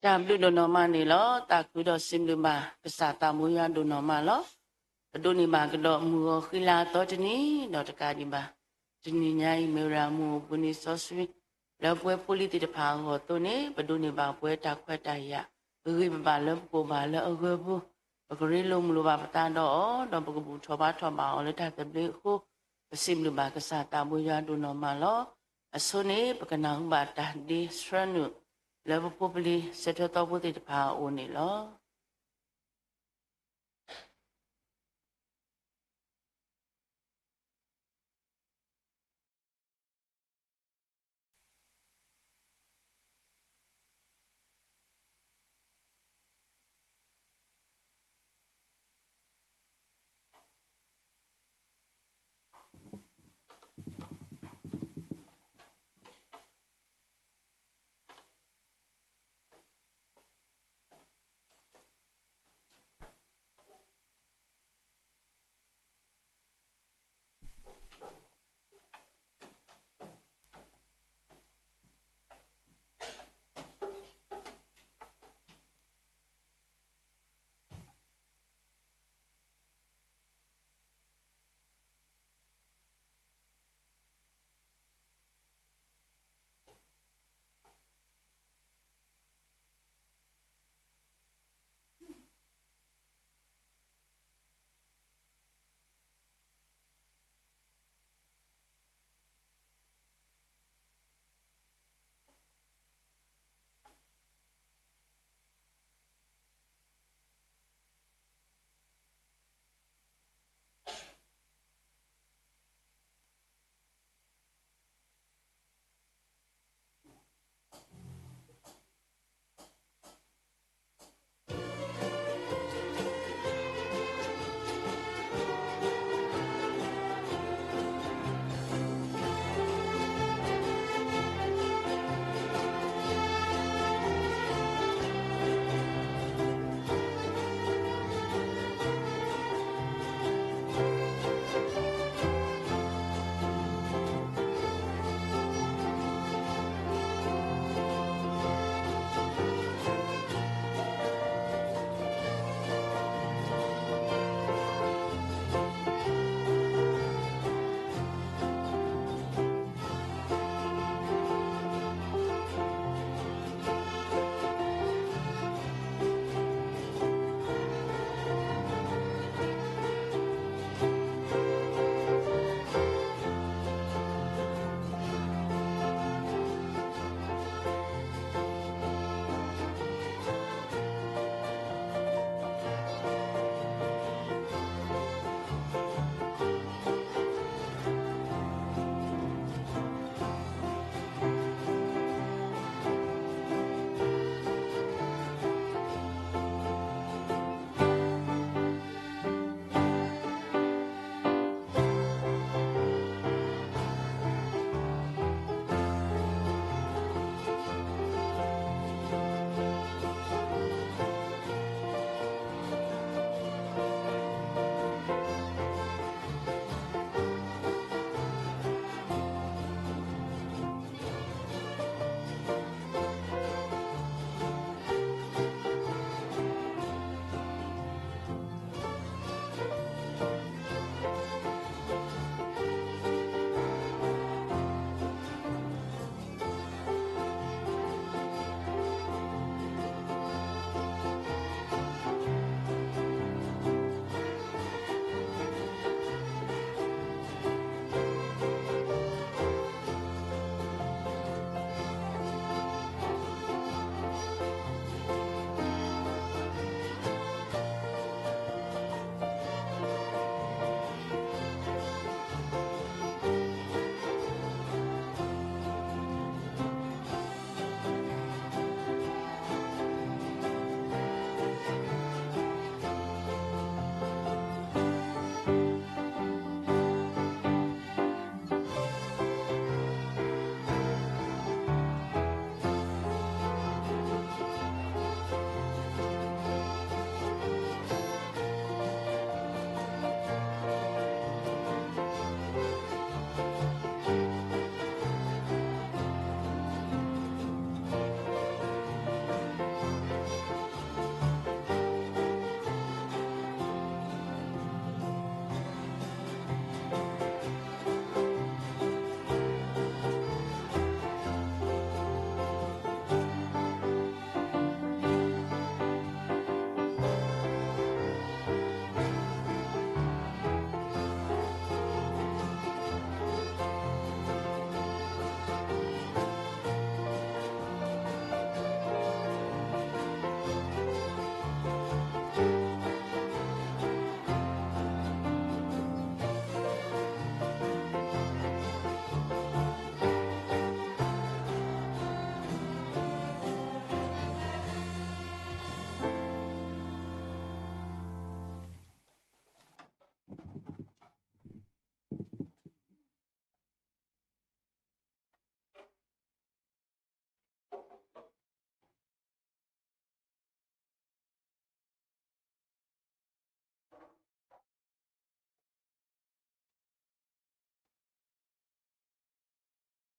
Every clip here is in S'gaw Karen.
တၢ်ဘျုးဒိၣ်နီၢ်မးန့ၣ်လီၤ. သးခုဒီးစံးဘျုးဘၣ် ကစၢ်သးဘိယွၤဒိၣ်နီၢ်မးလီၤ. ပဒိးန့ၢ်ဘၣ်ကဒီးမုၢ်ဂီၤဃံလၤအသီတနံၤဒီးတကးဒံးဘၣ်. တနံၤညါအံၤ မ့ၢ်ဝဲဒၣ်မုၢ်အိၣ်ဘှံးနံၤစီဆှံ လၢပဝဲဖိလံၤသ့ၣ်တဖၣ်အဂီၢ်အသိးန့ၣ် ပဒိးန့ၢ်ဘၣ်ပဝဲတၢ်ခွဲးတၢ်ယာ် ပဂံၢ်ပဘါလၢပကိးဘၣ်လၢအဂၢၤပူၤ, ပကရ့လိာ်မုာ်လိာ်ဘၣ်ပသးဒီးအီၤ, ဒီးပကဘူၣ်ထီၣ်ဘါထီၣ်ဘၣ်အီၤလၢတၢ်သဘျ့အဃိ, ပစံးဘျုးဘၣ်ကစၢ်သးဘိယွၤဒိၣ်နီၢ်မးလီၤ. အဆိန့ၣ် ပကနၢ်ဟူဘၣ်တၢ်ဒ့ဆှၢနုာ် လၢပဖိပလံၤ ဆၢထၢၣ်သီဖိသ့ၣ်တဖၣ်အအိၣ်န့ၣ်လီၤ.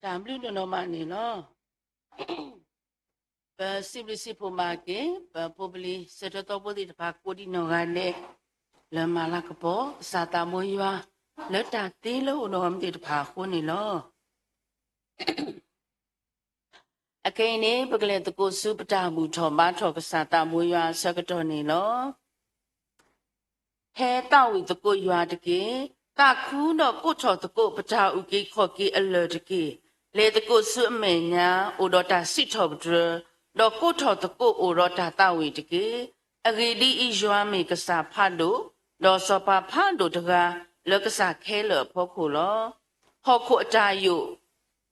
တၢ်ဘျုးဒိၣ်နီၢ်မးန့ၣ်လီၤ. ပစံးဘျုးစံးဖှိၣ်ဘၣ်က့ၤ ပဖိပလံၤ စၢၤထၢၣ်သီဖိသ့ၣ်တဖၣ် ကိးဒံးနီၢ်ဂၤဒဲး လၢမၤလၤကပီၤ ကစၢ်သးဘိယွၤ လၢတၢ်သ့လၢအိၣ်ဒီးအီၤမ့ၢ်သ့ၣ်တဖၣ်အဃိန့ၣ်လီၤ. အခဲအံၤန့ၣ် ပကလဲၤသကိးဆူပတၢ်ဘူၣ်ထီၣ်ဘါထီၣ်ကစၢ်သးဘိယွၤအဆၢကတီၢ်န့ၣ်လီၤ. ဟဲသးဝံၣ်သကိးယွၤတက့ၢ်. သးခုဒီးကိးထီၣ်သကိးပတၢ်အုၣ်က့ၤခီၣ်က့ၤအလၢၢ်တက့ၢ်. လဲၤသကိးဆူအမဲာ်ညါ အိၣ်ဒီးတၢ်စံးထီၣ်ပတြၢၤ, ဒီးကိးထီၣ်သကိးအိၣ်ဒီးတၢ်သးဝံၣ်တက့ၢ်. အဂ့ၢ်ဒ်အံၤ, ယွၤမ့ၢ်ကစၢ်ဖးဒိၣ်, ဒီးစီၤပၤဖးဒိၣ်တဂၤ လၢကစၢ်ခဲလၢာ်အဖီခိၣ်လီၤ. ဟီၣ်ခိၣ်အတၢ်ယိာ်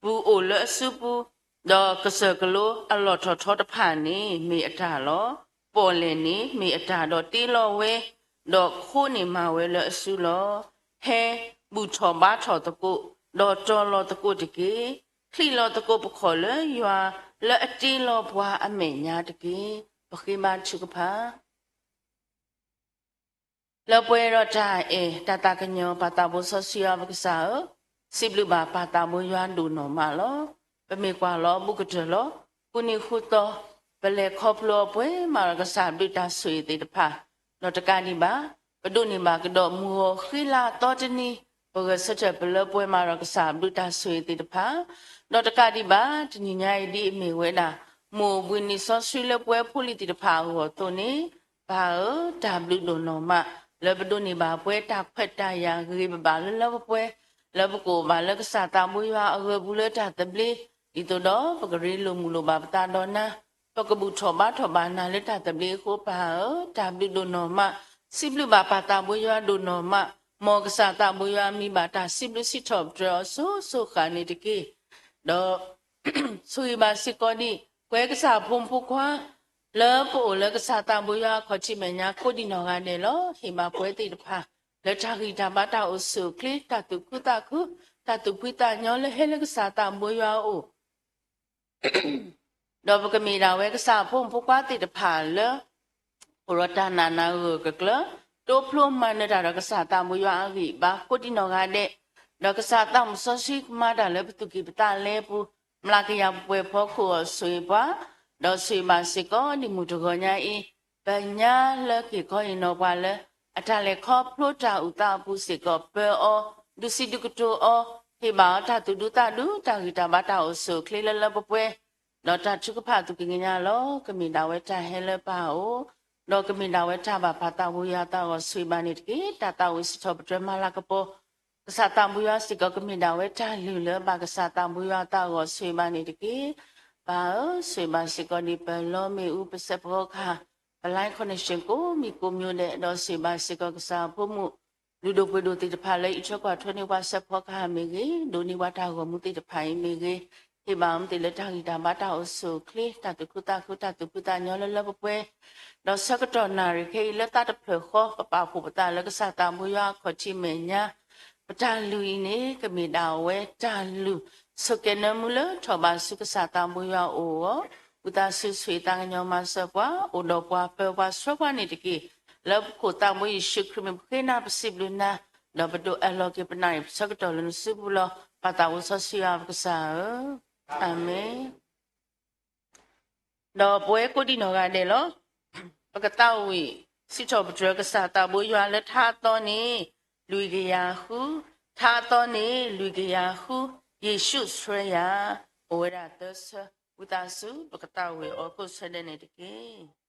ပူၤအိၣ်လၢအစုပူၤ, ဒီးကစၢၢ်ကလိအလီၢ်ထီၣ်ထီတဖၣ်န့ၣ် မ့ၢ်အတၢ်လီၤ. ပီၣ်လဲၣ်န့ၣ်မ့ၢ်အတၢ်ဒီးတ့လီၤဝဲ, ဒီးခိန့ၣ်မၤဝဲလၢအစုလီၤ. ဟဲဘူၣ်ထီၣ်ဘါထီၣ်သကိး, ဒီးတီၤလီၤသကိးတက့ၢ်. ချံးလီၤသကိးပခီၣ်လၢယွၤလၢအတ့လီၤပှၤအမဲာ်ညါတက့ၢ်. ပဃ့ဘါထုကဖၣ်. လၢပှဲၤဒီးတၢ်အဲၣ်တၢ်သးကညီၤ ပၢ်သးဘိစီဆှံယွၤပကစၢ်ဧၢ, စံးဘျုးဘၣ်ပၢ်သးဘိယွၤဒိၣ်နီၢ်မးလီၤ. ပမ့ၢ်ကွၢ်လီၤဘူးကတၢၢ်လီၤ. ကိးနံၤဃုသီ ပလဲၤခီဖျိအပှဲၤမးဒီးကစၢ်ဘျုးတၢ်ဆိၣ်ဂ့ၤသ့ၣ်တဖၣ်, ဒီးတကးဒံးဘၣ် ပဒိးန့ၢ်ဘၣ်ကဒီးမုၢ်ဂီၤဃံလၤသီတနံၤ, ပဂဲၤဆၢထၢၣ်ပလၢပှဲၤမးဒီးကစၢ်ဘျုးတၢ်ဆိၣ်ဂ့ၤသ့ၣ်တဖၣ်, ဒီးတကးဒံးဘၣ် တနံၤညါအံၤဒ်အမ့ၢ်ဝဲဒၣ် မုၢ်အိၣ်ဘှံးနံၤစီဆှံလၢပဝဲဖိလံၤသ့ၣ်တဖၣ်အဂီၢ်အသိးန့ၣ်, ပၢ်ဧၢ, တၢ်ဘျုးဒိၣ်နီၢ်မး လၢပဒိးန့ၢ်ဘၣ်ပှဲၤတၢ်ခွဲးတၢ်ယာ်ဂ့ၤဂ့ၤဘၣ်ဘၣ်လၢလၢပှဲၤပှဲၤ, လၢပကအိၣ်ဘၣ်လၢကစၢ်သးဘိယွၤအဂၢၤပူၤလၢတၢ်သဘျ့, ဒ်သိးဒီးပကရ့လိာ်မုာ်လိာ်ဘၣ်ပသးဒီးနၤ, ပကဘူၣ်ထီၣ်ဘါထီၣ်ဘၣ်နၤလၢတၢ်သဘျ့အဃိ ပၢ်ဧၢ, တၢ်ဘျုးဒိၣ်နီၢ်မး, စံးဘျုးဘၣ်ပၢ်သးဘိယွၤဒိၣ်နီၢ်မး, မ်ကစၢ်သးဘိယွၤမံဘၣ်တၢ်စံးဘျုးစံးထီၣ်ပတြၢၤအီၤစိၤစိၤဃၣ်န့ၣ်တက့ၢ်. ဒီး ဆိၣ်ဂ့ၤဘၣ်စ့ၢ်ကီးဒံး ပဝဲကစၢ်ဖိမုၣ်ဖိခွါ လၢပအိၣ်လၢကစၢ်သးဘိယွၤအခီၣ်ထံးမဲာ်ညါကိးဒံးနီၢ်ဂၤဒဲးလီၤ. ဟ့ၣ်ဘၣ်ပဝဲသ့ၣ်တဖၣ် လၢတၢ်ဂံၢ်တၢ်ဘါတၢ်အိၣ်ဆူၣ်အိၣ်ချ့ တၢ်သူၣ်ခုသးခု တၢ်သူၣ်ဖှံသးညီလၢဟဲလၢကစၢ်သးဘိယွၤအအိၣ် ဒီးပကမ့ၢ်ဒၣ်ဝဲကစၢ်ဖိမုၣ်ဖိခွါသ့ၣ်တဖၣ်လၢ အိၣ်ဒီးတၢ်နာ်နၢ်ဂၢၢ်ကကျၢၤ တိဖျိမၤနၢၤတၢ်ဒီးကစၢ်သးဘိယွၤအဂံၢ်အဘါကိးဒံးနီၢ်ဂၤဒဲး, ဒီးကစၢ်သးမုၣ်စီဆှံကမၤတၢ်လၢပသူၣ်ကံၢ်ပသးလဲပူၤ, မျးကယၤပှဲၤဖီခိၣ်အီၤဆိၣ်ဂ့ၤပှၤ, ဒီးဆိၣ်ဂ့ၤဘၣ်စ့ၢ်ကီးဒံးမုၢ်တဂီၤညါအံၤ ပညါလၢက့ၤခီအံၤနီၢ်ပှၤလၢ အတၢ်လဲၤခီဖျိတၢ်အုၣ်သးအပူၤစ့ၢ်ကီး ပၢအီၤ, ဒုးစံးဒုးကတိၤအီၤ, ဟ့ၣ်ဘၣ်အီၤတၢ်သူၣ်ဒူသးဒူ တၢ်ဂံၢ်တၢ်ဘါတၢ်အိၣ်ဆူၣ်အိၣ်ချ့လၢလၢပှဲၤပှဲၤ, ဒီးတၢ်ထုကဖၣ်သူၣ်ကံၢ်ကညါလီၤ. ကမ့ၢ်ဒၣ်ဝဲတၢ်ဟဲလၢပၢ်အအိၣ်, ဒီးကမ့ၢ်ဒၣ်ဝဲတၢ်ဘၣ်ပၢ်သးဘိယွၤသးဂီၤဆိၣ်ဂ့ၤဘၣ်န့ၣ်တက့ၢ်. တၢ်သးဝံၣ်စံးထီၣ်ပတြၢၤမၤလၤကပီၤ ကစၢ်သးဘိယွၤစ့ၢ်ကီး ကမ့ၢ်ဒၣ်ဝဲတၢ်လုၢ်လၢဘၣ်ကစၢ်သးဘိယွၤသးဂီၤဆိၣ်ဂ့ၤဘၣ်န့ၣ်တက့ၢ်. ပၢ်ဧၢ, ဆိၣ်ဂ့ၤဘၣ်စ့ၢ်ကီးဒံးပလီမ့ၣ်အူ ပစဲးဖီကဟၣ်, ပ line connection ကိးမံၤကိးမံၤဒဲး, ဒီးဆိၣ်ဂ့ၤဘၣ်စ့ၢ်ကီးကစၢ်ဖိမုၣ် လုၢ်ဒိၣ်ပှ့ၤဒိၣ်သ့ၣ်တဖၣ်လၢအံးထွဲကွၢ်ထွဲန့ၢ်ပှၤစဲးဖီကဟၣ်မ့ၢ်ဂ့ၤ, ဒိးန့ၢ်ပှၤတၢ်ဂီၤမူသ့ၣ်တဖၣ်အံၤမ့ၢ်ဂ့ၤ, ဟ့ၣ်ဘၣ်အီၤမ့ၢ်သ့ၣ်လၢတၢ်ဂံၢ်တၢ်ဘါတၢ်အိၣ်ဆူၣ်အိၣ်ချ့ တၢ်သူၣ်ခုသးခု တၢ်သူၣ်ဖှံသးညီလၢလၢပှဲၤပှဲၤ, ဒီးဆၢကတီၢ်နၣ်ရံၣ်ခဲအံၤလၢသးတဖျၢၣ်ဃီ ပပာ်ဖှိၣ်ပသးလၢကစၢ်သးဘိယွၤအခီၣ်ထံးမဲာ်ညါ ပတၢ်လုၢ်အံၤန့ၣ် ကမ့ၢ်ဒၣ်ဝဲတၢ်လုၢ်ဆိးကဲနၢမူလၢထီၣ်ဘးဆူကစၢ်သးဘိယွၤအအိၣ်အဂီၢ်, ဝံသးစူၤဆိၣ်ဂ့ၤသးကညီၤမၤစၢၤပှၤ, အိၣ်ဒီးပှၤပၢပှၤဆှၢပှၤန့ၣ်တက့ၢ်. လၢပခိၣ်သးဘိယ့ၣ်ၡူးခရံာ်မ့ၢ်ပဃ့နၤပစံးဘျုးနၤ, ဒီးပဒိးအၢၣ်လီၤက့ၤပနၣ်ရံၣ်ပဆၢကတီၢ်လၢနစုပူၤလီၤ. ပၢ်သးဘိစီဆှံယွၤပကစၢ်ဧၢ, အၤမ့ၣ်. ဒီးပဝဲကိးဒံးနီၢ်ဂၤဒဲးလီၤ. ပကသးဝံၣ်စံးထီၣ်ပတြၢၤကစၢ်သးဘိယွၤလၢထါအသီန့ၣ် လွံၢ်ကယၤဃု, ထါအသီန့ၣ် လွံၢ်ကယၤဃု, ယ့ၣ်ၡူးဆှၢယၤ, အိၣ်ဝဲဒၣ်သၢဆၢ, ဝံသးစူၤ ပကသးဝံၣ်အီၤကိးဆၢဒဲးန့ၣ်တက့ၢ်.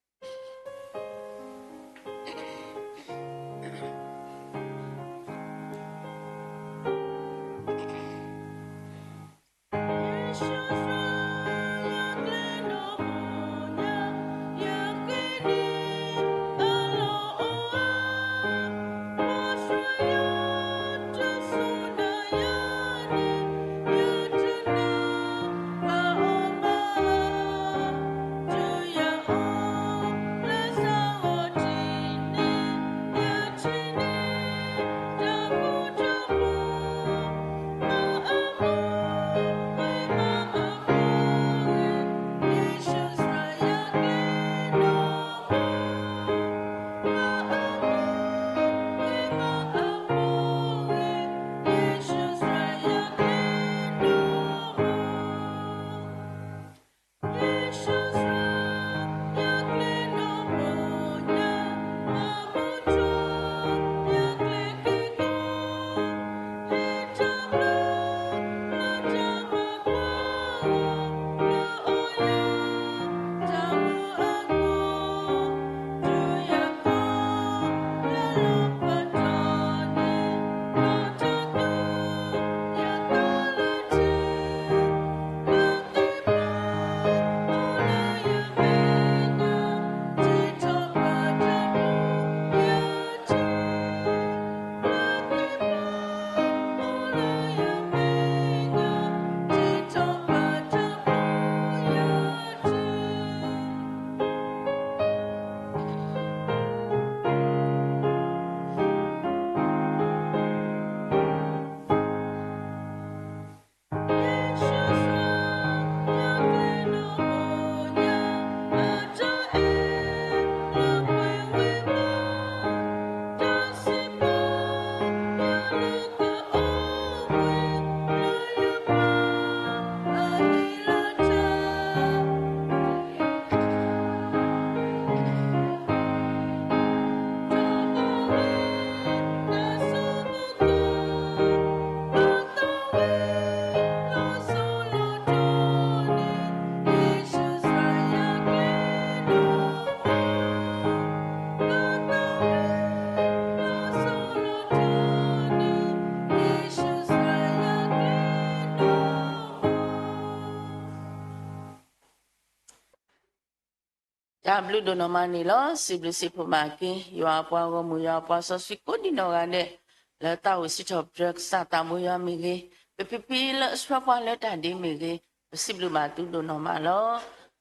တၢ်ဘျုးဒိၣ်နီၢ်မးန့ၣ်လီၤ. စံးဘျုးစံးဖှိၣ်မးက့ၤ ယွၤအပှၤဂီၢ်မုၢ် ယွၤအပှၤစီဆှံကိးဒံနီၢ်ဂၤဒဲး လၢတၢ်အိၣ်စံးထီၣ်ပတြၢၤကစၢ်သးဘိယွၤမ့ၢ်ဂ့ၤ, ပဖံဖံလၢအဆှၢပှၤလၢတၢ်ဒ့မ့ၢ်ဂ့ၤ, ပစံးဘျုးဘၣ်သုဒိၣ်နီၢ်မးလီၤ.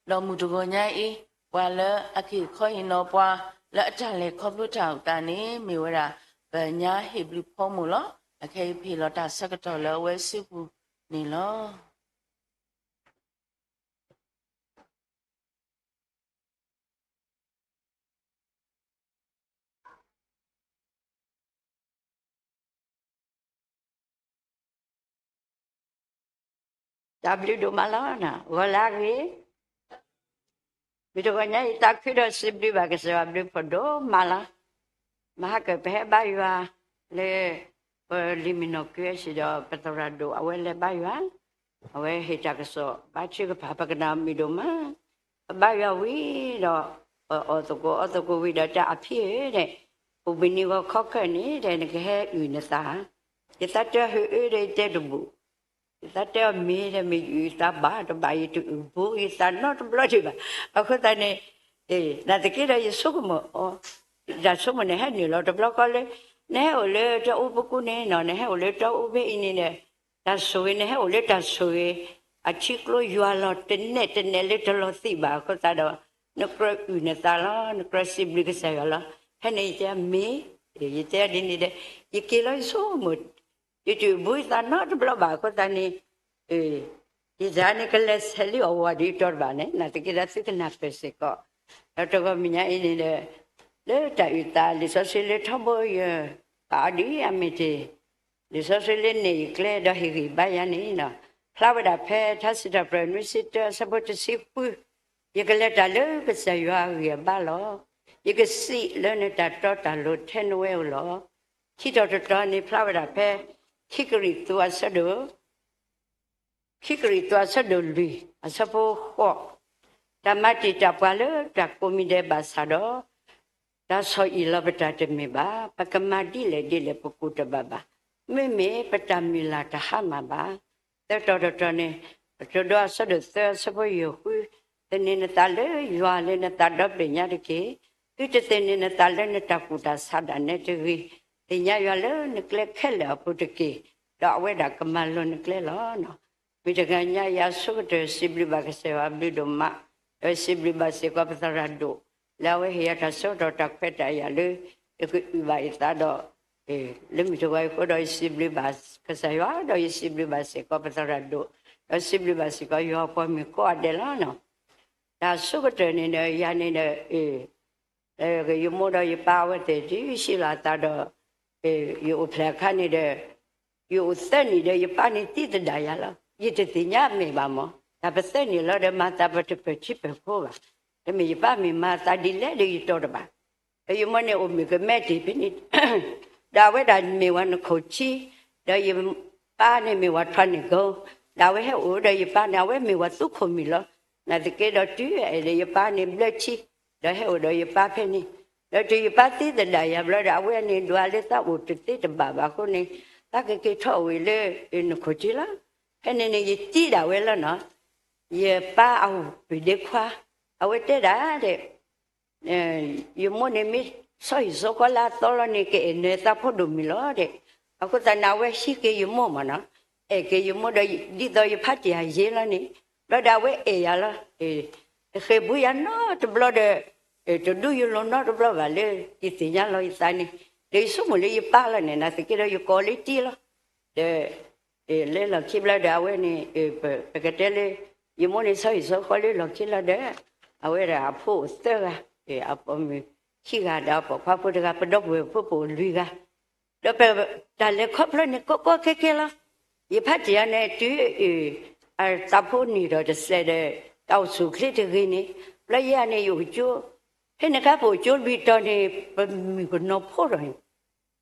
ဒီးမုၢ်တဂီၤညါအံၤ ပှၤလၢအက့ၤခီဟ့ၣ်နီၤပှၤ လၢအတၢ်လဲၤခီဖျိတၢ်အိၣ်သးန့ၣ် မ့ၢ်ဝဲဒၣ် ပညါဟ့ၣ်ဘျုးဖီမိၢ်လီၤ. အခဲအံၤပဟ့ၣ်လီၤတၢ်ဆၢကတီၢ်လၢအဝဲစုပူၤန့ၣ်လီၤ. တၢ်ဘျုးဒိၣ်မးလီၤ. ဂီၤလၢအဂ့ၤ, မုၢ်တဂီၤညါအံၤ သးခုဒီးစံးဘျုးဘၣ်ကစၢ်ယွၤဘျုးဖှိၣ်ဒိၣ်မးလီၤ. မဟါကၢၢ်ပဟဲဘါယွၤလၢ ပလံၤမုၢ်နီၢ်က့အစံးဒီး ပသရၣ်ဒိၣ်အဝဲလဲၤဘါယွၤ, အဝဲဟ့ၣ်တၢ်ကစီၣ် ဘါထုကဖၣ် ပကနၣ်မုာ်ဒိၣ်မး, ပဘါယွၤဝံၤဒီး ပအီၣ်သကိးအီသကိးဝံၤဒီး တဲအဖံဧၢ, အိၣ်ဘှံးနံၤဂီၤခီခဲန့ၣ် တဲနကဟဲအုၣ်နသး, ယသးတဲအီၤ ဟုအၢဒီးယတဲတဘူၣ်, ယသးတဲအီၤမ့ၢ်ဒီး မ့ၢ်ယအုၣ်သးဘၣ်တဘၣ် ယတအုၣ်ဘူးယသးနီတဘျီဒံးဘၣ်. အဃိသတးန့ၣ် နာ်သက့ဒီးယဆိကမိၣ်အီၤ, တၢ်ဆိကမိၣ်န့ၣ် ဟဲနုာ်လီၤတဘျီဃီလၢ နဟဲအိၣ်လၢတၢ်အိၣ်ပူၤကွံာ်န့ၣ်နီၤ, နဟဲအိၣ်လၢတၢ်အိၣ်ဖဲအံၤန့ၣ်ဒီး တၢ်ဆိၣ်ဂ့ၤ နဟဲအိၣ်လၢတၢ်ဆိၣ်ဂ့ၤ အထံကျိယွၤလီၤ တနဲၣ်တနဲၣ်လၢတလီၤသံးဘၣ်အဃိသတးဒီး နကြၢးအုၣ်နသးလီၤ, နကြၢးစံးဘျုးကစၢ်ယွၤလီၤ. ဖဲန့ၣ်ယတဲမ့ၢ်, ယတဲဒ်န့ၣ်ဒီး ယက့ၤလီၤယဆိကမိၣ် ယတအုၣ်ဘူးယသးနီတဘျီဘၣ်အဃိသတးန့ၣ် ယတၢ်န့ၣ်ကလဲၤဆဲးလံအီၤဝဲဒ်အတီၤတဘၣ်န့ၣ် နာ်သက့ဒီးသုကနၢ်ပၢၢ်စ့ၢ်ကီး, ဒီးတဂီၤမုၢ်ညါအံၤန့ၣ်ဒီး လၢတၢ်အုၣ်သးလံာ်စီဆှံလၢထီဘိယဲၢ် ပာ်အီၤဒ်အမ့ၢ်တ့ၢ် လံာ်စီဆှံလၢနဲၣ်ယကျဲဒီးဟ့ၣ်ဂံၢ်ဘါယၤန့ၣ်လီၤ. ဖျါဝဲဒၣ်ဖဲထါစံးထီၣ်ပတြၢၤနွံဆံတၢ အဆၢဖိတဆံဃု, ယကလဲၤတၢ်လၢကစၢ်ယွၤအဂံၢ်အဘါလီၤ. ယကစံးလၢနတၢ်တီတၢ်လိၤထဲနဝဲဧိၤလီၤ. ခံတီၤတတီၤန့ၣ်ဖျါဝဲဒၣ်ဖဲ ခံကရံၣ်သူးအဆၢဒိၣ် ခံကရံၣ်သူးအဆၢဒိၣ်လွံၢ် အဆၢဖိဃိး, တၢ်မၤတံာ်တာ်ပှၤလၢတၢ်ကိးမံၤဒဲးဘၣ်ဆၣ်ဒီး တၢ်ဆီၣ်အံၣ်လီၤပတၢ်တမ့ၢ်ဘၣ်. ပကမၤဒ်လဲၣ်ဒ်လဲၣ်ပကူၣ်တဘၣ်ဘၣ်. မ့မ့ၢ်ပတၢ်မုၢ်လၢ်တဟါမၢ်ဘၣ်. သၢတီၤတတီၤန့ၣ် ပတဒိအဆၢဒိၣ်သၢအဆၢဖိယဲၢ်ဃု, သန့ၤနသးလၢယွၤလၢနသးဒီဖျၢၣ်ညါတက့ၢ်. သုတသန့ၤနသးလၢနတၢ်ကူၣ်တၢ်ဆးဒၣ်နဲတဂ့ၤ. သ့ၣ်ညါယွၤလၢနကျဲခဲလၢာ်အပူၤတက့ၢ်, ဒီးအဝဲဒၣ်ကမၤလိၤနကျဲလီၤ. မုၢ်တဂီၤညါအံၤအဆိကတၢၢ် စံးဘျုးဘၣ်ကစၢ်ယွၤဘျုးဒိၣ်မး, ဒီးစံးဘျုးဘၣ်စ့ၢ်ကီးပသရၣ်ဒိၣ် လၢအဝဲဟ့ၣ်ယၤတၢ်ဆၢကတီၢ်တၢ်ခွဲးတၢ်ယာ်လၢ ယကအုၣ်ဘၣ်ယသးဒီး လၢမုၢ်တဂီၤအံၤအဃိဒီး ယစံးဘျုးဘၣ်ကစၢ်ယွၤ ဒီးယစံးဘျုးဘၣ်စ့ၢ်ကီးပသရၣ်ဒိၣ်, ဒီးစံးဘျုးဘၣ်စ့ၢ်ကီးယွၤအပှၤမုၣ်ကိးဂၤဒဲးလီၤ. တၢ်ဆိကတၢၢ်န့ၣ်ဒီး ယၤန့ၣ်ဒီး ယမိၢ်ဒီးယပၢ်အဝဲသ့ၣ်တုၤဆံးလီၤအသးဒီး ယအိၣ်ဖျဲၣ်အခါန့ၣ်ဒီး ယအိၣ်သၢနံၣ်ဒီးယပၢ်န့ၣ်သံသဒၣ်ယၤလီၤ. ယတသ့ၣ်ညါအမဲာ်ဘၣ်မး, တၢ်ပသၢနံၣ်လီၤဒီးမၤသးပတပၢၢ်ထံပၢၢ်ဖိဘၣ်. တမ့ၢ်ယပၢ်မ့ၢ်မၤသးဒ်လဲၣ်ဒီးယတီၤတဘၣ်. ဒီးယမိၢ်န့ၣ်အိၣ်မုာ်ကမဲတ့ၢ်ဖဲန့ၣ် ဒီးအဝဲဒၣ်မ့ၢ်ဝဲနခိၣ်ထံ, ဒီးယပၢ်န့ၣ်မ့ၢ်ဝဲထွးန့ၢ်ကိ, ဒီးအဝဲဟဲအိၣ်ဒီးယပၢ်န့ၣ် အဝဲမ့ၢ်ဝဲသူခိၣ်မံၤလီၤ. နာ်သက့ဒီးတုၤအဲၣ်ဒီးယပၢ်န့ၣ် ဘျၢထံ, ဒီးဟဲအိၣ်ဒီးယပၢ်ဖဲန့ၣ်, ဒီးတုၤယပၢ်သံသဒၣ်ယၤဘျီဒီး အဝဲန့ၣ်ဒွးလၢသးအိၣ်တသ့တဘၣ်ဘၣ်အဃိန့ၣ် သးကက့ၤထီၣ်အိၣ်ဝဲလၢနခိၣ်ထံလီၤ. ဖဲန့ၣ်န့ၣ် ယတံၤဒၣ်ဝဲလီၤနီၤ. ယပၢ်အဝဲပၢ်ဒ့ခွါ, အဝဲတဲဒၣ်ဒီး ယမိၢ်န့ၣ်မ့ၢ်ဆီဟံၣ်ဆီဃီလၢအသီလီၤန့ၣ် ကအဲၣ်နၤသးဖိဒိၣ်မုၢ်လီၤဒီး, အဃိသတးန့ၣ် အဝဲဟံးက့ၤယမိၢ်မးနီၤ, အဲၣ်က့ၤယမိၢ်ဒီး ဒ်သိးယဖးတ့ၢ်အယ့လီၤန့ၣ်, ဘျီဒီးအဝဲအဲၣ်ယၤလီၤ. တဃ့ၢ်ဘူးယၤနီတဘျီဒီး တဒူယလိၤနီတဘျီဘၣ်လၢ ယသ့ၣ်ညါလီၤယသးန့ၣ်, ဒီးယဆိကမိၣ်လၢယပၢ်လီၤန့ၣ် နာ်သက့ဒီးယကိးလၢတံၤလီၤ. ဒီး လၢလီၢ်ခံဘျီဒီးအဝဲန့ၣ် ပကတဲလၢ ယမိၢ်န့ၣ်ဆီဟံၣ်ဆီဃီလၢလီၢ်ခံလီၤဒီး အဝဲဒၣ်အဖိအိၣ်သၢဂၤ, အပိာ်မုၣ်ခံဂၤဒီးအပိာ်ခွါဖိတဂၤ, ပဒီပုၢ်ဝဲၢ်ဖိပအိၣ်လွံၢ်ဂၤ, ဒီးပတၢ်လဲၤခီဖျိန့ၣ် ကီကီခဲခဲလီၤ. ယဖးတ့ၢ်အီၤန့ၣ် တုၤ အသးဖိန့ၢ်ဒီးတစဲးဒီး တၢ်အိၣ်ဆူၣ်အိၣ်ချ့တဂ့ၤန့ၣ်, ဘျီယဲန့ၣ် ယအိၣ်ကၠိ, ဖဲန့ၣ်အခါပအိၣ်ကၠိလွံၢ်တီၤန့ၣ် ပမုၣ်ကနီၤဖိဒီး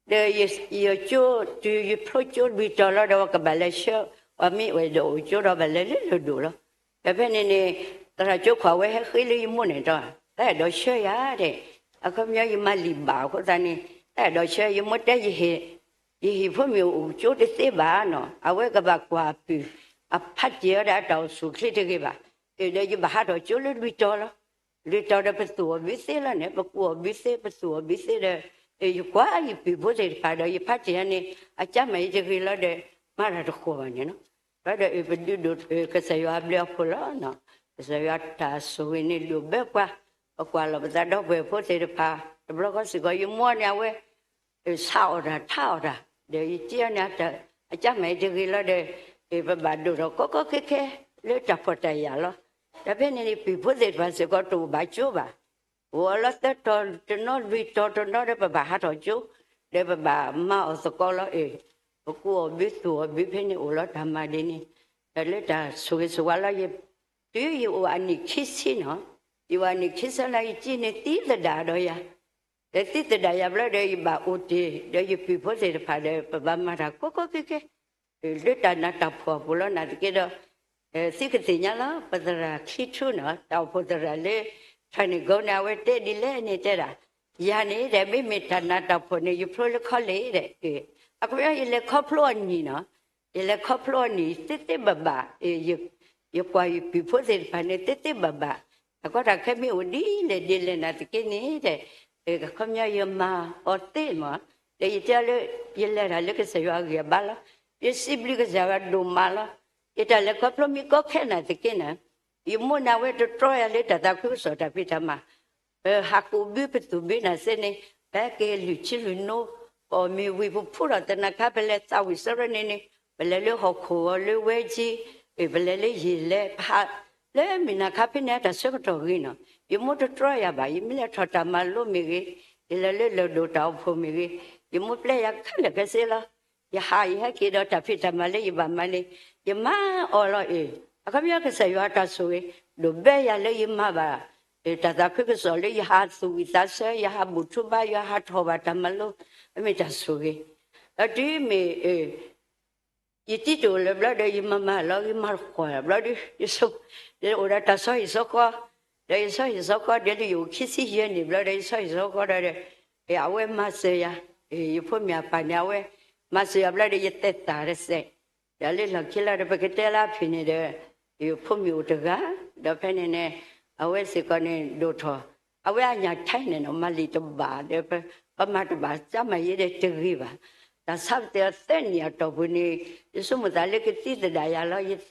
န့ၣ် ဒီးယကၠိ တုၤယဖျိကၠိလွံၢ်တီၤလီၤဒီး ပကဘၣ်လဲၤဆှၢ, ပှၤမ့ၢ်အိၣ်ဒီးအိၣ်ကၠိဒီးဘၣ်လဲၤလၢလၢၢ်ဒိၣ်လီၤ. ဒီးဖဲန့ၣ်န့ၣ် သရၣ်ကၠိခိၣ်အဝဲဟဲဃ့လၢယမိၢ်န့ၣ်ဒီး သးအဲၣ်ဒိးဆှၢယၤဒီး, အခီပညီယမၤလံာ်ဘၣ်အဃိသတးန့ၣ် သးအဲၣ်ဒိးဆှၢ, ယမိၢ်တဲ ယဟံၣ်ဖိမ့ၢ်အိၣ်ကၠိတသ့ဘၣ်နီၤ, အဝဲကဘၣ်ကွၢ်အပုၢ်, အဖးတ့ၢ်အီၤဒီးအတၢ်အိၣ်ဆူၣ်အိၣ်ချ့တဂ့ၤဘၣ်, ဒီးယဘၣ်ဟးထီၣ်ကၠိလၢလွံၢ်တီၤလီၤ. လွံၢ်တီၤဒီးပသူၣ်အီၤဘုသ့လီၤန့ၣ်, ပကူၣ်အီၤဘုသ့, ပသူၣ်အီၤဘုသ့ဒီး, ယကွၢ်ယပံၤဖိသ့ၣ်တဖၣ်ဒီး ယဖးတ့ၢ်အီၤန့ၣ် အကၢ်မၤယတဂ့ၤလီၤဒီး မၤတၢ်တဃီၤဘၣ်န့ၣ်လီၤ. ဘျီဒီးပဒုးဒိၣ်ကစၢ်ယွၤအဘျုးအဖှိၣ်လီၤ. ကစၢ်ယွၤတၢ်ဆိၣ်ဂ့ၤန့ၣ်ဒိၣ်ဘၢပှၤ, ပကွၢ်လီၤပသးဒီပုၢ်ဝဲၢ်ဖိသ့ၣ်တဖၣ်, တဘျီဃီစ့ၢ်ကီး ယမိၢ်န့ၣ် အဝဲ ဆးအီၣ်တၢ်ထးအီၣ်တၢ်, ဒီးယတဲအီၤန့ၣ် အကၢ်မၤယတဂ့ၤလီၤဒီး, ပဘၣ်ဒိၣ်ထီၣ်ကီကီခဲခဲလၢတၢ်ဖှီၣ်တၢ်ယာ်လီၤ. ဒီးဖဲန့ၣ်န့ၣ်ပံၤဖိသ့ၣ်တဖၣ်စ့ၢ်ကီးတအိၣ်ဘၣ်ကၠိဘၣ်, အိၣ်အီၤလီၤသၢတီၤတနီၤလွံၢ်တီၤတနီၤဒီးပဘၣ်ဟးထီၣ်ကၠိ, ဒီးပဘၣ်မၤအီၣ်သကိးလီၤ. ပကူၣ်အီၤဘုသူၣ်အီၤဘုဖဲန့ၣ်အိၣ်လီၤတၢ်မၤဒ်န့ၣ်, ဒီးလၢတၢ်ဆိၣ်ဂ့ၤဆိၣ်ဝါလီၤ. တုၤယအိၣ်အနံၣ်ခံဆံနီၤ, ယအိၣ်အနံၣ်ခံဆံလီၤ ယကံန့ၣ်သံသဒၣ်ဒီးယၤ ဒီးသံသဒၣ်ယၤဘျီဒီး ယဘၣ်အိၣ်တ့ၢ်ဒီးယပံၤဖိသ့ၣ်တဖၣ်ဒီး ပဘၣ်မၤတၢ်ကီကီခဲခဲ လၢတၢ်နးတၢ်ဖှီၣ်အပူၤလီၤ. နာ်သက့ဒီး သုကသ့ၣ်ညါလီၤ ပသရၣ်ခံထူနီၤ, တၢ်အိၣ်ဖှိၣ်သရၣ်လၢ ထၢန့ၣ်ကိန့ၣ် အဝဲတဲဒ်လဲၣ်န့ၣ်တဲဒၣ်, ယၤန့ၣ်ဒီး မ့မ့ၢ်တၢ်နးတၢ်ဖှီၣ်န့ၣ် ယဖျိလၢခီလ့ၣ်ဒီး, အခီပညီ ယလဲၤခီဖျိအနံၣ်နီၤ, ယလဲၤခီဖျိအနံၣ် သ့သ့ဘၣ်ဘၣ်, ယကွၢ်ယပံၤဖိသ့ၣ်တဖၣ်န့ၣ် သ့သ့ဘၣ်ဘၣ်, တၢ်ကီတၢ်ခဲမ့ၢ်အိၣ်ဒ်လဲၣ်ဒ်လဲၣ်နာ်သက့န့ၣ်ဒီး, အခီပညီ ယမၤအီၤသ့မး, ဒီးယတဲလၢ ယလဲၤတၢ်လၢကစၢ်ယွၤအဂံၢ်အဘါလီၤ. ယစံးဘျုးကစၢ်ယွၤဒိၣ်မးလီၤ. ယတၢ်လဲၤခီဖျိမ့ၢ်ကီခဲနာ်သက့န့ၣ်, ယမိၢ်န့ၣ်အဝဲတတြီယၤလၢတၢ်သးခုကစီၣ်တၢ်ဖံးတၢ်မၤ ပဟးကူၣ်ဘုပသူၣ်ဘုနၢ်စ့န့ၣ်, ပဟဲက့ၤလုၢ်ထံလုၢ်နိ, ပအီၣ်မ့ၤဝံၤ ပဖှူထီၣ်သနၢၣ်ခါ ပလဲၤသးဝံၣ်စရီန့ၣ်န့ၣ်, ပလဲၤလၢဟီၣ်ခိၣ်အီၤလၢဝဲကၠံ, ပလဲၤလၢယံာ်လဲၤ ပဟးလၢမုၢ်နၤခါဖဲန့ၣ် တၢ်ဆၢကတီၢ်ဂ့ၤနီၤ, ယမိၢ်တတြီယၤဘၣ်. ယမ့ၢ်လဲၤထီၣ်တၢ်မၤလိမ့ၢ်ဂ့ၤ, ယလဲၤလၢလၢၢ်ဒိၣ်တၢ်အိၣ်ဖှိၣ်မ့ၢ်ဂ့ၤ, ယမိၢ်ပျဲယၤခဲလၢာ်ခဲဆ့လီၤ. ယဟးယဟဲက့ၤဒီးတၢ်ဖံးတၢ်မၤလၢယဘၣ်မၤန့ၣ်, ယမၤအီၤလီၤအံၤ, အခီပညီကစၢ်ယွၤတၢ်ဆိၣ်ဂ့ၤ ဒိၣ်ဘၢယၤလၢယမၤဘၣ် တၢ်သးခုကစီၣ်လၢယဟးသူၣ်ဝံၣ်သးဆၢ, ယဟးဘူၣ်ထီၣ်ဘါ, ယဟးထီၣ်ဘၣ်တၢ်မၤလိ, အမ့ၢ်တၢ်ဆိၣ်ဂ့ၤ, ဒီးတုၤမ့ၢ် ယတံၤတအိၣ်လၢၤဘျီဒီး ယမၤမၤလီၤ ယမၤတဃီၤဘျီဒီး ယဆိ, ယအိၣ်ဒီးတၢ်ဆီဟံၣ်ဆီဃီ, ဒီးယဆီဟံၣ်ဆီဃီဒီး ယအိၣ်ခံဆံယဲၢ်နံၣ်ဘျီဒီး ယဆီဟံၣ်ဆီဃီဒီး, အဝဲမၤစၢၤယၤ, ယဖိမ့ၢ်အပၢ်န့ၣ် အဝဲမၤစၢၤယၤဘျီဒီး ယသဲးသးတစဲး, ဒီးလၢလီၢ်ခံလီၤဒီး ပကတဲလၢအဖံးန့ၣ်ဒီး ယဖိမုၣ်အိၣ်တဂၤ, ဒီးဖဲန့ၣ်န့ၣ် အဝဲစ့ၢ်ကီးန့ၣ်ဒိၣ်ထီၣ်, အဝဲအညၣ်ထဲန့ၣ်နီၤ မၤလံာ်တဘၣ်ဒီး ပမၤတဘၣ် ကၢ်မၤယဲဒီးတဂ့ၤဘၣ်. တၢ်ဆါပတဲအီၤသၢနံၣ်အတီၢ်ပူၤန့ၣ် ယဆိကမိၣ်သးလၢကသံသဒၣ်ယၤလီၤ.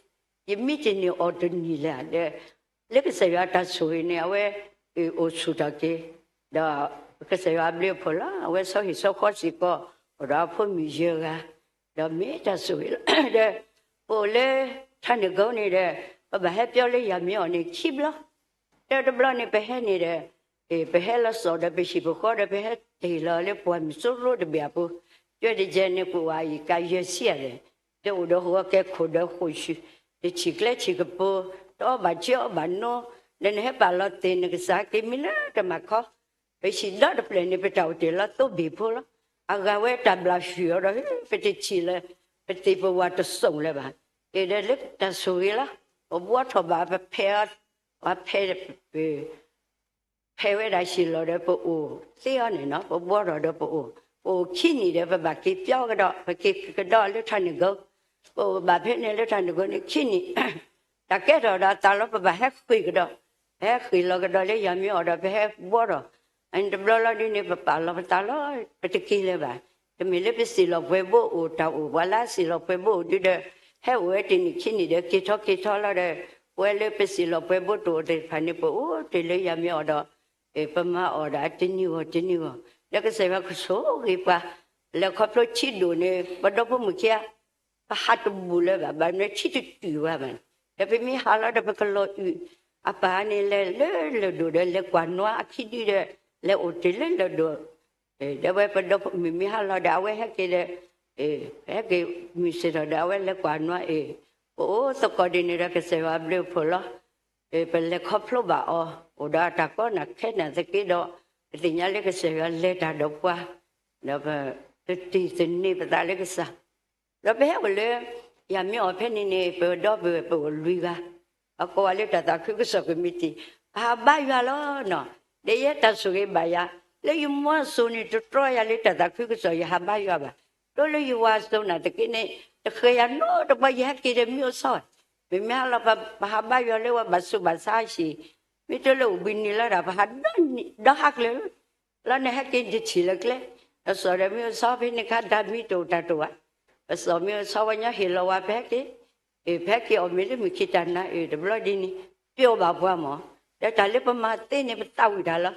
ယမ့ၢ်တန့ၢ်အီၤတနံၣ်လၢၤဒီး လၢကစၢ်ယွၤတၢ်ဆိၣ်ဂ့ၤန့ၣ် အဝဲအိၣ်ဆူၣ်ထီၣ်က့ၤ, ဒီးကစၢ်ယွၤအဘျုးအဖှိၣ်လီၤ. အဝဲဆီဟံၣ်ဆီဃီစ့ၢ်ကီး အိၣ်ဒီးအဖိမုၣ်ယဲၢ်ဂၤ, ဒီးမ့ၢ်တၢ်ဆိၣ်ဂ့ၤလီၤ. ဒီးပအိၣ်လၢ ထၢန့ၣ်ကိန့ၣ်ဒီး ပဘၣ်ဟဲပၠီလၢယၤမ့ၢ်အီၤန့ၣ်ခံဘျီ, တၢတဘျီန့ၣ် ပဟဲန့ၣ်ဒီး ပဟဲလီၤစိာ်ဒီးပဟံၣ်ပဃီဒီး ပဟဲတ့ၢ်လီၤလၢပှၢ်မုၢ်စိရိတဘ့ၣ်အပူၤ, ကၠီတယဲၢ်န့ၣ် ပအိၣ်အံၤကယဲၢ်ဆံယဲၢ်, တအိၣ်ဒီးဟီၣ်ကဲခိၣ်ဒီးဃိၣ်ဆူၣ်, တဆံၣ်ကျဲဆံၣ်ကပူၤ, တအီၣ်ဘၣ်ကၠီအီၣ်ဘၣ်နိ, ဒီးနဟဲပာ်လီၤသ့ၣ်နကစၢ်က့ၤမံလၢတမၤခီ, ပဟံၣ်ဒီတဖျၢၣ်န့ၣ် ပတၢ်အိၣ်တ့ၢ်လီၤသိဘ့ၣ်ဖိလီၤ. အဂၤဝဲတၢ်ဘျၣ်ဃုာ်အီၤဒီး ပတဆံၣ်လၢၤ, ပသ့ၣ်ပဝၢ်တစိၢ်လၢၤဘၣ်. ဒီးလၢတၢ်ဆိၣ်ဂ့ၤလီၤ. ပဘှီထီၣ်ဘၣ် ပဖဲးအီၤ, ပှၤဖဲး ဖဲးဝဲဒၣ်ဟံၣ်လီၤဒီးပအိၣ်သ့အီၤန့ၣ်နီၤ, ပဘှီထီၣ်ဒီးပအိၣ်, ပအိၣ်ခံနံၣ်ဒီး ပဘၣ်က့ၤပၠီကဒီး, ပက့ၤကဒီးလၢထၢနုာ်ကိ, ပအိၣ်ဘၣ်ဖဲန့ၣ်လၢထၢနုာ်ကိန့ၣ်ခံနံၣ်, တၢ်ကဲထီၣ်ဒီးအသးလီၤ ပဘၣ်ဟဲဃ့ၢ်ကဒီး, ပဟဲဃ့ၢ်လီၤကဒီးလၢယၤမ့ၢ်အီၤဒီး ပဟဲဘှီထီၣ်, အန့ၣ်တဘျီလီၤဒ်န့ၣ် ပပာ်လီၤပသးလီၤ, ပတက့ၤလၢၤဘၣ်. တမ့ၢ်လၢပစံၣ်လီၤပှဲၤဘိအိၣ်တၢ်အိၣ် ပှၤလၢစံၣ်လီၤပှဲၤဘိအိၣ်ဒုဒီး ဟဲအိၣ်ဝဲတနံၣ်ခံနံၣ်ဒီး က့ၤထီၣ်က့ၤထီၣ်လီၤဒီး ပဝဲလၢပစံၣ်လီၤပှဲၤဘိတအိၣ်သ့ၣ်တဖၣ်န့ၣ် ပအိၣ်တ့ၢ်လၢယၤမ့ၢ်အီၤဒီး ပမၤအီၣ်ဒၣ်တနံၤဂီၢ်တနံၤဂီၢ်, ဒီးကစၢ်ယွၤကဆိၣ်ဂ့ၤပှၤ, လဲၤခီဖျိထံဒိၣ်န့ၣ် ပဒီဖိမုၣ်ခံဂၤ ပဟးတဘူၣ်လၢၤဘၣ်, ဘၣ်မနုၤထံတတုၤဝဲဘၣ်န့ၣ်, ဒီးပမ့ၢ်ဟးလီၤဒီးပကလီၤအုၣ်, အပၢ်န့ၣ်လဲၤလၢလၢၢ်ဒိၣ်ဒီး လဲၤကွၢ်နွါအခံဒုဒီး လဲၤအိၣ်တ့ၢ်လၢလၢၢ်ဒိၣ် ဒီးဝဲပဒီမုၣ်မ့ၢ်ဟးလီၤဒီး အဝဲဟဲက့ၤဒီး ဟဲက့ၤမုၢ်ဆ့ၣ်ထီၣ်ဒီး အဝဲလဲၤကွၢ်နွါအ့ၣ်, ပအိၣ်သကိးဒ်န့ၣ်ဒီး ကစၢ်ယွၤအဘျုးအဖှိၣ်လီၤ. ပလဲၤခီဖျိဘၣ်အီၤ အိၣ်ဒီးအတၢ်ကီနာ်ခဲနာ်သက့ဒီး ပသ့ၣ်ညါလၢကစၢ်ယွၤလဲၤတၢ်ဒီးပှၤ, ဒီးပတတ့ၢ်သန့ၤပသးလၢကစၢ် ဒီးပဟဲအိၣ်လၢ ယၤမ့ၢ်အီၤဖဲန့ၣ်န့ၣ် ပဒီပုၢ်ဝဲၢ်ပအိၣ်လွံၢ်ဂၤ, အကိးဝဲလၢတၢ်သးခုကစီၣ်ကမံးတံာ်, ပဟးဘါယွၤလီၤနီၤ, ဒီးယဲတၢ်ဆိၣ်ဂ့ၤဘၣ်ယၤ, လၢယမိၢ်စိၤန့ၣ် တတြီယၤလၢတၢ်သးခုကစီၣ် ယဟးဘါယွၤဘၣ်, တိလၢယဝၤစိၤနာ်သက့န့ၣ် တဃဲၤယၤနီတဘျီ ယဟဲက့ၤဒီးမံအိၣ်ဆီ, မ့မ့ၢ်ဟးလီၤ ပဟးဘါယွၤလၢဝဲဘၣ်ဆူးဘၣ်ဆါဟံၣ် မ့ၢ်တလၢအိၣ်ဘှံးနံၤလၢဒၣ် ပဟးဒီနံၤဒီဟါကျၢၤလီၤ. လီၤန့ၣ်ဟဲက့ၤတထံၣ်လၢကျဲ, ပစီၤဒီးမ့ၢ်အိၣ်ဆီဖဲန့ၣ်ခါ တၢ်မံတအိၣ်တၢ်တအိၣ်ဘၣ်. ပစီၤမ့ၢ်အိၣ်ဆီဝဲညီဟ့ၣ်လီၤဝဲ ပဟဲက့ၤ အ့ၣ် ပဟဲက့ၤအီၣ်မ့ၤလၢမုၢ်ခံတၢ်နၤ အ့ၣ် တဘျီဒ်န့ၣ် ပျိာ်ဘၣ်ပှၤမး. ဒီးတၢ်လၢပမၤသ့န့ၣ် ပသးဝံၣ်တၢ်လီၤ.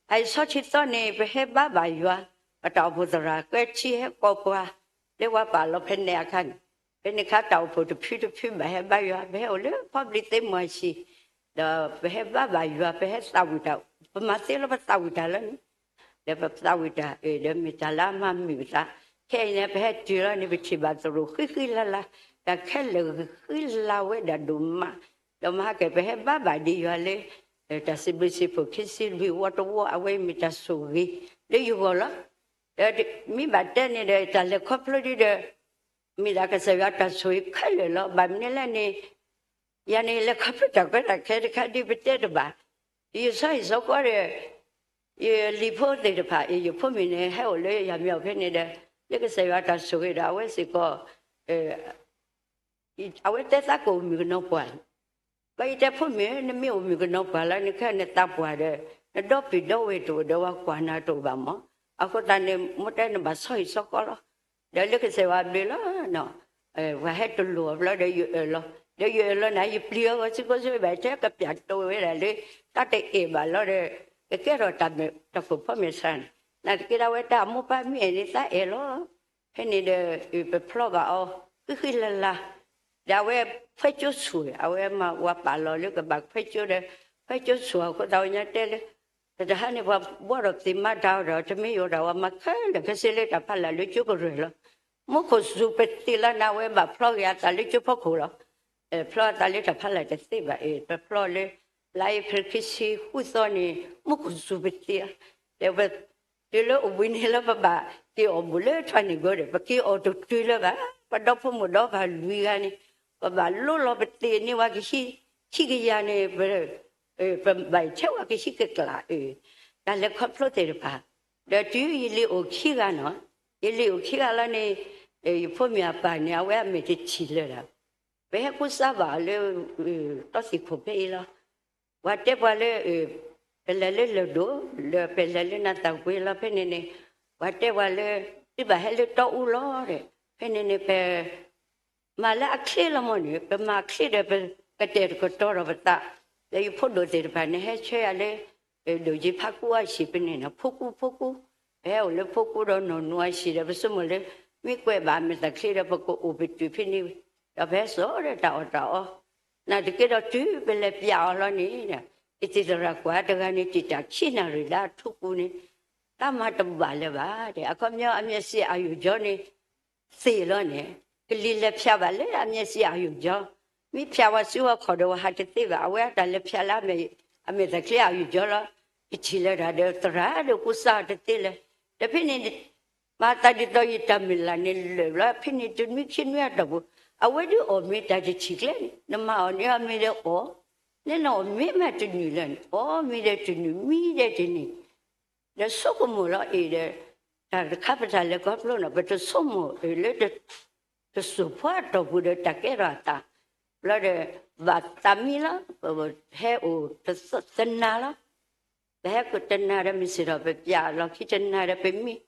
အအံၤဆီထံသီန့ၣ် ပဟဲဘါဘၣ်ယွၤ, ပတၢ်အိၣ်ဖှိၣ်သရၣ် ကွဲထံဟဲကိးပှၤ လၢပှၤပာ်လီၤဖဲန့ၣ်အခါန့ၣ်, ဖဲန့ၣ်ခါတၢ်အိၣ်ဖှိၣ်တဖုတဖုဘၣ်ဟဲဘါယွၤ, ပဟဲအိၣ်လၢဖီဘျံးသ့ၣ်မုၢ်အဟံၣ်, ဒီးပဟဲဘါဘၣ်ယွၤ ပဟဲသးဝံၣ်တၢ်, ပမၤသ့လီၤ ပသးဝံၣ်တၢ်လီၤန့ၣ် ဒီးပသးဝံၣ်တၢ် အ့ၣ် ဒီးမ့ၢ်တၢ်လၢအမၤမုာ်ပသး, ခဲအံၤန့ၣ် ပဟဲတုၤလီၤန့ၣ် ပထံၣ်ဘၣ်သရိာ်ဃံဃံလၤလၤ, တၢ်ခဲလၢာ်ဃံလၤဝဲဒၣ်ဒိၣ်မး, ဒီးမဟါကဲ ပဟဲဘါဘၣ်ဒံးယွၤလၢ တၢ်စံးဘျုးစံးဖှိၣ်ခံဆံလွံၢ်ဝီတဝီ အဝဲအံၤမ့ၢ်တၢ်ဆိၣ်ဂ့ၤလၢယဂီၢ်လီၤ. ဒီးမ့ၢ်ဘၣ်တဲန့ၣ်ဒီး တၢ်လဲၤခီဖျိဒ်ဒီး မ့ၢ်ဒၣ်ကစၢ်ယွၤတၢ်ဆိၣ်ဂ့ၤခဲလၢာ်လီၤ. ဘၣ်မနုၤလဲၣ်န့ၣ် ယၤန့ၣ် လဲၤခီဖျိတၢ်ကီတၢ်ခဲတခါဒ်ပတဲတဘၣ်, ယဆီဟံၣ်ဆီဃီဒီး ယလံၤဖိသ့ၣ်တဖၣ် ယဖိမုၣ်န့ၣ် ဟဲအိၣ်လၢယၤမ့ၢ်အီၤဖဲန့ၣ်ဒီး လၢကစၢ်ယွၤတၢ်ဆိၣ်ဂ့ၤဒီး အဝဲစ့ၢ်ကီး အဝဲတဲသးကအိၣ်မုၣ်ကနီၤပှၢ်, ဘၣ်ယတဲဖိမုၣ် နမ့ၢ်အိၣ်မုၣ်ကနီၤပှၢ်လီၤ နခဲနသးပှၢ်ဒီး နဒီပုၢ်ဒီဝဲၢ်တအိၣ်ဒီး ပှၤကွၢ်နၤတအိၣ်ဘၣ်မး, အဃိသတးန့ၣ် မိၢ်တဲနဘၣ်ဆီဟံၣ်ဆီဃီလီၤ. ဒီးလၢကစၢ်ယွၤဘျုးလီၤ ပှၤဟဲတလိၣ်အီၤဘျီဒီး ယအၢၣ်လီၤ, ဒီးယအၢၣ်လီၤန့ၣ် ယပျံၤအီၤဂီၤစုကိးစုဘၣ် ထဲကပျၢ်တိၢ်ဝဲဒၣ်လၢ တၢ်တအဲၣ်ဘၣ်လီၤဒီး ကကဲထီၣ်တၢ်မဲာ် တၢ်ခိၣ်ဖီမဲာ်ဆှးန့ၣ်, နာ်သက့ဒီး အဝဲတၢ်အမိၢ်ပၢ်မ့ၢ်အဲၣ်န့ၣ် သးအဲၣ်လီၤ. ဖဲန့ၣ်ဒီး ပဖျီဘၣ်အီၤ ဃံဃံလၤလၤ, ဒီးအဝဲခွဲကၠိဆူၣ် အဝဲမၤဝဲပာ်လီၤလၢကဘၣ်ခွဲကၠိဒီး ခွဲကၠိဆူၣ်အဃိသတး ဝဲညါတဲလၢ တဟါန့ၣ် ပှၤဘှီထီၣ်သ့ၣ်မၤတၢ်အီၤဒီး တမ့ၢ်ယိၤဒၣ် ပှၤမၤခဲလၢာ်ခဲဆ့လၢတၢ်ဖးလၢ်လၢကၠိကရၢၢ်လီၤ. မူခိၣ်စူၤပသံးလီၤန့ၣ် အဝဲဘၣ်ဖျီက့ၤအသးလၢကၠိဖီခိၣ်လီၤ. ဖျီအသးလၢတၢ်ဖးလၢ်တသ့ဘၣ်အံၤ ပဖျီလၢ လါအ့ဖြ့ၣ်ခံဆံဃုသီန့ၣ် မူခိၣ်စူၤပသံးလီၤ. ဒီးပတုၤလၢအိၣ်ဘှံးနံၤလၢပဘၣ်က့ၤအီၣ်ဘူၣ်လၢထွါန့ၣ်ကီဒီး ပက့ၤအီၣ်တတုၤလၢၤဘၣ်. ပဒီဖိမိၢ်ဒီဖးလွံၢ်ဂၤန့ၣ် ပဘၣ်လိလီၤပသံးန့ၢ်ဝဲကဟံး ခံကယၤန့ၣ် ပဘၣ်ထဲဝဲကဟံးကကျး တၢ်လဲၤခီဖျိသ့ၣ်တဖၣ်, ဒီးတုၤယလံၤအိၣ်ခံဂၤနီၤ, ယလံၤအိၣ်ခံဂၤလီၤန့ၣ် ယဖိမုၣ်အပၢ်န့ၣ် အဝဲအမဲာ်တထံၣ်လၢၤဒီး ပဟဲကူစါဘၣ်အီၤလၢ တီသံၣ်ခိၣ်ဖဲအံၤလီၤ. ပှၤတဲပှၤလၢ ပလဲၤလၢလၢၢ်ဒိၣ် လၢပလဲၤလၢနၤသၣ်ကွ့လီၤ ဖဲန့ၣ်န့ၣ် ပှၤတဲပှၤလၢ သုဘၣ်ဟဲလၢတီအူလီၤဒီး ဖဲန့ၣ်န့ၣ် ပ မၤလၢအချ့လီၤမ့ၢ်န့ၣ် ပမၤချ့ဒီး ပကတဲာ်တကတီၤဒီးပသး, ဒီးယဖိဒိၣ်သ့ၣ်တဖၣ်န့ၣ် ဟဲဆှၢယၤလၢ ဒိၣ်ကၠံဖးကူအဟံၣ်ဖဲန့ၣ်နီၤ ဖိကူ ဖိကူ, ပဟဲအိၣ်လၢဖိကူဒီးနီၢ်နူအဟံၣ်ဒီး ပဆိကမိၣ်လၢ မ့ၢ်ကွဲးဘၣ်အမဲာ်သၣ်ချံဒီး ပကအိၣ်ပတုာ်ဖဲန့ၣ်, ဒီးပဟဲစိာ်ဒီးတၢ်အီၣ်တၢ်အီ, နာ်သက့ဒီးတုၤပလဲၤပျးအီၤလီၤန့ၣ် ကသံၣ်သရၣ်ကွၢ်တဂၤန့ၣ် တံာ်တာ်ခံနၣ်ရံၣ်လၢအထူပူၤန့ၣ် တၢ်မၤတဘၣ်လၢၤဘၣ်ဒီး အခီပညီအမျက်စိအာရုံကြောန့ၣ် သ့ၣ်လီၤန့ၣ် ကလံၤလဲၤဖျးဘၣ်လၢအမျက်စိအာရုံကြော, မ့ၢ်ဖျးဝဲစုဝဲခီၣ်ဒီး ဝဲဟးတသ့ဘၣ်, အဝဲအတၢ်လဲၤဖျးလၢအမဲာ် အမဲာ်သၣ်ချံအာရုံကြောလီၤ. တထံၣ်လၢၤတၢ်ဒီးသရၣ်ဒီးကူစါအီၤတသ့လၢၤ, ဒီးဖဲန့ၣ် မၤသးဒ်သိးယတၢ်မုၢ်လၢ်န့ၣ်လၢာ်ဘျီ ဖဲန့ၣ်တနွံခံနွံအတီၢ်ပူၤ အဝဲဒုးအီၣ်မ့ၤတၢ်တထံၣ်ကျဲန့ၣ် နမၤအီၤန့ၢ်အီၤမ့ၤဒီးအီၣ်, နဲနအီၣ်မ့ၤမးတနုာ်လၢာ်န့ၣ် အီၣ်မ့ၤဒီးတနုာ် မံဒီးတနုာ် ဒီးဆိကမိၣ်လီၤအံၤဒီး တၢ်တခါပတၢ်လဲၤခီဖျိနီၤ ပတဆိကမိၣ်လၢ တစိၢ်ဖိအတီၢ်ပူၤဒီးတၢ်ကဲထီၣ်အသး ဘျီဒီး ဘၣ်သးမံလီၤ ပဟဲအိၣ်တနၤလီၤ. ပဟဲကတနၤဒီးမုၢ်ဆ့ၣ်ထီၣ် ပပျးလီၢ်ခံတနၤဒီးပမံ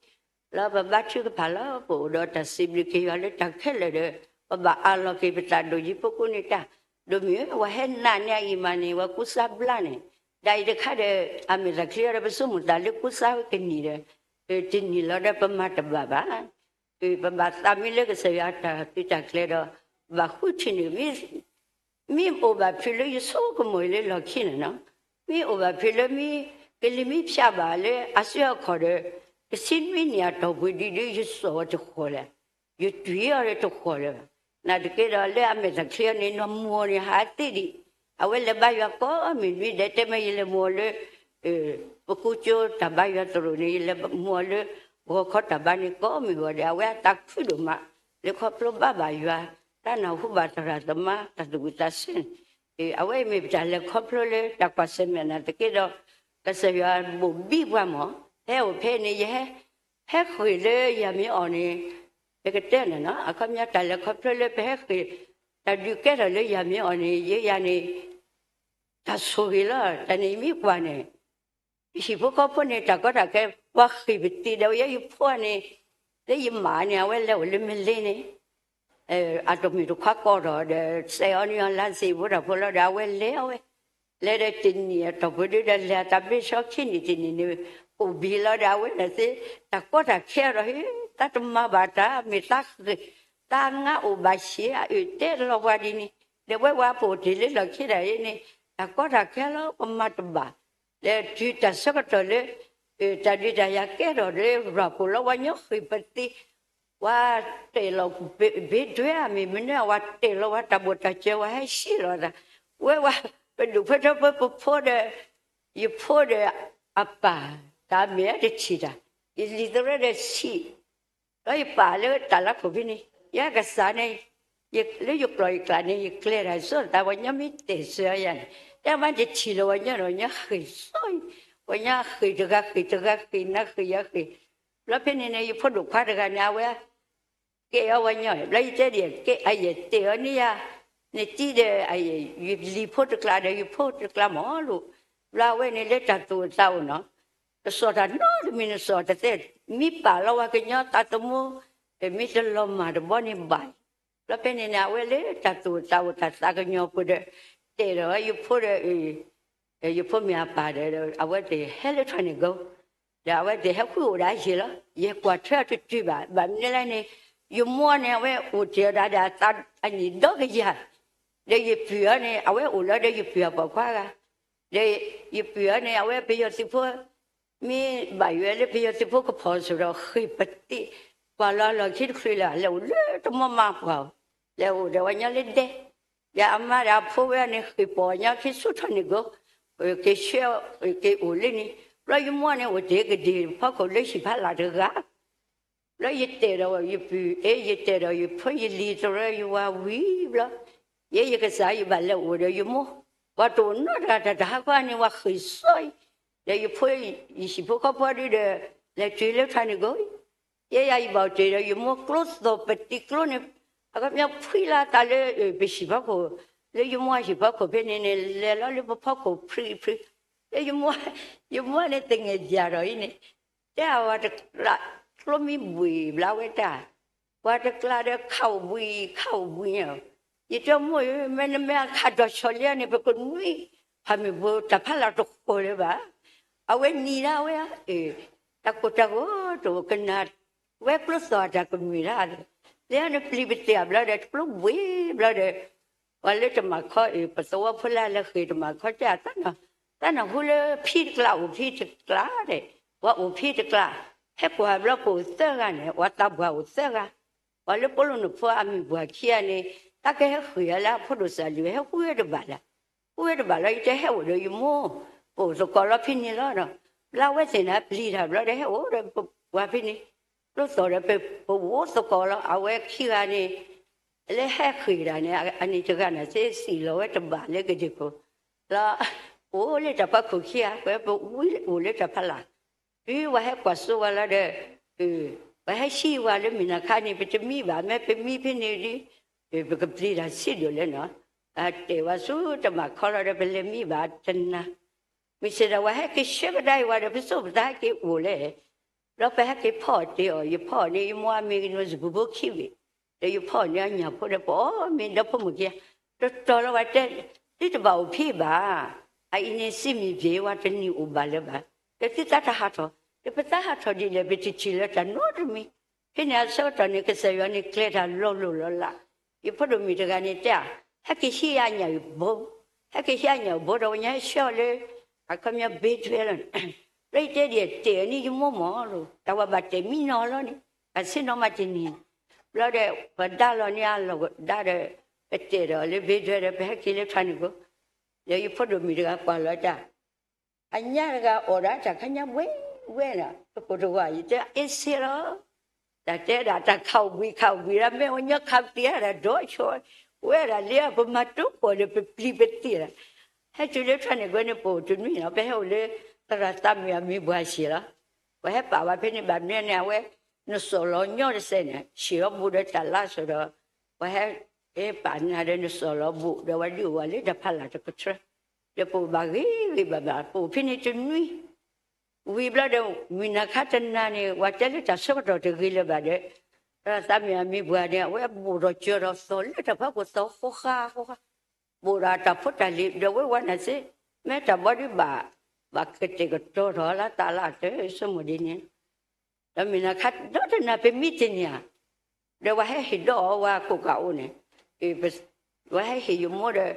လၢပဘါထုကဖၣ်လီၤ ပအိၣ်ဒီးတၢ်စံးဘျုးက့ၤယွၤလၢတၢ်ခဲလၢာ်ဒီး ပဘၣ်အးလီၤက့ၤပသးဒိၣ်ယံၤဖိကူန့ၣ်တၢ် ဒိၣ်မုၢ်ဧၢ ဝဲဟဲနာ်န့ၢ်အအံၤမးန့ၣ် ဝဲကူစါဘျါန့ၣ် ဒ်အံၤတခါဒီး အမဲာ်သၣ်ချံအီၤဒီး ပဆိကမိၣ်သးလၢကူစါဝဲကနံၣ်ဒီး တနံၣ်လီၤဒီးပမၤတဘၣ်ဘၣ် ပဘၣ်သးမံလၢကစၢ်ယွၤတၢ်သုးတၢ်ကျဲၤဒီး ဘၣ်ဃုထံၣ်န့ၣ် မ့ၢ်အိၣ်ဘၣ်ဖုးလၢယဆိကမိၣ်အံၤလၢလီၢ်ခံန့ၣ်နီၤ, မ့ၢ်အိၣ်ဘၣ်ဖုးလၢမ့ၢ်ကလံၤမ့ၢ်ဖျးဘၣ်လၢအစုအခီၣ်ဒီး တဆံနွံနံၣ်အတီၢ်ပူၤဒ်ဒ်ယစိာ်အီၤတဃီၤလဲၣ်, ယတွံၢ်အီၤဒီးတဃီၤလၢၤဘၣ်. နာ်သက့ဒီးလၢအမဲာ်သၣ်ချံအီၤန့ၣ် နမိၢ်န့ၣ်ဟးသ့ဒံး, အဝဲလဲၤဘါယွၤကိးမုၢ်နွံဒဲး တဲမ့ၢ်ယလဲၤမုၢ်အီၤလၢ ပကူကၠိတၢ်ဘါယွၤသရိာ်န့ၣ် ယလဲၤမုၢ်အီၤလၢ ဂီၤခီတၢ်ဘါန့ၣ်ကိးမုၢ်ဂီၤဒီး အဝဲအသးခုဒိၣ်မး လၢခီဖျိဘါဘၣ်ယွၤ တၢ်နၢ်ဟူဘၣ်သရၣ်သမါ တၢ်သူၣ်ဝံၣ်သးဆၢန့ၣ်, အဝဲအံၤမ့ၢ်ပတၢ်လဲၤခီဖျိလၢတၢ်ကွၢ်ဆၢၣ်မဲာ်နာ်သက့ဒီး ကစၢ်ယွၤဘိၣ်ဘံပှၤမး ဟဲအိၣ်ဖဲန့ၣ် ယဟဲ ဟဲဃ့ၢ်လၢယၤမ့ၢ်အီၤန့ၣ် ယကတဲန့ၣ်နီၤ အခီပညီတၢ်လဲၤခီဖျိလၢပဟဲဃ့ၢ် တၢ်ဒုးကဲထီၣ်လၢယၤမ့ၢ်အီၤန့ၣ် ယယၤန့ၣ် တၢ်ဆိၣ်ဂ့ၤလီၤ. တၢ်န့ၣ်ယမ့ၢ်ကွၢ်န့ၣ် ပဟံၣ်ဖိဃီဖိန့ၣ် တၢ်ကီတၢ်ခဲ ပှၤဃ့ၢ်ပသံဒီး ဝဲယဲယဖိန့ၣ် လၢယမါန့ၣ် အဝဲလဲၤအိၣ်လၢမလ့န့ၣ် အတမုာ်တခွါကီၢ်ထီၣ်ဒီး စဲးအီၤန့ၣ်အီၤလါစ့းဖိတၢ်ဖိလီၤဒီး အဝဲလဲၤအီၤဝဲ လဲၤဒီးတနံၣ်အတီၢ်ပူၤဒုဒီး လဲၤအတၢ်ဘ့ၣ်ဆှီခံနံၣ်တနံၣ်န့ၣ် အိၣ်ဘံၤလီၤဒီး အဝဲန့ၣ်သ့ တၢ်ကီတၢ်ခဲအီၤဒီး ဟ့ တၢ်တမၤဘၣ်တၢ် မ့ၢ်သးဃ့ၢ် သးငါအိၣ်ဘၣ်ဆံး အအၢၣ်တဲလီၤပှၤဒ်န့ၣ် ဒီးဝဲဝဲပအိၣ်တ့ၢ်လၢလီၢ်ခံတၢ်အံၤန့ၣ် တၢ်ကီတၢ်ခဲလီၤ ပမၤတဘၣ် ဒီးတုၤတၢ်ဆၢကတီၢ်လၢ တၢ်ဒုးတၢ်ယၤကဲထီၣ်လၢ ရၤပူၤလီၤ ပှၤညီဃ့ၢ်ပသံ ပှၤတဲာ်လီၤဘ့ၣ်ဒွဲအမ့ၢ်မနုၤ ပှၤတဲာ်လီၤပှၤတၢ်ဘိၣ်တၢ်စၢၤ ပှၤဟဲဆှံလီၤသး ဝဲဝဲ ပဒိၣ်ဖိထၢဖိပဖိဒီး ယဖိဒီးအပၢ် တၢ်မ့ၢ်အတထံၣ်တၢ် ယလံာ်သရဲဒီးဆံး ဒီးယပာ်လၢတၢ်လၢခိၣ်ဖဲန့ၣ် ယကစၢ်န့ၣ် လၢယကျိာ်ယကျဲန့ၣ် ယကျဲတၢ်စိၤသး ပှၤညီမ့ၢ်တဲာ်စၢၤယၤန့ၣ် တဲမ့ၢ်တထံၣ်လၢပှၤညီဒီး ပှၤညီဃ့ၢ်စိၤအံၤ ပှၤညီဃ့ၢ်တဂၤဃ့ၢ်တဂၤဃ့ၢ် နၤဃ့ၢ်ယၤဃ့ၢ် ဘျီဖဲန့ၣ်န့ၣ် ယဖိဒိၣ်ခွါတဂၤန့ၣ် အဝဲ ကဲအီၤပှၤညီ ဘျီယတဲဒ် ကဲအယဲၢ်တဲာ်အီၤန့ၢ်ယၤ နတံၤဒီး ယလံၤဖိတကျါဒီး ယဖိတကျါမ့ၢ်လိၤ ဘျီအဝဲန့ၣ်လၢတၢ်သူၣ်အိၣ်သးအိၣ်နီၤ တစိာ်တၢ်နီတမံၤ နစိာ်တသ့ မ့ၢ်ပာ်လီၤပှၤကညီသးသမူ မ့ၢ်တလီၤမၢ်တဘီန့ၣ်ဘၣ် ဘျီဖဲန့ၣ်န့ၣ် အဝဲလၢတၢ်သူၣ်အိၣ်သးအိၣ်တၢ်သးကညီၤပူၤဒီး တဲာ်ဒီးယဖိဒီး ယဖိမ့ၢ်အပၢ်ဒီး အဝဲသ့ၣ်ဟဲလၢထွဲန့ၣ်ကိး ဒီးအဝဲသ့ၣ်ဟဲဃုအိၣ်ဒၣ်ယဲၢ်လီၤ ယကွၢ်ထွဲအီၤတတုၤဘၣ် ဘၣ်မနုၤလဲၣ်န့ၣ် ယမိၢ်န့ၣ် အဝဲအိၣ်တ့ၢ်အီၤဒၣ်ဒီးအသးအနံၣ်ဒီကယၤ ဒီးယပုၢ်အီၤန့ၣ် အဝဲအိၣ်လီၤဒီးယပုၢ်အပိာ်ခွါဂၤ ဒီးယပုၢ်အီၤန့ၣ် အဝဲပယီၤသုးဖိ မ့ၢ်ဘၣ်ယွၤလၢပယီၤသုးဖိကဖီၣ်စိဒီးဃ့ၢ်ပသံ ကွၢ်လီၤလီၢ်ခံတချုးလၢ် လဲၤအိၣ်လၢတမီမါပှၢ်ဧိၤ လဲၤအိၣ်ဒီးပှၤညီလၢဒဲ ဒီးအမါဒီးအဖိဝဲန့ၣ် ဃ့ၢ်ပိာ်ညီခံဆူၣ်ထီၣ်န့ၣ်ကိး က့ၤဆှၢ က့ၤအိၣ်လၢန့ၣ် ဘျီယမိၢ်န့ၣ်အိၣ်တ့ၢ်ကဒ့ၣ်ဖီခိၣ်လၢဟံၣ်ဖးလာ်တဂၤ ဘျီယတဲာ်ဒီးယပုၢ် အ့ ယတဲာ်ဒီးယဖိယလံၤသရၢယဝၤဝံၤဘျီ ယဲယကစၢ်ယဘၣ်လဲၤအိၣ်ဒီးယမိၢ် ပှၤတအိၣ်နီတဂၤတၢ်တဟးခီန့ၣ် ပှၤဃ့ၢ်စိအံၤ ဒီးယဖိ ယဟံၣ်ဖိဃီဖိဒုဒီး လဲၤတုၤလၢထွဲန့ၣ်ကိး ယဲယၤယဘၣ်အိၣ်တ့ၢ်ဒီးယမိၢ်ကျိသီၣ်ပတံၤကျိန့ၣ် အခီပညီဖှံလၢသးလၢပဟံၣ်ဖီခိၣ် လၢယမိၢ်ဟံၣ်ဖီခိၣ်ဖဲန့ၣ်န့ၣ် လဲၤလီၤလၢပဖီခိၣ်ဖှံဖှံ လၢယမိၢ် ယမိၢ်န့ၣ်သငဲၣ်ယၤဒီးအံၤန့ၣ် တဲအဝဲတကျး ကျိမ့ၢ်ဘှံးဘျီဝဲတၢ် ပှၤတကျးဒီးခးအိၣ်ဘှံး ခးအိၣ်ဘှံးန့ၣ် ယတဲမိၢ်ဧၢ မ့ၢ်နမ့ၢ်အခးဒီးဆီလံန့ၣ် ပကနွံ ဖးမ့ၢ်ဘိတၢ်ဖးလၢ်တဃီၤလၢၤဘၣ် အဝဲနံၤဒၣ်ဝဲ တၢ်ကိၢ်တၢ်ဂီၤတအိၣ်ကနၣ် ဝဲကျိသီၣ်တၢ်ကမုာ်တၢ်ဒီး လၢနပျံၤပသ့ၣ်ဘျီဒီး တကျိဘှံးဘျီဒီး ပှၤလၢတမၤခီအံၤ ပသဝီဖိလၢလဲၤဃ့ၢ်တမၤခီတဲ တၢ်နၢ်ဟူလၢဖံတကျါအိၣ်ဖံတကျါဒီး ပှၤအိၣ်ဖံတကျါ ဟဲကွၢ်ဘျီကအိၣ်သၢဂၤန့ၣ် ပှၤသးပှၢ်အိၣ်သၢဂၤ ပှၤလၢပိာ်လိၣ်နဖိအမုၢ်ပှၢ်ခံဂၤန့ၣ် တၢ်ကဟဲဃ့ၢ်အီၤလၢအဖိဒိၣ်စၢ်လံၤ ဟဲဃုဝဲတဘၣ်လၢ ဃုဝဲတဘၣ်လီၤ ယတဲဟဲအိၣ်ဒီးယမိၢ် ပအိၣ်သကိးလီၤဖဲန့ၣ်လီၤဒီး ဘျီဝဲသ့ၣ်န့ၣ်ပျံၤတၢ်ဘျီဒီးဟဲအိၣ်ဒီးပှၤဖဲန့ၣ် ကျိသီၣ်ဒီးပအိၣ်သကိးလီၤ အဝဲခံဂၤန့ၣ် လၢဟဲဃ့ၢ်တၢ်န့ၣ် အနံၤတဂၤန့ၣ် သ့စံၣ်လီၤဝဲတဘၣ်လၢကဒ့ၢ်ခိၣ် လီၤ အိၣ်လၢတၢ်ဖးခိၣ်ခံဂၤ ပဝဲပဝံအိၣ်လၢတၢ်ဖးလၢ် တုၤပှၤဟဲကွၢ်စိဝဲလီၤဒီး ပှၤဟဲဆံးဝဲလၢမုၢ်နၤခါန့ၣ် ပတမံဘၣ် မ့ၢ်ပမံဖဲန့ၣ်ဒီး ပကပျံၤတၢ်ဆံးဒိၣ်လဲၣ်နီၤ တဲာ်ဝဲဆူတမၤခီလီၤဒီး ပလဲၤမံဘၣ်တနၤ မုၢ်ဆ့ၣ်ဒီး ပှၤဟဲက့ၤဆှၢကဒါအံၤဝဲဒီး ပစိပသးဟဲက့ၤအိၣ်လဲၣ် ဘျီပဟဲက့ၤဖီၣ်တ့ၢ်အီၤ ယဖီၣ်န့ၢ် ယမိၢ်အမ့ၢ်ကနီၤစကူၤဖိခံဘ့ၣ် ဒီးယဖီၣ်န့ၢ်အညၣ်ဖိဒီး ပအီၣ်မ့ၤဒီဖိမိၢ်ခံဂၤ တတီၤလီၤဝဲတဲ သုတဘၣ်အိၣ်ဖံးဘၣ် အအံၤန့ၣ်စံးမံၤပျ့ၤဝဲတနံၣ်အိၣ်ဘၣ်လၢၤဘၣ် ဒီးသုသးတဟးထီၣ် ဒီးပသးဟးထီၣ်ဒ်လဲၣ် ပတထံၣ်လၢၤတၢ်နီတမံၤ ဖဲန့ၣ်အဆၢကတီၢ်န့ၣ် ကစၢ်ယွၤန့ၣ်ကျဲၤတၢ်လီၤလိၢ်လီၤလး ယဖိဒိၣ်မုၣ်တဂၤန့ၣ်တဲ ဟဲက့ၤဟံးအညၣ်အဘိ ဟဲက့ၤဟံးအညၣ်အဘိဒီး ပှၤညီဟဲဆှၢအီၤလၢ အခီပညီဘ့ဒွဲလီၤန့ၣ် ဘျီယတဲဒ်တဲာ်န့ၢ်ယမိၢ်မၢ်လိၤ တၢ်ဝဲဘၣ်တဲာ်မံနီၤလီၤန့ၣ် ဘၣ်ဆ့ၣ်နီၤမးတနံၤ ဘျီဒီး ပှၤဒါလီၤန့ၢ်အလီၢ်ဒါဒီး ပတဲာ်ဒီးလၢဘ့ဒွဲဒီး ပဟဲက့ၤလၢထွဲန့ၣ်ကိး ဒီးယဖိဒိၣ်မုၣ်တဂၤကွၢ်လီၤတၢ် အညါတဂၤအီၣ်ဒၣ်တၢ်ခါညါဘှဲဘှဲနီၤ တကိးတဂီၤ ယတဲအ့စ့လီၤ တၢ်တဲဒၣ်တၢ်ခးအိၣ်ဘှံးခးအိၣ်ဘှံးဒၣ် မ့ၢ်အီၤညီခးပတံၤဒၣ်ဒီးဆီ ဝဲဒၣ်လံ ပမၤတိခိၣ်ဒီးပပျံၤပသ့ၣ်လီၤ ဟဲတုၤလၢထွဲန့ၣ်ကွဲန့ၣ် ပအိၣ်တနွံနီၤ ပဟဲအိၣ်လၢ သရၣ်သးမုၣ်အမံၤပှၢ်ဆံးလီၤ ပှၤဟဲပာ်ဝဲဖဲန့ၣ်ဘၣ်မနုၤန့ၣ် အဝဲ နစီၣ်လီၤညီတစဲးန့ၣ် ဆံးအီၤဘူးဒီးတၢ်လါစိၤဒီး ပှၤဟဲ ဟဲပာ်နၤဒီးနစီၣ်လီၤဘူးဒီး ဝဲဒုးအိၣ်ဝဲလၢတၢ်ဖးလၢ်တကထြၢ ဒီးပအိၣ်ဘၣ်ဂ့ၤဂ့ၤဘၣ်ဘၣ် ပအိၣ်ဖဲန့ၣ်တနွံ ဝံၤဘျီဒီး မုၢ်နၤခါတနၤန့ၣ် ပှၤတဲလၢတၢ်ဆၢကတီၢ်တဂ့ၤလၢၤဘၣ်ဒီး သးမ့ၢ်အမံၤပှၢ်န့ၣ် အဝဲဘူးဒီးစၢၤဒီးသီၣ်လၢတၢ်ဖီခိၣ်သီၣ်ဃီဃာ်ဃီဃာ် ဘူးဒီးတၢ်ဖိတၢ်လံၤ ဒီးဝဲဝဲနၤစ့ မ့ၢ်တၢ်ဘီဒုးဘၣ် ဘၣ်ကတဲာ်ကတီၤထီၣ်လၢတၢ်လၢအတၢ် ဆိကမိၣ်ဒ်န့ၣ် ဒီးမုၢ်နၤခါဒီတနၤပမံတနံၤဧါ ဒီးပှၤဟဲဟ့ၣ်ဒီးအီၤဝဲကိးကးအိၣ်န့ၣ် ပှၤဟဲဟ့ၣ်ယမိၢ်ဒီး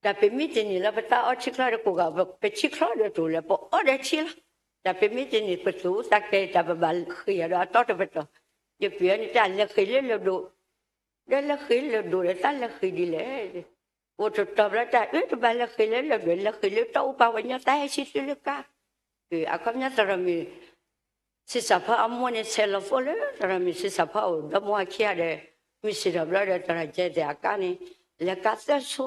တၢ်ပမံတနံၤလၢပသးအီထံချီဒီးကိးကး ပထံချီဒီးတအိၣ်လၢၤ ပအီဒီးထံလီၤ. တၢ်ပမံတနံၤပသူၣ်သးကဲတၢ်ပဘၣ်ဃ့ၢ်အီၤဒီးအတီတပတီၢ် ယပှ့ၤအီၤန့ၣ်တၢ်လဲၤဃ့ၢ်လၢလၢၢ်ဒိၣ် ဒီးလဲၤဃ့ၢ်လၢၢ်ဒိၣ်ဒီးသးလဲၤဃ့ၢ်ဒ်လဲၣ် အိၣ်တတီၤဘျီတၢ်အၢတဘၣ်လဲၤဃ့ၢ်လၢလၢၢ်ဒိၣ် လဲၤဃ့ၢ်လၢတီအူပၢ်ဝဲညီသးဟဲဆံသွံလၢကါ အခီပညီသရၣ်မုၣ် ဆံးစၢ်ဖီအမိၢ်န့ၣ် ဆဲးလီၤဖိလၢသရၣ်မုၣ်ဆံးစၢ်ဖီအအိၣ် ဒီမါဝၤခံဂၤဒီး မုၢ်ဆ့ၣ်ထီၣ်ဘျီဒီးသရၣ်ကဲသ့ၣ်အကါန့ၣ် လဲၤကါသၢဆိ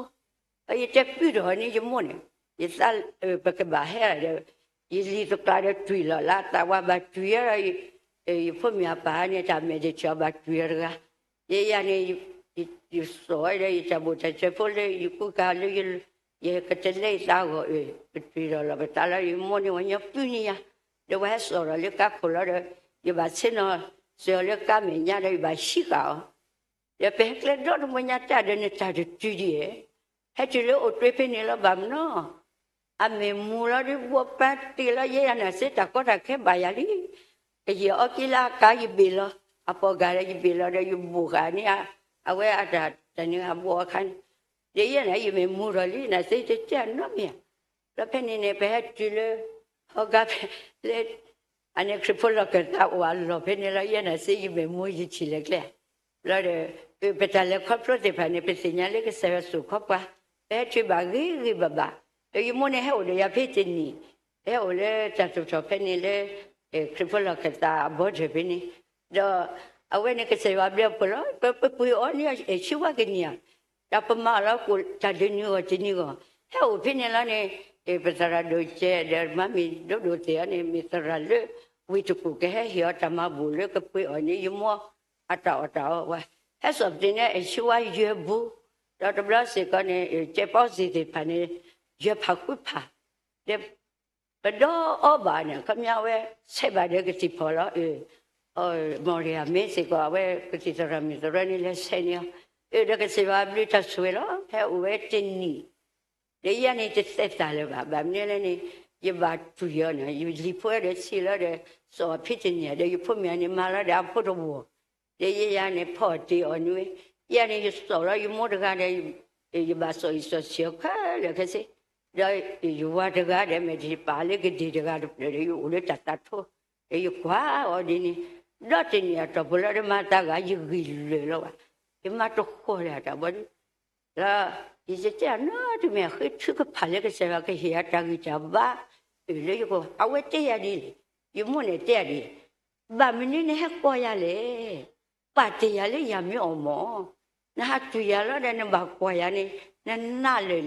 ယတဲပုၢ်ထီၣ်န့ၣ်ယမိၢ်န့ၣ် ယသးပကဘၣ်ဟဲဒီး ယလံၤသကျါဒီးတွံၢ်လီၤလၢသးဝါဘၣ်တွံၢ်အီၤဒီး ယဖိမုၣ်အပၢ်န့ၣ် တၢ်မဲာ်တဆှီဘၣ်တွံၢ်အီၤတဂၤ ယယၤန့ၣ် ယစိာ်ဝဲဒီးယတၢ်ဘိၣ်တၢ်စဲးဖိလၢယကူကၤလၢ ယကတလဲအသးအဂီၢ် ပတွံၢ်ထီၣ်လီၤပသးလၢယမိၢ်န့ၣ် ပှၤညီပုၢ်န့ၢ်ယၤ ဒီးပှၤဟဲစိာ်ထီၣ်လၢကါခိၣ်လီၤဒီး ယဘၣ်ဆ့ၣ်နီၤစၢၤအီၤလၢကါမဲာ်ညါဒီး ယဘၣ်ဟံးဃာ်အီၤ ဒီးပဟဲကျဲဒီတဘိညါတၢ်ဒီးနတၢ်တတုၤဒံးဧါ ဟဲတုၤလၢအိၣ်တ့ၢ်ဖဲန့ၣ်လီၤဘၣ်မနီၤ အမဲာ်မူၤလီၤဒုးဘှီပၢ်တ့ၢ်လီၤ ယဲယၤန့ၣ်စ့တၢ်ကီတၢ်ခဲဘၣ်ယၤလံ ကယဲၢ်အီကံလၢအကါယဘ့ၣ်လီၤ အပိာ်ကၤဒီးယဘ့ၣ်ဃာ်န့ၣ် အဝဲအတၢ်တၢ်န့ၣ်အဘိအခါန့ၣ် ဒီးယဲန့ၣ် ယမဲာ်မူၤထီၣ်လံ နစ့တတဲအနီတမံၤဧါ ဒီးဖဲန့ၣ်န့ၣ် ပဟဲတုၤလၢ ဟီဂၤဖဲလၢ အန့ၣ်ခရံာ်ဖိလီၢ်ခၢၣ်သးအိၣ်အလီၢ်ဖဲန့ၣ်လီၤ ယဲန့ၣ်စ့ယမဲာ်မူၤယထံၣ်လဲၤကျဲ ဘျီဒီး ပတၢ်လဲၤခီဖျိသ့ၣ်တဖၣ်န့ၣ် ပသ့ၣ်ညါလၢကစၢ်ယွၤစိာ်ခီပှၤ ပဟဲတုၤဘၣ်ဂ့ၤဂ့ၤဘၣ်ဘၣ် ဒီးယမိၢ်န့ၣ်ဟဲအိၣ်ဒီးယၤဖဲတနံၤ ဟဲအိၣ်လၢတၢ်သူၣ်ထီၣ်ဖဲန့ၣ်လၢ ခရံာ်ဖိလီၢ်ခၢၣ်သးအဘီထၢၣ်ဖဲန့ၣ် ဒီးအဝဲန့ၣ်ကစၢ်ယွၤအဘျုးအဖှိၣ်လီၤ ပပှ့ၤအီၤန့ၣ် ဆံဝါကနံၣ်ဧါ တၢ်ပမၤအီၤလီၤကိးတၢ်ဒုးနုာ်ဂီၢ်တနံၤဂီၢ် ဟဲအိၣ်ဖဲန့ၣ်လီၤန့ၣ် ပသရၣ်ဒိၣ်ကဲဒီးမါမံၤဒိၣ်ဒိၣ်သ့ၣ်အီၤန့ၣ် မ့ၢ်သရၣ်လၢဝ့ၢ်တကူၣ် ကဟဲဟ့ၣ်အီၤတၢ်မၤဘူၣ်လၢကပှ့ၤအီၤန့ၣ် ယမိၢ်အတၢ်အီၣ်တၢ်အီဝဲ ဟဲစိာ်ပသ့ၣ်န့ၣ် ဆံဝါယဲၢ်ဘူး ဒီးတဘျီစ့ၢ်ကီးန့ၣ် ကဲပီစ့ၢ်သ့ၣ်တဖၣ်န့ၣ် ယဲၢ်ဖးဃုဖး ဒီး ပဒီအီဘၣ်န့ၣ် ခီပညီဝဲ ဆဲးဘၣ်ဒီးကသံၣ်ဖီၣ်လီၤ မီၢ်ရံယၤမ့ၢ်စ့ၢ်ကီး အဝဲကသံၣ်သရၣ်မုၣ်သရၣ်န့ၣ်လဲၤဆဲးန့ၢ်အီၤ ဒီးကစၢ်ယွၤအဘျုးတၢ်ဆိၣ်ဂ့ၤလီၤ ဟဲအိၣ်ဝဲတနံၤ ဒီးယဲန့ၣ်တသဲးသးလၢၤဘၣ် ဘၣ်မနုၤလဲၣ်န့ၣ် ယဘၣ်တွံၢ်အီၤန့ၣ် ယလံၤဖိဒီးဆံးလီၤဒီး စိာ်အီၤဖဲတနံၤဒီး ယဖိမုၣ်န့ၣ်မၤလီၤဒီးအဖိတဝီၢ် ဒီးယဲယၤန့ၣ်ဖီၣ်တ့ၢ်အီၤန့ၣ်ဝဲ ယဲန့ၣ်ယစိာ်လီၤယမိၢ်တဂၤဒီး ယဘၣ်စိာ်အံၤစိာ်ဆံးအီၤခဲလၢာ်ခဲဆ့ ဒီးယဝၤတဂၤဒီး မ့ၢ်ယပာ်လၢကဒံၣ်တဂၤတဖျၢၣ်ဒီး ယအိၣ်လၢတၢ်သးထိ ဒီးယကွၢ်အီၤဒ်န့ၣ် ဒီတနံၣ်အတီၢ်ပူၤလီၤဒီးမၤသးဂၤ ယဂံၢ်လၢာ်လီၤဘၣ် ယမၤတဃီၤလၢၤတၢ်ဘီဒု ဒီး ယတဲအနီတမံၤ ဃ့ထုကဖၣ်လၢကစၢ်ယွၤကဟ့ၣ်အတၢ်ဂံၢ်တၢ်ဘါ အၢၣ်လၢယက အဝဲတဲယၤဒ်လဲၣ် ယမိၢ်န့ၣ်တဲယၤဒ်လဲၣ် ဘၣ်မနုၤနဟဲကိးယၤလဲၣ် ပာ်တ့ၢ်ယၤလၢယၤမ့ၢ်အီၣ်မး နဟးတွံၢ်ယၤလီၤဒီးနဘၣ်ကွၢ်ယၤန့ၣ် နနးလၢာ်လံ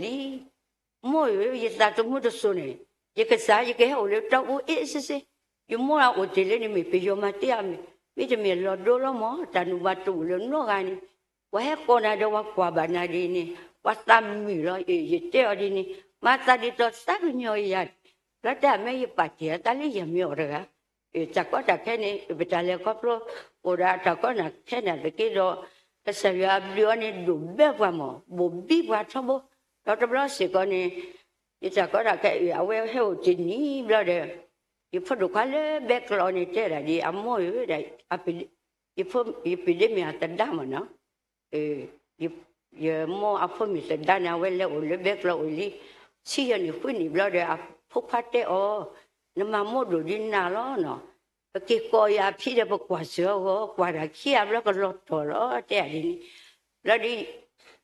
မိၢ်ဧၢ ယသးသမူတစိၤန့ၣ် ယကစၢ်ယကဟဲအိၣ်လၢတီအူအ့စ့စ့ ယမိၢ်အအိၣ်တ့ၢ်လၢန့ၣ်မ့ၢ်ပယီၤမၤတ့ၢ်အီၤမ့ၢ် မ့တမ့ၢ်လီၤဒိလီၤမး တၢ်နုာ်ဘၣ်တအိၣ်လၢနီတဂၤန့ၣ် ပှၤဟဲကိးနၤဒီးပှၤကွၢ်ဘၣ်နၤဒ်န့ၣ် ပှၤသးမုာ်လီၤ ယတဲအီၤဒ်န့ၣ် မၤသးဒ်သိးသးကညီၤယၤ လီၤတၢ်မ့ၢ်ယပာ်တ့ၢ်အသးလၢယၤမ့ၢ်အီၣ်တဂၤ တၢ်ကီတၢ်ခဲန့ၣ် ပတၢ်လဲၤခီဖျိ အိၣ်ဒီးတၢ်ကီတၢ်ခဲနၢ်သက့ဒီး ကစၢ်ယွၤအဘျုးအီၤန့ၣ် ဒိၣ်ဘဲပှၤမး ဘိၣ်ဘံပှၤထီဘိ ဒီးတဘျီစ့ၢ်ကီးန့ၣ် ယတၢ်ကီတၢ်ခဲ အဝဲဟဲအိၣ်တနံၤဘျီဒီး ယဖိဒိၣ်ခွါလၢဘဲကျီန့ၣ်တဲဒၣ်ဒ်အမိၢ်ဧၢ ယပဒ့မ့ၢ်အသဒါမးနီၤ ယမိၢ်အဖိမုၣ်သဒါန့ၣ် အဝဲလဲၤအိၣ်လၢဘဲကျီအိၣ်လံ ဆံယဲၢ်နံၣ်ဃုနံၣ်ဘျီဒီး အဖိခွါတဲအီၤ နမၤမိၢ်ဒိၣ်ဒ်နၤလီၤနီၤ ပက့ၤကိးယၤအဖံဒီးပကွၢ်စၢၤအဂီၢ် ကွၢ်တၢ်ခံဂၤဘျီကလီၤတီၢ်လီၤ တဲဒ်န့ၣ် ဘျီဒီး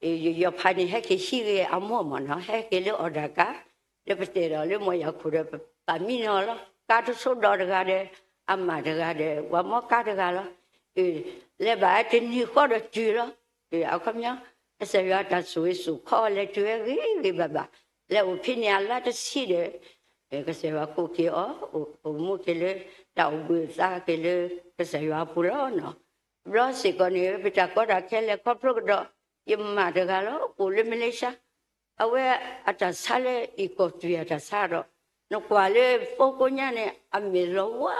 ယယီၤဖးန့ၣ် ဟဲက့ၤဟံးဂ့ၤအမိၢ်မးနီၤ ဟဲက့ၤလၢအီၣ်ဒၣ်ကါ ဒီးပတဲဒီးလၢမီၢ်ယၤခိၣ်ဒီး ပပာ်မံနီၤလီၤ ကါတဆိဒီးတဂၤဒီး အမၢ်တဂၤဒီး ပှၤမီကါတဂၤလီၤ လဲၤဘၣ်တနံၤဃီဒီးတုၤလီၤ အခီပညီ ကစၢ်ယွၤတၢ်ဆိၣ်ဂ့ၤဆိၣ်ခီအီၤလဲၤတုၤဝဲဂ့ၤဂ့ၤဘၣ်ဘၣ် လဲၤအိၣ်ဖဲန့ၣ်အလါတဆံဒီး ကစၢ်ယွၤကိးက့ၤအီၤ အိၣ်မူက့ၤလၢ တၢ်အိၣ်ဘှံးအိၣ်သါက့ၤလၢ ကစၢ်ယွၤအပူၤလီၤနီၤ ဘျီစ့ၢ်ကီးန့ၣ် ပတၢ်ကီတၢ်ခဲလဲၤခီဖျိကဒီး ယမၢ်တဂၤလီၤ အိၣ်လၢမလ့ၡါ အဝဲအတၢ်ဆါလၢအံၣ်ကီၢ်သွံၣ်အတၢ်ဆါဒီး, နကွၢ်လၢဖိကိညါန့ၣ် အမဲာ်လီၤဝါ,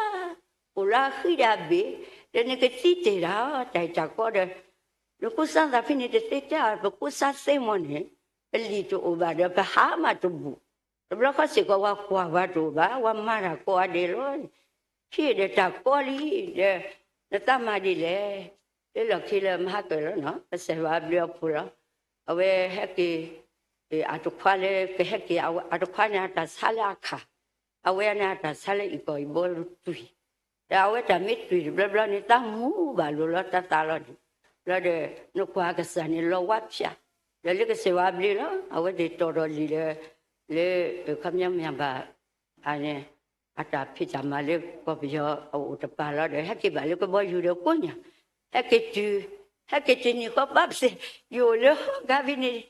အိၣ်လၢအဃံဒီးအဘ့ၣ်, ဒီးနကသံတ့ၢ်ဒၣ် တၢ်အံၤတၢ်ကီဒီး, နကူစါသးဖဲန့ၣ်တသ့တဲအီၤ ပကူစါသ့မီၢ်န့ၣ်, ပလံာ်တအိၣ်ဘၣ်ဒီးပဟးမးတဘူၣ်, တဘျီဃီစ့ၢ်ကီး ဝၤကွၢ်ဝဲတအိၣ်ဘၣ်, ဝၤမၤတၢ်ကိးဂၤဒဲးလီၤ. ခံဒီးတၢ်ကီလံ, ဒီးနသးမၤဒ်လဲၣ်. လၢလီၢ်ခံလၢမဟါကၢၣ်လီၤနီၤ ကစၢ်ယွၤဘျုးအဖှိၣ်လီၤ. အဝဲဟဲက့ၤ အတခွါလၢကဟဲက့ၤ အတခွါန့ၣ်အတၢ်ဆါလၢအခၣ်, အဝဲန့ၣ်အတၢ်ဆါလၢအံၣ်ကီၢ်အံၤဘီလၢသွံၣ်, ဒီးအဝဲတၢ်မ့ၢ်သွံၣ်တဘျီဘျီန့ၣ် သးမူဘၣ်လိၤလီၤ တၢ်သးလီၤန့ၣ်, ဘျီဒီး နကွၢ်ကစၢ်န့ၣ်လီၤဝါဖၠး, ဒီးလၢကစၢ်ယွၤဘျုးလီၤ အဝဲသ့ၣ်တီၢ်ဒီးလံာ်လၢ လၢ ခီပညီမ့ၢ်ဘၣ် အန့ၣ် အတၢ်ဖံးတၢ်မၤလၢကီၢ်ပယီၤအအိၣ်တပၤလီၤဒီး ဟဲက့ၤဘၣ်လၢကဘီယူၤဒီးကိးညၣ်, ဟဲက့ၤတုၤ, ဟဲက့ၤတုၤနံၤဃီဘၣ်ပသ့ၣ် ယအိၣ်လၢဟီၣ်ဂါဖဲန့ၣ်,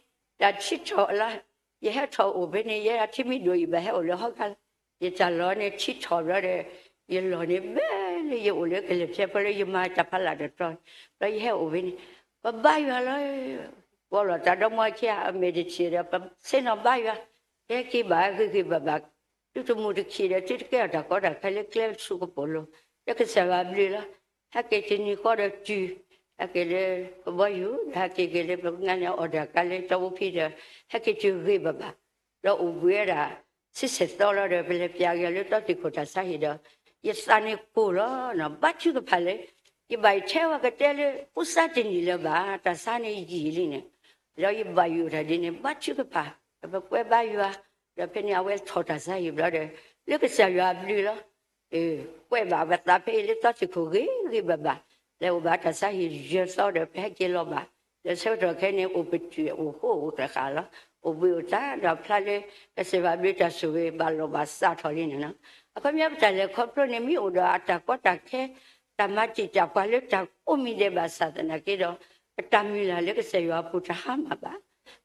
တၢ်ထံထီၣ်လီၤ, ယဟဲထီၣ်အိၣ်ဖဲန့ၣ် ယဲဒၣ်ထံမ့ၢ်ဒိၣ်ယဘၣ်ဟဲအိၣ်လၢဟီၣ်ဂါလီၤ, ယတၢ်လီၢ်န့ၣ်ထံထီၣ်ဘျီဒီး ယလီၢ်န့ၣ်ဘဲလၢယအိၣ်လၢကလဲၤဖဲဖဲလၢယမၤတၢ်ဖးလၢ်တတီၤ, ဘျီယဟဲအိၣ်ဖဲန့ၣ်, ပဘါယွၤလီၤ ပီလီၤတၢ်ဒီမါခံဂၤအမဲာ်တဆံးဒီး ပဆ့ၣ်နီၤဘါယွၤ, ယဟဲက့ၤဘၣ်ဂ့ၤဂ့ၤဘၣ်ဘၣ်, သုတမူတခံးဒီး သုတကဲထီၣ်တၢ်ကီတၢ်ခဲလၢကျဲဆူကပိာ်လိၤ, လၢကစၢ်ယွၤဘျုးလီၤ. ဟဲက့ၤတနံၤဃီဒီးတုၤ, ဟဲက့ၤလၢကဘီယူၤ, ဒီးဟဲက့ၤက့ၤလၢပကငါန့ၣ်အီၣ်ဒၣ်ကါလၢတီအူဖံဒီး, ဟဲက့ၤတုၤဂ့ၤဘၣ်ဘၣ်, ဒီးအိၣ်ဘှံးဝဲဒၣ် ဆံဆဲၣ်သီလီၤဒီး ပလဲၤပၠးက့ၤအီၤလၢတီသ့ၣ်ခိၣ်တၢ်ဆါဟံၣ်ဒီး, ယသးန့ၣ်ကိၢ်လီၤ, ဘါထုကဖၣ်လၢ ယဘၣ်ယထဲဝဲကတဲလၢ ဖိစါတနံၣ်လၢၤဘၣ် တၢ်ဆါန့ၣ်ယံာ်လံန့ၣ်, ဒီးယဘၣ်ယိၣ်တၢ်ဒ်န့ၣ် ဘါထုကဖၣ်, ဒီးပကွဲဘါယွၤ, ဒီးဖဲန့ၣ်အဝဲထီၣ်တၢ်ဆါဟံၣ်ဘျီဒီး, လၢကစၢ်ယွၤအဘျုးလီၤ. ကွဲးဘၣ်ပသးဖဲအံၤလၢတီသ့ၣ်ခိၣ်ဂ့ၤဂ့ၤဘၣ်ဘၣ်, လဲၤအိၣ်ဘၣ်တၢ်ဆါဟံၣ်ယဲၢ်သီဒီး ပဟဲက့ၤလီၤဘၣ်, ဒီးဆၢကတီၢ်ခဲအံၤန့ၣ် အိၣ်ပတုာ်အိၣ်ဃိအိၣ်ကျဲဃာ်လီၤ, အိၣ်ဘှံးအိၣ်သါဒီးဖျါလၢ ကစၢ်ယွၤအဘျုးတၢ်ဆိၣ်ဂ့ၤ ဘၣ်လီၤဘၣ်စးထီၣ်လံန့ၣ်လီၤ. အခီပညီပတၢ်လဲၤခီဖျိန့ၣ် မ့ၢ်အိၣ်ဒီးအတၢ်ကီတၢ်ခဲ, တၢ်မၤတံာ်တာ်ပှၤလၢတၢ်ကိးမံၤဒဲးဘၣ်ဆၣ်သနာ်က့ဒီး, ပတၢ်မုၢ်လၢ်လၢကစၢ်ယွၤအပူၤတဟါမၢ်ဘၣ်,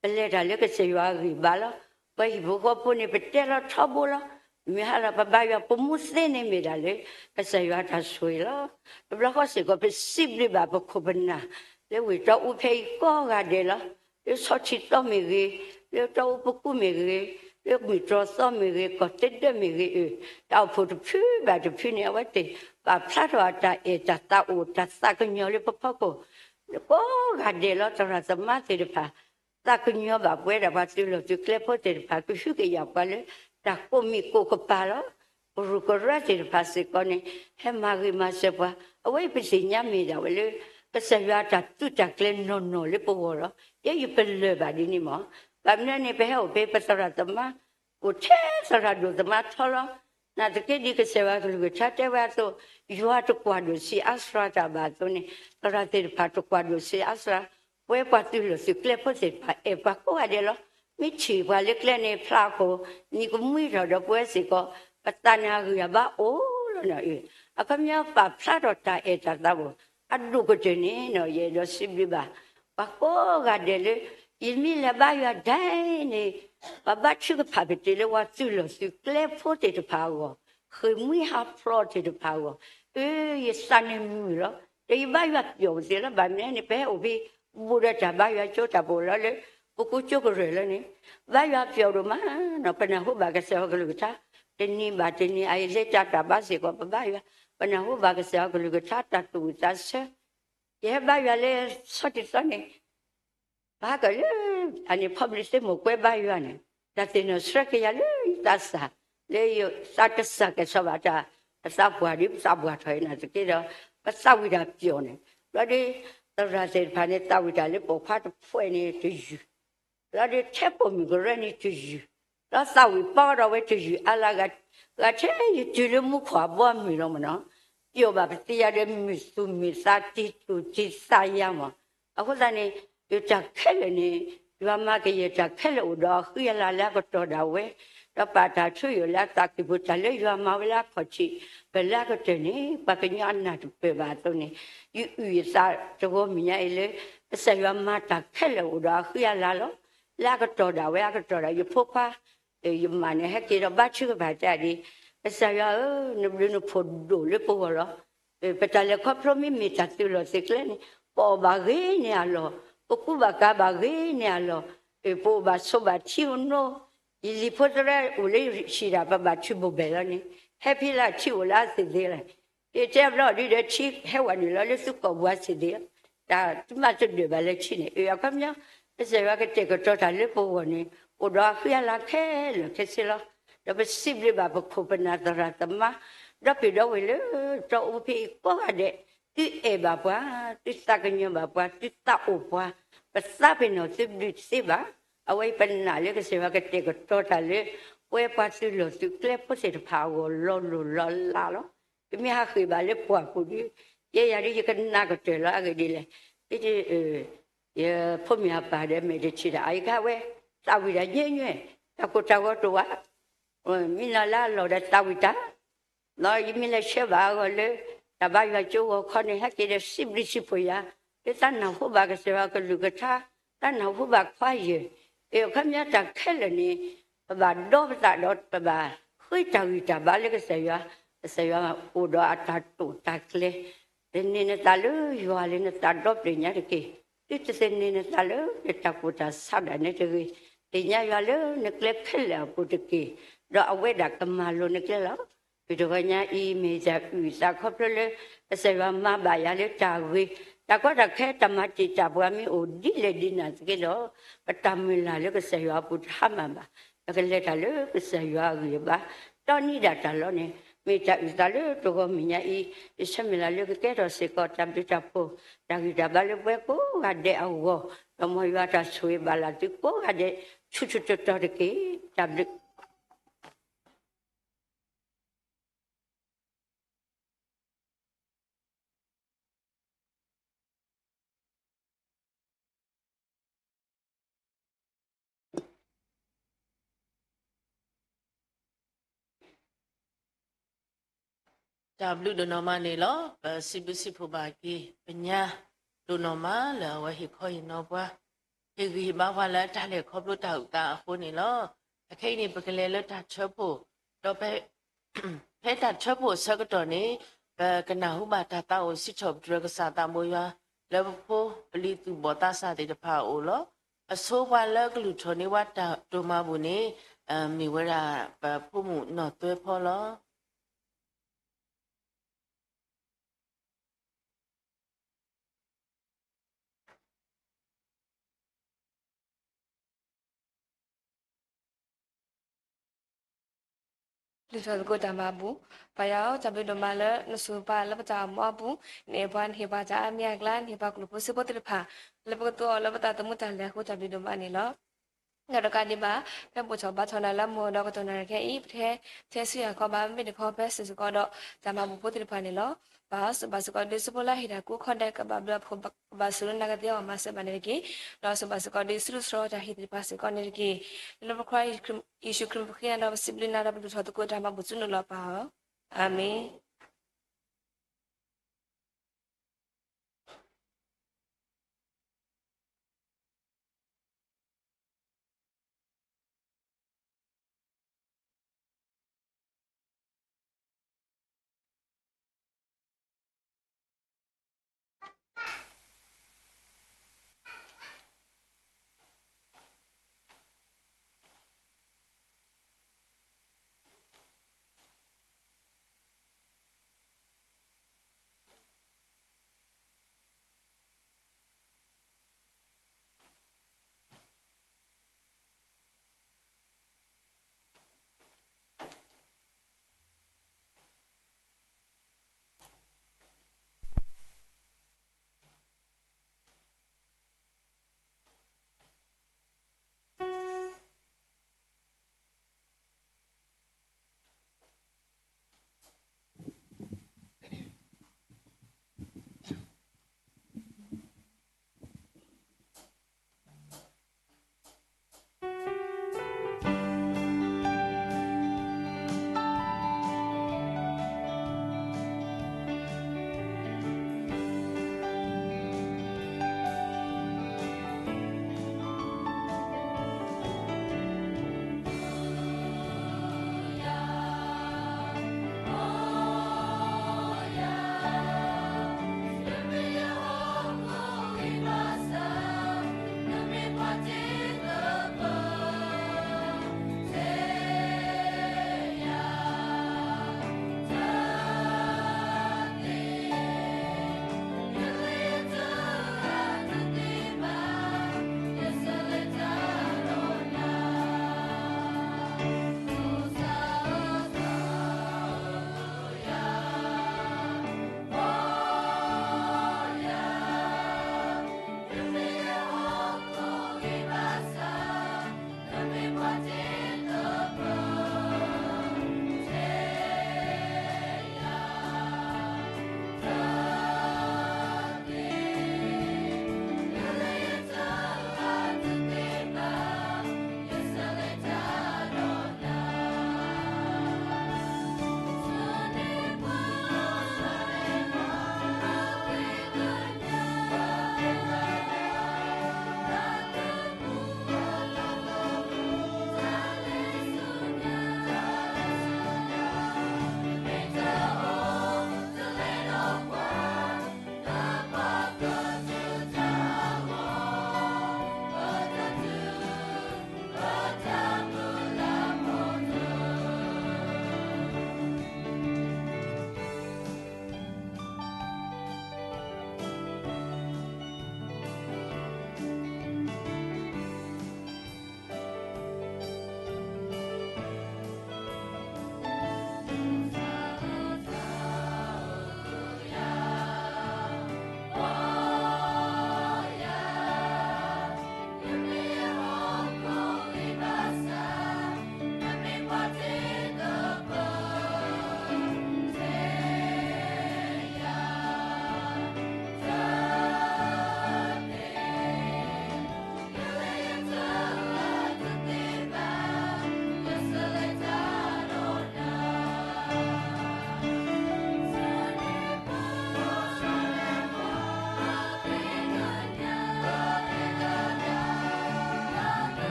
ပလဲၤတၢ်လၢကစၢ်ယွၤအဂံၢ်ဘါလီၤ. ပှၤဟံၣ်ဖိဃီဖိန့ၣ် ပတဲလီၤထီဘိလီၤ, မ့ၢ်ဟါလီၤပဘါယွၤ ပမူသ့န့ၣ်မ့ၢ်ဒၣ်လၢ ကစၢ်ယွၤတၢ်ဆိၣ်ဂ့ၤလီၤ. တဘျီဃီစ့ၢ်ကီး ပစံးဘျုးဘၣ်ပခိၣ်ပနၢ် လၢဝ့ၢ်တီအူဖဲအံၤကိးဂၤဒဲးလီၤ. လၢဆီထံသီမ့ၢ်ဂ့ၤ, လၢတီအူပကူမ့ၢ်ဂ့ၤ, လၢမုၢ်တြီၢ်သီမ့ၢ်ဂ့ၤ, ကီၢ်သဒၢမ့ၢ်ဂ့ၤ, တၢ်အိၣ်ဖှိၣ်တဖုဘၣ်တဖုန့ၣ် အဝဲသ့ၣ်ပာ်ဖျါထီၣ်အတၢ်အဲၣ်တၢ်သးအိၣ် တၢ်သးကညီၤလၢပဖီခိၣ် ကိးဂၤဒဲးလီၤ. သရၣ်သမါသ့ၣ်တဖၣ် သးကညီၤဘၣ်ပဝဲဒၣ်ပှၤသုးလီၢ်သုးကျဲဖိသ့ၣ်တဖၣ် ကဟုကယာ်ပှၤလၢ တၢ်ကိးမံၤကိးကပၤလီၤ. ကရူၢ်ကရၢသ့ၣ်တဖၣ်စ့ၢ်ကီးန့ၣ် ဟဲမၤဂ့ၤမၤစၢၤပှၤ, အဝဲအံၤပသ့ၣ်ညါမ့ၢ်ဒၣ်ဝဲလၢ ကစၢ်ယွၤအတၢ်သုးတၢ်ကျဲၤနီၢ်နီၢ်လၢပဂီၢ်လီၤ. ယဲယပလၢၢ်ဘၣ်ဒ်န့ၣ်မး, ဘၣ်မနုၤန့ၣ် ပဟဲအိၣ်ဖဲပသရၣ်သမါ အိၣ်ထဲသရၣ်ဒိၣ်သမါထီလီၤ. နာ်သက့ဒ်ကစၢ်ယွၤကလုၢ်ကထါတဲဝဲအသိး, ယွၤတကွၢ်ဒိၣ်ဆံးအါစှၤတၢ်ဘၣ်အသိးန့ၣ်, သရၣ်သ့ၣ်တဖၣ်တကွၢ်ဒိၣ်ဆံးအါစှၤ, ပဝဲပှၤသုးလီၢ်သုးကျဲဖိသ့ၣ်တဖၣ် အဲၣ်ပှၤကိးဂၤဒဲးလီၤ. မ့ၢ်ထံၣ်ပှၤလၢကျဲန့ၣ် ဖျါအခိၣ် နံၤကမှံထီၣ်ဒီးပဝဲစ့ၢ်ကီး, ပသးန့ၣ်အဂံၢ်အဘါအိၣ်လီၤနီၤ. အခီပညီပာ်ဖျါထီၣ်တၢ်အဲၣ်တၢ်သးအိၣ် အဒိၣ်ကတၢၢ်န့ၣ်နီၤ ယအဲၣ်ဒိးစံးဘျုးဘၣ် ပှၤကိးဂၤဒဲးလၢ ယမ့ၢ်လဲၤဘါယွၤဒၣ်န့ၣ် ပှၤဘါထုကဖၣ်ပတ့ၢ်လၢပှၤသုးလီၢ်သုးကျဲဖိသ့ၣ်တဖၣ်အဂီၢ်, ဃ့ၢ်မှံဟးဖျိးသ့ၣ်တဖၣ်အဂီၢ်, အၢ ယသးန့ၣ်မုာ်လီၤ. ဒီးယဘါယွၤပျီၢ်ပသ့လီၤ. ဘၣ်မနုၤန့ၣ် ပဟဲအိၣ်ဖဲ ဘူးဒီးတၢ်ဘါယွၤကၠိတၢ်ပီးလီၤလၢ ပကိကၠိကရၢၢ်လီၤန့ၣ်, ဘါယွၤပျီၢ်ဒိၣ်မးနီၤ. ပနၢ်ဟူဘၣ်ကစၢ်ယွၤကလုၢ်ကထါ တနံၤဘၣ်တနံၤ အအံၤလၢတၢ်တၢ်ဘါစ့ၢ်ကီး ပဘါယွၤ, ပနၢ်ဟူဘၣ်ကစၢ်ယွၤကလုၢ်ကထါတၢ်သူၣ်ဝံၣ်သးဆၢ, ယဟဲဘါယွၤလၢဆီတသီန့ၣ် ဘၣ်ဟးကၢၣ်လၢ အန့ၣ် public သ့ၣ်မိၢ်ကွဲဘါယွၤန့ၣ်, တၢ်သ့ၣ်နီၣ်ဆှၢက့ၤယၤလၢယသးစၢ်, လၢယသးတစၢ်ကဲၣ်ဆိးဘၣ်တၢ်, ပသးပှၢ်ဒီး ပသးပှၢ်ထီၣ်အံၤနာ်သက့ဒီး, ပသးဝံၣ်တၢ်ပျီၢ်န့ၣ်, ဘျီဒီး သရၣ်သ့ၣ်တဖၣ်န့ၣ် သးဝံၣ်တၢ်လၢပိာ်ခွါတဖှဲးန့ၣ်တယုၢ် လီၤဒီးထဲပိာ်မုၣ်ကရၢန့ၣ်တယုၢ်, လီၤသးဝံၣ်ပီဒီးဝဲတယုၢ်အါလၢဂၤ, ဂၤထဲယတုၤလၢမူခိၣ်အဘီအမုၢ်လီၤမ့ၢ်နီၤ, ပျီၢ်ဘၣ်ပသ့ယၤဒီးမုၢ်သူၣ်မုၢ်သးတံၢ်သူၣ်တံၢ်သးယၤမး, အဃိသတးန့ၣ်, ယတၢ်ခဲလၢာ်န့ၣ်, ယွၤမၤကယဲၢ်တၢ်ခဲလၢာ်အိၣ်ဒီးအဃံအလၤလၢအကတီၢ်ဒၣ်ဝဲ, ဒီးပာ်တၢ်ထုးယိာ်လၢအသးကံၢ်ပူၤ တၢ်လၢယွၤမၤဝဲလၢအခီၣ်ထံး, ပလၢအကတၢၢ်န့ၣ် ပှၤကညီအနၢ်တပၢၢ်ဘၣ်အသိးန့ၣ်, ယအုၣ်ယသးတဂီၤမုၢ်ညါအံၤလၢ ကစၢ်ယွၤမၤတၢ်ခဲလၢာ်အိၣ်ဒီးအဃံအလၤလီၤ. လၢအကတီၢ်ဒၣ်ဝဲအကတီၢ်ဒၣ် ယဖိခွါ ယမၢ်န့ၣ် ဟဲက့ၤဒီးဘါထုကဖၣ်တဲဒ်, ကစၢ်ယွၤဧၢ, နဘျုးနဖှိၣ်ဒိၣ်လၢပဂီၢ်လီၤ. ပတၢ်လဲၤခီဖျိမ့မ့ၢ်တၢ်သုးလီၢ်သုးကျဲန့ၣ်, ပအီၣ်ဘၣ်ဂ့ၤန့ၢ်အလီၢ်, ပကူဘၣ်ကၤဘၣ်ဂ့ၤန့ၢ်အလီၢ်, ပအိၣ်ဘၣ်ဆိးဘၣ်ထံဧိၤနီၤ, ယလံၤဖိသရၣ်အိၣ်လၢဟံၣ်ဒၣ် ပဘၣ်ထုးဘိၣ်ဘဲၣ်လီၤန့ၣ်, ဟဲဖဲလၢထံအိၣ်လၢအသ့ၣ်သ့လီၤ. ယတဲဘျီဒုဒီး ထံဟဲဝဲနုာ်လီၤလၢသုကီၢ်ပူၤအသ့ၣ်သ့လီၤ. တၢ်သုမၤတဒၢၣ်ဘၣ်လၢထံန့ၣ် အခီပညီ ကစၢ်ယွၤကတဲာ်ကတီၤတၢ်လၢပဂီၢ်န့ၣ် အိၣ်ဒီးအဃံအလၤခဲလၢာ်ခဲဆ့လီၤ. ဒီးပစံးဘျုးဘၣ်ပခိၣ်ပနၢ်သရၣ်သမါ ဒီပုၢ်ဒီဝဲၢ်လၢတီအူဖဲအံၤကိးဂၤဒဲး, သုအဲၣ်ဘၣ်ပှၤ, သုသးကညီၤဘၣ်ပှၤ, သုသးအိၣ်ပှၤ, ပသးပ့ၤနီၣ်သုဘျုးတသ့ဘၣ်. အဝဲအံၤပနာ်လၢကစၢ်ယွၤကတဲာ်ကတီၤတၢ်လၢ ပဝဲပှၤသုးလီၢ်သုးကျဲဖိသ့ၣ်တဖၣ်အဂီၢ်လီၤလိၢ်လီၤလးလီၤ. ပမ့ၢ်ဟးဃ့ၢ်ဘၣ်လၢပှၢ်ပူၤဒီး ယဲယၤဒ်ယကနၣ်ကတၢၢ်လီၤ အဂ့ၢ်ဒ်လဲၣ်. ယဖိမုၣ်အပၢ်ဒီးမဲာ်တထံၣ်တၢ် အအံၤကဟဲဝဲ သးဝံၣ်တၢ်ညါညါ, တၢ်ကိၢ်တၢ်ဂီၤတအိၣ်ဘၣ်. မ့ၢ်နီၢ်လၢအလီၢ်ဒီးသးဝံၣ်တၢ် ဒီးယမ့ၢ်လဲၤဆှၢဘၣ်အဂီၢ်လၢ တၢ်ဘါယွၤကၠိဂီၤခီန့ၣ် ဟဲက့ၤဒီးစံးဘျုးစံးဖှိၣ်ယၤ လၢသးနၢ်ဟူဘၣ်ကစၢ်ယွၤကလုၢ်ကထါ, သးနၢ်ဟူဘၣ်ခွါယဲၢ်, အခီပညီတၢ်ခဲလၢာ်န့ၣ် ပဘၣ်ဒီပသးဒီးပဘၣ်ဃ့တၢ်ဂံၢ်တၢ်ဘါလၢကစၢ်ယွၤ, ကစၢ်ယွၤအိၣ်ဒီးအတၢ်တိာ်တၢ်ကျဲၤ, သန့ၤနသးလၢယွၤလၢနသးဒီဖျၢၣ်ညါတက့ၢ်. သုတသန့ၤနသးလၢနတၢ်ကူၣ်တၢ်ဆးဒၣ်နဲတဂ့ၤ, သ့ၣ်ညါယွၤလၢနကျဲခဲလၢာ်အပူၤတက့ၢ်, ဒီးအဝဲဒၣ်ကမၤလိၤနကျဲလီၤ. မုၢ်တဂီၤညါအံၤ မ့ၢ်တၢ်အုၣ်သးခီဖျိလၢ ကစၢ်ယွၤမၤဘၣ်ယၤလၢတၢ်ဂ့ၤ, တၢ်ကီတၢ်ခဲတၢ်မၤတံာ်တာ်ပှၤမ့ၢ်အိၣ်ဒ်လဲၣ်ဒ်နၤသက့ဒီး, ပတၢ်မုၢ်လၢ်လၢကစၢ်ယွၤအပူၤတဟါမၢ်ဘၣ်, ပကလဲၤတၢ်လၢကစၢ်ယွၤအဂံၢ်အဘါ, တီနံၤဒၣ်တၢ်လီၤန့ၣ် မ့ၢ်တၢ်အုၣ်သးလၢတဂီၤမုၢ်ညါအံၤ, ယဆၢမုၢ်လၢ်လၢကကဲထီၣ်စ့ၢ်ကီးတၢ်ဘျုးတၢ်ဖှိၣ်, တၢ်ဂံၢ်တၢ်ဘါလၢပဝဲကိးဂၤဒဲးအဂီၢ်, ဒီးမ်ယွၤတၢ်ဆိၣ်ဂ့ၤဘၣ်လၢသုကိးဂၤဒဲး ဆူၣ်ဆူၣ်တီတီတက့ၢ်. တၢ်ဘျုး တၢ်ဘျုးဒိၣ်နီၢ်မးန့ၣ်လီၤ. ပစံးဘျုးစံးဖှိၣ်ဘၣ်က့ၤပညါဒိၣ်နီၢ်မးလၢအဝဲဟ့ၣ်ခီဟ့ၣ်နီၤပှၤ, ဟ့ၣ်ဂံၢ်ဟ့ၣ်ဘါပှၤလၢတၢ်လဲၤခီဖျိတၢ်အုၣ်သးအဃိန့ၣ်လီၤ. အခဲအံၤန့ၣ် ပကလဲၤလၢတၢ်ထၢဖှိၣ်, ဒီးဖဲ ဖဲတၢ်ထၢဖှိၣ်အဆၢကတီၢ်န့ၣ် ပကနၢ်ဟူဘၣ်တၢ်သးအိၣ်စံးထီၣ်ပတြၢၤကစၢ်သးဘိယွၤ လၢပဖိပလံၤသူၣ်ဘီၣ်သးစၢ်သ့ၣ်တဖၣ်အအိၣ်လီၤ. အဆိပှၤလၢကလုၢ်ထီၣ်န့ၢ်ဝဲတၢ်ဒိၣ်မးပူၤန့ၣ် မ့ၢ်ဝဲဒၣ်ပဖိမုၣ်နီၢ်သွဲဖီလီၤ. လုၢ်ထီၣ်သကိးတၢ်မၤဘူၣ်, ပၢ်ယွၤဧၢ, တၢ်ဘျုးဒိၣ်မးလၢနဆိၣ်ပာ်လၢပတၢ်အိၣ်မူအပူၤ, နအဲၣ်ပှၤ နဟ့ၣ်ပှၤတၢ်အါမံၤအါကျါ, နဟ့ၣ်ပှၤကျိၣ်ဖိစ့ဖိသ့ၣ်တဖၣ် လၢပကသူအီၤလၢပသးသမူတၢ်လဲၤအဃိတၢ်ဘျုးဒိၣ်မးန့ၣ်လီၤ. ဒီးတကးဒံးဘၣ် ဖဲဘူၣ်ထီၣ်ဘါထီၣ်နၤလၢမုၢ်ဒီးကတီၢ်နၣ်ရံၣ်ခဲအံၤ ပထဲထဲဆူယၤခီဘၣ် မ့ၢ်တခီဖဲစ့ၢ်ကီးဒီးတၢ်မၤဘူၣ်ဖိသ့ၣ်တဖၣ်န့ၣ်လီၤ. ပၢ်ဧၢ်စံးဘၣ်စ့ၢ်ကီးဒုးစံးဖိလၢဟ့ၣ်တၢ်ကူခိၣ်ဒဲး ကဘၣ်ဘျုးအဖိး ကဘၣ်ဆိၣ်လၢနၤကသ့အဂီၢ်မၤစၢၤဘၣ်န့ၣ်တက့ၢ်. ဒီးစံးဘၣ်စ့ၢ်ကီးဒုးစံးထီၣ်ပတြၢၤတၢ်ဟ့ၣ်သ့ၣ်တဖၣ်စ့ၢ်ကီးန့ၣ်တက့ၢ်. လၢပခီယ့ၣ်ၡူးခရံာ်ပဃ့နၤဒီး ပစံးဘျုးနၤဒီးပဒုးထီၣ်သကိးတၢ်မၤဘူၣ်ဆူနၤလီၤပၢ်ဧၢ. အၤမ့ၣ်.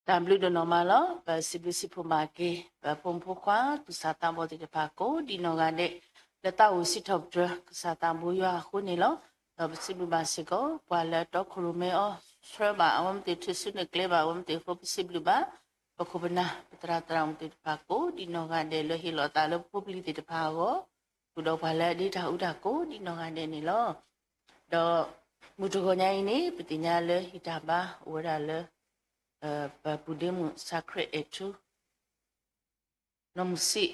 တၢ်ဘျုးဒိၣ်နီၢ်မးလီၤ. ပစံးဘျုးစံးဖှိၣ်ဘၣ်က့ၤ ပဖိမုၣ်ဖိခွါ သူၣ်စၢ်သးဘီၣ်သ့ၣ်တဖၣ် ကိးဒံးနီၢ်ဂၤဒဲး လၢသးအိၣ်စံးထီၣ်ပတြၢၤ ကစၢ်သးဘိယွၤအဃိန့ၣ်လီၤ. ဒီးပစံးဘျုးဘၣ်စ့ၢ်ကီး ပှၤလၢအတီခိၣ်ရိၣ်မဲအီၤဆှၢဘၣ် အဝဲမ့ၢ်သ့ၣ် ထုးစုနဲၣ်ကျဲဘၣ် အဝဲမ့ၢ်သ့ၣ်အဃိ ပစံးဘျုးဘၣ် ပခိၣ်ပနၢ် ပသရၣ်သရၣ်မုၣ်သ့ၣ်တဖၣ် ကိးဒံးနီၢ်ဂၤဒဲး လၢဟ့ၣ်လီၤသးလၢပဖိပလံၤသ့ၣ်တဖၣ်အဂီၢ်, ဃုာ်ဒီးပှၤလၢအဒ့တၢ်အူတၢ်ကိးဒံးနီၢ်ဂၤဒဲးန့ၣ်လီၤ. ဒီးမုၢ်တဂီၤညါအံၤန့ၣ် ပသ့ၣ်ညါလၢဟံၣ်တၢ်ဘါအိၣ်ဝဲဒၣ်လၢ ပပုၢ်ဒ့မုၣ် စးခရ့အဲၣ်ထူ နီၢ်မုၢ်ဆံး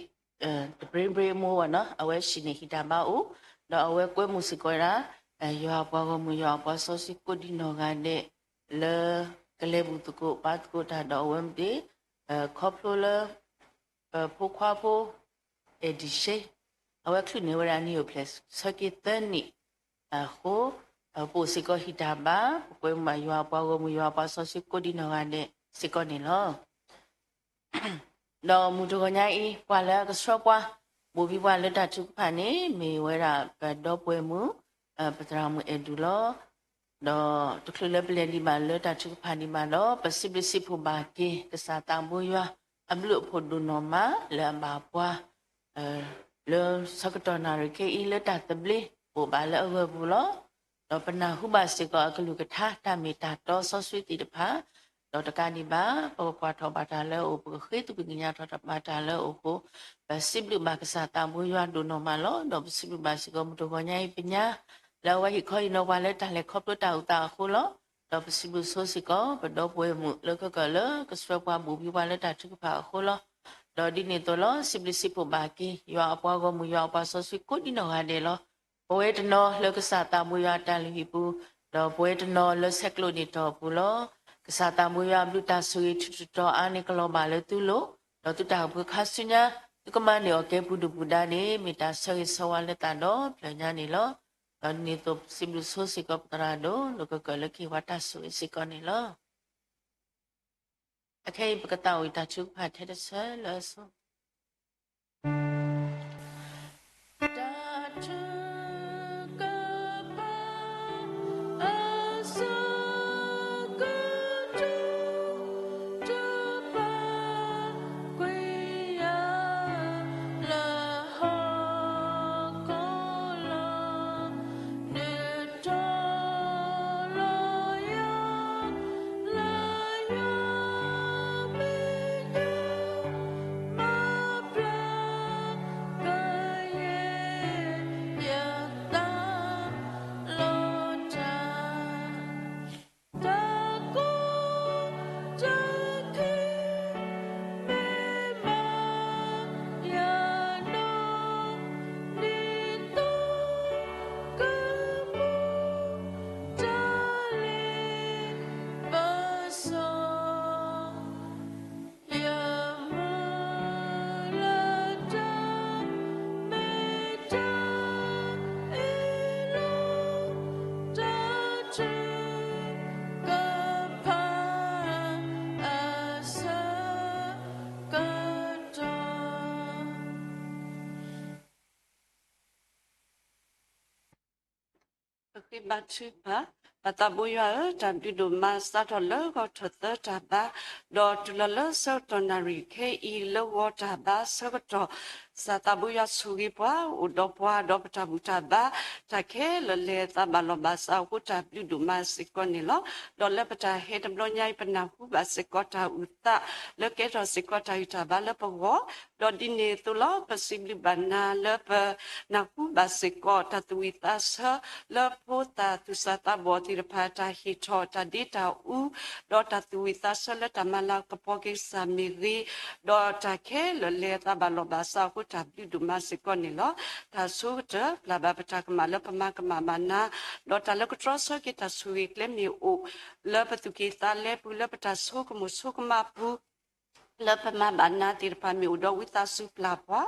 တပြ့ပြ့မိၢ်ဝဲနီၤ အဝဲဟံၣ်န့ၣ်ဟံၣ်တၢ်ဘါအိၣ်, ဒီးအဝဲကွဲမုာ်စ့ၢ်ကီးဝဲဒၣ် ယွၤအပှၤဂီၢ်မုၢ် ယွၤအပှၤစီဆှံကိးဒံးနီၢ်ဂၤဒဲး လၢကလဲၤဘူၣ်သကိးဘါသကိးတၢ်ဒီးအဝဲမ့ၢ်သ့ၣ် ခီဖျိလၢ ပဖိခွါဖိ အဲၣ်ဒံၣ်ရှ့ အဝဲချုးန့ၢ်ဝဲဒၣ်နံၣ်အိၣ်ဖျဲၣ်ဆၢက့ၤသၢနံၣ်အဃိ ပအိၣ်စ့ၢ်ကီးဟံၣ်တၢ်ဘါ ပကွဲမုာ်ဘၣ်ယွၤအပှၤဂီၢ်မုၢ် ယွၤအပှၤစီဆှံကိးဒံးနီၢ်ဂၤဒဲးစ့ၢ်ကီးန့ၣ်လီၤ. ဒီးမုၢ်တဂီၤညါအံၤ ပှၤလၢအကဆှၢပှၤ ဘိၣ်ဘံပှၤလၢတၢ်ထုကဖၣ်န့ၣ် မ့ၢ်ဝဲဒၣ်ပဒီပုၢ်ဝဲၢ်မုၣ် ပသရၣ်မုၣ်အဲၣ်ဒူၣ်လီၤ. ဒီးတချုးလၢပလဲၤဒံးဘၣ်လၢတၢ်ထုကဖၣ်ဒံးဘၣ်ဒီး ပစံးဘျုးစံးဖှိၣ်ဘၣ်က့ၤ ကစၢ်သးဘိယွၤ အဘျုးအဖှိၣ်ဒိၣ်နီၢ်မး လၢအဘၣ်ပှၤ လၢဆၢကတီၢ်နၣ်ရံၣ်ခဲအံၤ လၢတၢ်သဘျ့အိၣ်ဘၣ်လၢအဂၢၢ်ပူၤလီၤ. ဒီးပနၢ်ဟူဘၣ်စ့ၢ်ကီးအကလုၢ်ကထါ တၢ်မ့ၢ်တၢ်တီစီဆှံသ့ၣ်တဖၣ်, ဒီးတကးဒံးဘၣ် ပကကွၢ်ထီၣ်ဘၣ်တၢ်လၢအအိၣ် ပကဃ့သကွံၢ်ကညးထီၣ်ဘၣ်တၢ်လၢအအိၣ်အဃိ ပစံးဘျုးဘၣ်ကစၢ်သးဘိယွၤဒိၣ်နီၢ်မးလီၤ. ဒီးပစံးဘျုးဘၣ်စ့ၢ်ကီး မုၢ်တဂီၤညါအံၤ ပညါ လၢအဝဲဟ့ၣ်ခီဟ့ၣ်နီၤပှၤလၢတၢ်လဲၤခီဖျိတၢ်အိၣ်သးအဃိလီၤ. ဒီးပစံးဘျုးဆိစ့ၢ်ကီး ပဒီပုၢ်ဝဲၢ်မုၣ်လၢကကၢၢ်လၢကဆှၢပှၤဘိၣ်ဘံပှၤလၢတၢ်ထုကဖၣ်အဃိလီၤ. ဒီးဒ်န့ၣ်အသိးလီၤ စံးဘျုးစံးဖှိၣ်ဘၣ်က့ၤ ယွၤအပှၤဂီၢ်မုၢ် ယွၤအပှၤစီဆှံကိးဒံးနီၢ်ဂၤဒဲးလီၤ. ပဝဲတနီၤလၢကစၢ်သးဘိယွၤအတၢ်လုၢ်ဟံၣ်ပူၤ, ဒီးပဝဲတနီၤလၢဆဲးကျိးန့ၢ်တီၢ်ပူၤလီၤ. ကစၢ်သးဘိယွၤအဘျုးတၢ်ဆိၣ်ဂ့ၤထူးထီၣ်အါန့ၢ်ကလီၤဘၣ်လၢသုလိၤ, ဒီးသုတၢ်အိၣ်ဖှိၣ်ခါဆူညါ သုကမၤန့ၢ်အီၣ်ကဲပူၤဒုၣ်ပူၤဒါန့ၣ် မ့ၢ်တၢ်ဆၢဂ့ၤဆၢဝါလၢသးဒီဖျၢၣ်ညါန့ၣ်လီၤ. ဒီးဒ်န့ၣ်အသိးစံးဘျုးဆိစ့ၢ်ကီးပသရၣ်ဒိၣ် လၢကကၢၢ်လၢကဟ့ၣ်ပှၤတၢ်ဆိၣ်ဂ့ၤစ့ၢ်ကီးန့ၣ်လီၤ. အခဲအံၤပကသးဝံၣ်တၢ်ထုကဖၣ်ထဲတဆၢလၢအဆိ တၢ်ထုကဖၣ် အဆၢကတီၢ် တပာ်ကွံာ်ယၤ လၢဟီၣ်ခိၣ်လီၤ. နုာ်ထီၣ်လီၤယၤ လၢယွၤမဲာ်ညါ မၤဘျါ ကယဲၢ်ယသးလီၤတၢ် တၢ်ကိၢ် တၢ်ခံး မ့ၢ်မၤယၤနီၢ် ဒ်သိးကမူ တၢ်လ့ပစီ ယမုၢ်လၢ်တၢ် မ့ၢ်တၢ်အ့ၣ်လိာ် တၢ်ထုကဖၣ် အဆၢကတီၢ် ပဃ့ဘါထုကဖၣ်, ပသးဘိယွၤဧၢ, တၢ်ဘျုးဒိၣ်မး စးထီၣ်လၢဂီၤထီၣ်သၢတၢ်ဘါ, ဒီးတုၤလီၤလၢဆၢကတီၢ်နၣ်ရံၣ်ခဲအံၤ လၢဂီၤတၢ်ဘါဆၢကတီၢ်, ကစၢ်သးဘိယွၤဆိၣ်ဂ့ၤပှၤ, အိၣ်ဒီးပှၤ, ဒီးပတၢ်ဘူၣ်တၢ်ဘါ, တၢ်ခဲလၢာ်လဲၤသးဘၣ်လီၤဘၣ်စးအဃိ တၢ်ဘျုးဒိၣ်မးစ့ၢ်ကီးန့ၣ်လီၤ. ဒီးလၢပတၢ်ဟဲတဘျီညါအံၤ ပနၢ်ဟူဘၣ်စ့ၢ်ကီးတၢ်အုၣ်သး လၢကဲထီၣ်စ့ၢ်ကီးတၢ်ဂံၢ်တၢ်ဘါလၢပဂီၢ်, ဒီးဒ်န့ၣ်အသိးလီၤ ပစံးဘျုးဘၣ်နၤလၢပနၢ်ဟူဘၣ်စ့ၢ်ကီး တၢ်သူၣ်ဝံၣ်သးဆၢ လၢဖိသၣ်သူၣ်စၢ်သးဘီၣ်သ့ၣ်တဖၣ် တၢ်ဟ့ၣ်ထီၣ်တၢ်ဒ့တၢ်အူ, ဒီးတၢ်သူၣ်ဝံၣ်သးဆၢလၢတၢ်မၤလၤကပီၤက့ၤကစၢ်မ့ၢ်ဂ့ၤ, ဒီးတၢ်ခဲလၢာ်လဲၤသးဘၣ်လီၤဘၣ်စးအဃိ တၢ်ဘျုးဒိၣ်မးစ့ၢ်ကီးန့ၣ်လီၤ. တၢ်ဆိကတၢၢ် ပျၢ်ဘၣ်ပတၢ်ကမၣ်လၢပမၤကမၣ်ဘၣ်နၤ, ဒီးတၢ်လၢကတြီဆၢက့ၤတၢ်ဆိၣ်ဂ့ၤကျဲမ့ၢ်အိၣ် လၢပသူၣ်ကံၢ်သးလဲပူၤ လၢပတၢ်ဆိကမိၣ်ဆိကမးပူၤ လၢပမၤဘၣ်နၤသ့ၣ်တဖၣ် မ့ၢ်အိၣ်ဒီးဝံသးစူၤပျၢ်ပှၤ,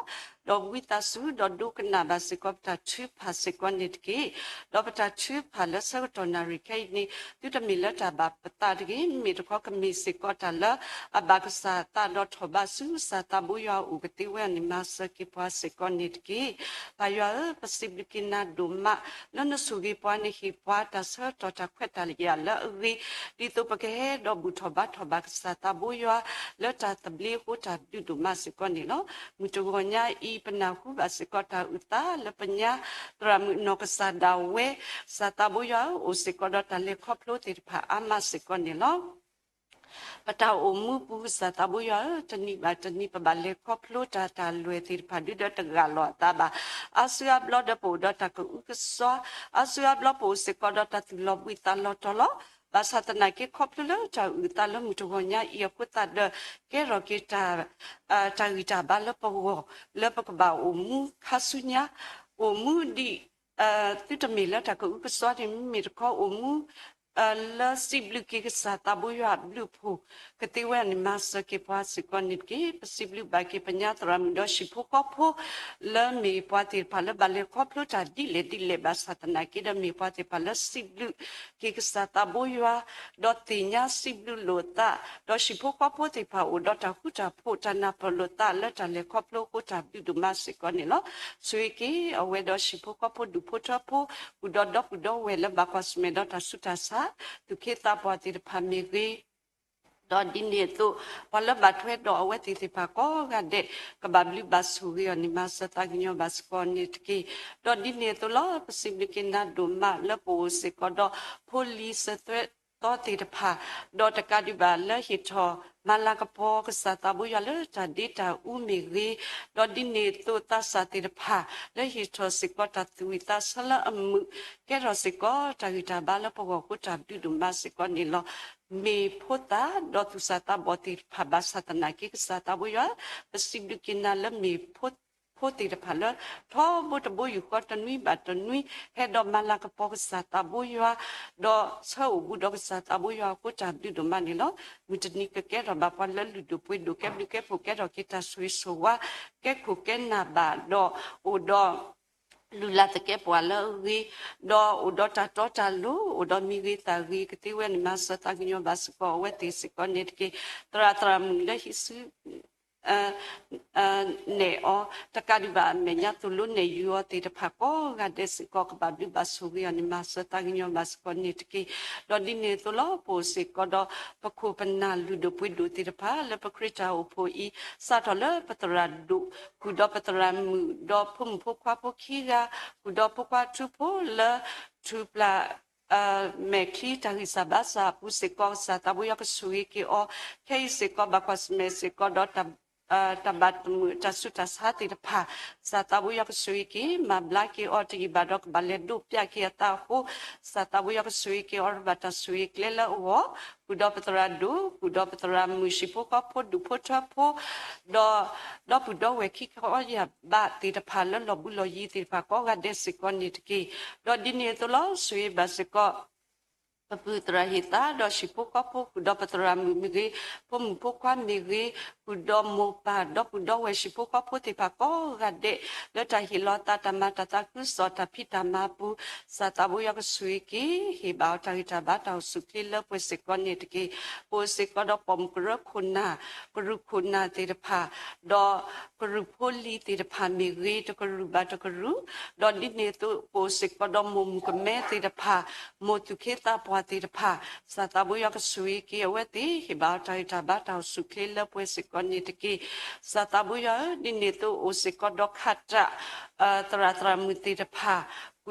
ဒီးဝံသးစူၤဒီးဒိကနၣ်ဘၣ်စ့ၢ်ကီးပတၢ်ထုကဖၣ်စ့ၢ်ကီးန့ၣ်တက့ၢ်. ဒီးပတၢ်ထုကဖၣ်လၢဆၢကတီၢ်နၣ်ရံၣ်ခဲအံၤန့ၣ် သုတမ့ၢ်လၢတၢ်ဘၣ်ပသးတဂ့ၤ, မ့မ့ၢ်တခီကမ့ၢ်စ့ၢ်ကီးတၢ်လၢအဘၣ်ကစၢ်အသးဒီးထီၣ်ဘးဆူကစၢ်သးဘိယွၤအအိၣ်ကသ့ဝဲအီၤန့ၣ် မၤစၢၤက့ၤပှၤစ့ၢ်ကီးန့ၣ်တက့ၢ်. ပၢ်ယွၤဧၢ, ပစံးဘျုးက့ၤနၤဒိၣ်မး လၢနဆိၣ်ဂ့ၤပှၤ နဟ့ၣ်ပှၤတၢ်ဆၢကတီၢ်တၢ်ခွဲးတၢ်ယာ်လၢအဂ့ၤ, ဒ်သိးပကဟဲဒီးဘူၣ်ထီၣ်ဘါထီၣ်ဘၣ်ကစၢ်သးဘိယွၤ လၢတၢ်သဘျ့အဃိ တၢ်ဘျုးဒိၣ်မးစ့ၢ်ကီးန့ၣ်လီၤ. မုၢ်တဂီၤညါအံၤ ပနၢ်ဟူဘၣ်စ့ၢ်ကီးတၢ်အုၣ်သးလၢပညါ သရၣ်မုၣ်အနီၢ်ကစၢ်ဒၣ်ဝဲ, ကစၢ်သးဘိယွၤဧၢ, အိၣ်စ့ၢ်ကီးဒီးတၢ်လဲၤခီဖျိသ့ၣ်တဖၣ်အါမးစ့ၢ်ကီးန့ၣ်လီၤ. ပတၢ်အိၣ်မူပူၤ ကစၢ်သးဘိယွၤဧၢ, တနံၤဘၣ်တနံၤ ပဘၣ်လဲၤခီဖျိတၢ် တၢ်လွဲၢ်သ့ၣ်တဖၣ် ဒုဒီးတဂၢ်လီၤအသးဘၣ်. အါစုအါဘျီဒီးပအိၣ်ဒီးတၢ်ကအုကစွါ, အါစုအါဘျီပအိၣ်စ့ၢ်ကီးဒီးတၢ်သူၣ်လီၤဘှံးသးလီၤတီၤလီၤ. ဘၣ်ဆၣ်သနာ်က့ ခီဖျိလၢတၢ်အုၣ်အသးလၢမုၢ်တဂီၤညါအံၤအဃိသတးဒီး ကဲထီၣ်က့ၤတၢ် တၢ်ဂံၢ်တၢ်ဘါလၢပဂီၢ် လၢပကဘၣ်အိၣ်မူခါဆူညါ, အိၣ်မူဒ် သုတမ့ၢ်လၢတၢ်ကအုကစွါန့ၣ် မ့မ့ၢ်တခီအိၣ်မူ လၢစံးဘျုးက့ၤကစၢ်သးဘိယွၤအဘျုးအဖှိၣ် ကသ့ဝဲအန့ၣ် မၤစၢၤက့ၤပှၤစ့ၢ်ကီးန့ၣ်တက့ၢ်. ပစံးဘျုးဘၣ်က့ၤပညါသရၣ်မုၣ်ဒီးဟံၣ်ဖိဃီဖိ လၢမ့ၢ်ပှၤသ့ၣ်တဖၣ်လၢဘၣ်လဲၤခီဖျိတၢ်ဒ်လဲၣ်ဒ်လဲၣ် ဘၣ်ဆၣ်သနာ်က့ဒီး မ့ၢ်ပှၤသ့ၣ်တဖၣ်လၢစံးဘျုးက့ၤကစၢ်သးဘိယွၤ ဒီးသ့ၣ်ညါစံးဘျုးလိာ်သး, ဒီးဟံၣ်ဖိဃီဖိသ့ၣ်တဖၣ်အိၣ်ဒီးတၢ်ဃူတၢ်ဖိး တၢ်နၢ်ပၢၢ်လိာ်သးလၢတၢ်လဲၤခီဖျိအဃိ တၢ်ဘျုးဒိၣ်မးစ့ၢ်ကီးန့ၣ်လီၤ. ဆိၣ်ဂ့ၤက့ၤအဝဲဒီးဟံၣ်ဖိဃီဖိ ဒူၣ်ဖိထၢဖိ ဃုာ်ဒီးဒီပုၢ်ဒီဝဲၢ်လၢဘၣ်ကွၢ်ဆၢၣ်မဲာ်ဒီးတၢ်ဆူးတၢ်ဆါ သူၣ်က့သးပှၢ်သ့ၣ်တဖၣ်မ့ၢ်ဂ့ၤ, ဒီးဒ်န့ၣ်အသိး ပှၤလၢဘၣ်ထွဲဒီးအဝဲသ့ၣ်သ့ၣ်တဖၣ်ကိးဂၤဒဲး ကဘၣ်ဘျုးဘၣ်ဆိၣ်ဂ့ၤအီၤန့ၣ် မၤစၢၤသးကညီၤဘၣ်စ့ၢ်ကီးန့ၣ်တက့ၢ်. ဒီးဒ်န့ၣ်အသိးလီၤ ပစံးဘျုးက့ၤနၤဒိၣ်မးလၢပအိၣ်စ့ၢ်ကီးဒီးဖိလံၤစၢၤသွဲၣ်သီသ့ၣ်တဖၣ်, ဒီးတကးဒံးဘၣ်လၢဟ့ၣ်ထီၣ်မၤလၤကပီၤ ကစၢ်သးဘိယွၤလၢတၢ်ဒ့တၢ်အူမ့ၢ်ဂ့ၤ, ဒီးဒ်န့ၣ်အသိးသးစၢ်သ့ၣ်တဖၣ် လၢဟ့ၣ်ထီၣ်စ့ၢ်ကီးတၢ်သူၣ်ဝံၣ်သးဆၢလၢအမုာ် ကဲထီၣ်စ့ၢ်ကီးတၢ်ဂံၢ်တၢ်ဘါလၢပဂီၢ်အဃိ တၢ်ဘျုးဒိၣ်မးစ့ၢ်ကီးန့ၣ်လီၤ. မ့ၢ်ဖိသၣ်ဒီးသူၣ်စၢ်သးဘီၣ်သ့ၣ်တဖၣ် ဘၣ်ဆၣ်သနာ်က့ ကစၢ်သးဘိယွၤ ပစံးဘျုးက့ၤနၤလၢမ့ၢ်ဖိသ့ၣ်တဖၣ်လၢ ထီဘိတဘိယူၢ်ဃီတနွံဘၣ်တနွံ ဟဲဒီးမၤလၤကပီၤကစၢ်သးဘိယွၤ, ဒီးဆၢအိၣ်ဘူးဒီးကစၢ်သးဘိယွၤအဃိ တၢ်ဘျုးဒိၣ်မးန့ၣ်လီၤ. မုၢ်တနံၤကကဲထီၣ်ဘၣ်ပှၤလၢလုၢ်ဒိၣ်ပှ့ၤဒိၣ် ကဲဘျုးကဲဖှိၣ် ကဲထီၣ်က့ၤတၢ်ဆိၣ်ဂ့ၤဆိၣ်ဝါ ကဲခိၣ်ကဲနၢ်ဘၣ်ဒီး အိၣ်ဒီး လုၢ်လၢ်သကဲးပဝးလၢအဂ့ၤ, ဒီးအိၣ်ဒီးတၢ်တီတၢ်လိၤ အိၣ်ဒီးမံဂ့ၤသးဂ့ၤကသ့ဝဲန့ၣ် မၤစၢၤသးကညီၤဘၣ်စ့ၢ်ကီးအဝဲသ့ၣ်စ့ၢ်ကီးန့ၣ်တက့ၢ်. သရၣ်သရၣ်မုၣ်လၢဟံးစု နဲၣ်အီၤ တကးဒံးဘၣ်အမဲာ်ညါ သိၣ်လိနဲၣ်ယုာ်အီၤသ့ၣ်တဖၣ်ကိးဂၤဒဲးစ့ၢ်ကီး ကဘၣ်ဘျုးဘၣ်ဆိၣ်ဂ့ၤအီၤန့ၣ် မၤစၢၤသးကညီၤဘၣ်စ့ၢ်ကီးန့ၣ်တက့ၢ်. ဒီးဒ်န့ၣ်အသိးလီၤ ပအိၣ်စ့ၢ်ကီးဒီး ပခိၣ်ပနၢ်လုၢ်ဒိၣ်ပှ့ၤဒိၣ်သ့ၣ်တဖၣ် လၢပခရံာ်တၢ်အိၣ်ဖှိၣ်အံၤ စးထီၣ်လၢပသရၣ်ဒိၣ် ဃုာ်ဒီးပသရၣ်မုၣ် ဒီးဖိမုၣ်ဖိခွါဖိခံဂၤ ဃုာ်ဒီးဖိခွါထူဖိလၢ ထူပျၢ် မဲာ်ချံတၢ်ဂံၢ်စၢ်ဘါစၢ်အပူၤစ့ၢ်ကီး ကစၢ်သးဘိယွၤကဆိၣ်ဂ့ၤက့ၤအီၤ, ခဲအံၤစ့ၢ်ကီး ဘၣ်ကွၢ်ဆၢၣ်မဲာ်စ့ၢ်ကီးဒီး တၢ်ဘၣ်တမုာ်တၢ်ဆူးတၢ်ဆါသ့ၣ်တဖၣ် ကစၢ်သးဘိယွၤကဆိၣ်ဂ့ၤက့ၤ မၤဘျါက့ၤအီၤတယံာ်ဘၣ်ဒီး ကဘၣ်လဲၤဒိးပျးက့ၤအသးအဃိ ကစၢ်သးဘိယွၤကဆိၣ်ဂ့ၤက့ၤအီၤ ဘၣ်တၢ်ဆိၣ်ဂ့ၤကျဲလၢအဂီၢ် ဃုာ်ဒီးပသရၣ်ဒိၣ် ဃုာ်ဒီးပသရၣ်မုၣ် ဟံၣ်ဖိဃီဖိ ဒူၣ်ဖိထၢဖိ ဒီး ဒီပုၢ်ဒီဝဲၢ်ခံခီယၢ်ဘးသ့ၣ်တဖၣ် လၢလီၢ်ဘူးလီၢ်ယံၤသ့ၣ်တဖၣ်ကိးဂၤဒဲးစ့ၢ်ကီးန့ၣ်တက့ၢ်. ဒီးဒ်န့ၣ်အသိးလီၤ ဆိၣ်ဂ့ၤဘၣ်စ့ၢ်ကီး ပပုၢ်သရၣ်ဟ့ၣ်သါ ဒီးဟံၣ်ဖိဃီဖိ ဃုာ်ဒီးပသရၣ်မုၣ်မ့ၢ်ဂ့ၤ, ဖိမုၣ်ဖိခွါမ့ၢ်ဂ့ၤ, ဃုာ်ဒီးမိၢ်ပၢ် ဒီပုၢ်ဒီဝဲၢ်ဟံၣ်ဖိဃီဖိသ့ၣ်တဖၣ်ကိးဂၤဒဲး လၢတၢ်ဟ့ၣ်လီၤသး တၢ်မၤတၢ်သးခုကစီၣ် တၢ်ဖံးတၢ်မၤအပူၤ ကစၢ်သးဘိယွၤကဆိၣ်ဂ့ၤက့ၤ ဟ့ၣ်ဘၣ်အီၤတၢ်ဂံၢ်တၢ်ဘါ တၢ်အိၣ်ဆူၣ်အိၣ်ချ့လၢပှဲၤစ့ၢ်ကီးန့ၣ်တက့ၢ်. ပအိၣ်စ့ၢ်ကီးဒီးပိာ်မုၣ်ကရၢခိၣ်နၢ် ကရူၢ်ခိၣ်နၢ်သ့ၣ်တဖၣ် ဒီးကရူၢ်ဖိလံၤသ့ၣ်တဖၣ်မ့ၢ်ဂ့ၤ တကရူၢ်ဘၣ်တကရူၢ်, ဒီးဒ်န့ၣ်အသိး ပအိၣ်စ့ၢ်ကီးဒီးမိၢ်မုၣ်ကမဲသ့ၣ်တဖၣ်, မိၢ်သူၣ်က့သးပှၢ်သ့ၣ်တဖၣ်, ကစၢ်သးဘိယွၤကဆိၣ်ဂ့ၤက့ၤအဝဲသ့ၣ် ဟ့ၣ်ဘၣ်အီၤတၢ်ဂံၢ်တၢ်ဘါ တၢ်အိၣ်ဆူၣ်အိၣ်ချ့လၢပှဲၤစ့ၢ်ကီးန့ၣ်တက့ၢ်. ကစၢ်သးဘိယွၤဧၢ, ဒ်န့ၣ်အသိး အိၣ်စ့ၢ်ကီးဒီးခးတၢ် သရၣ်သရၣ်မုၣ်သ့ၣ်တဖၣ်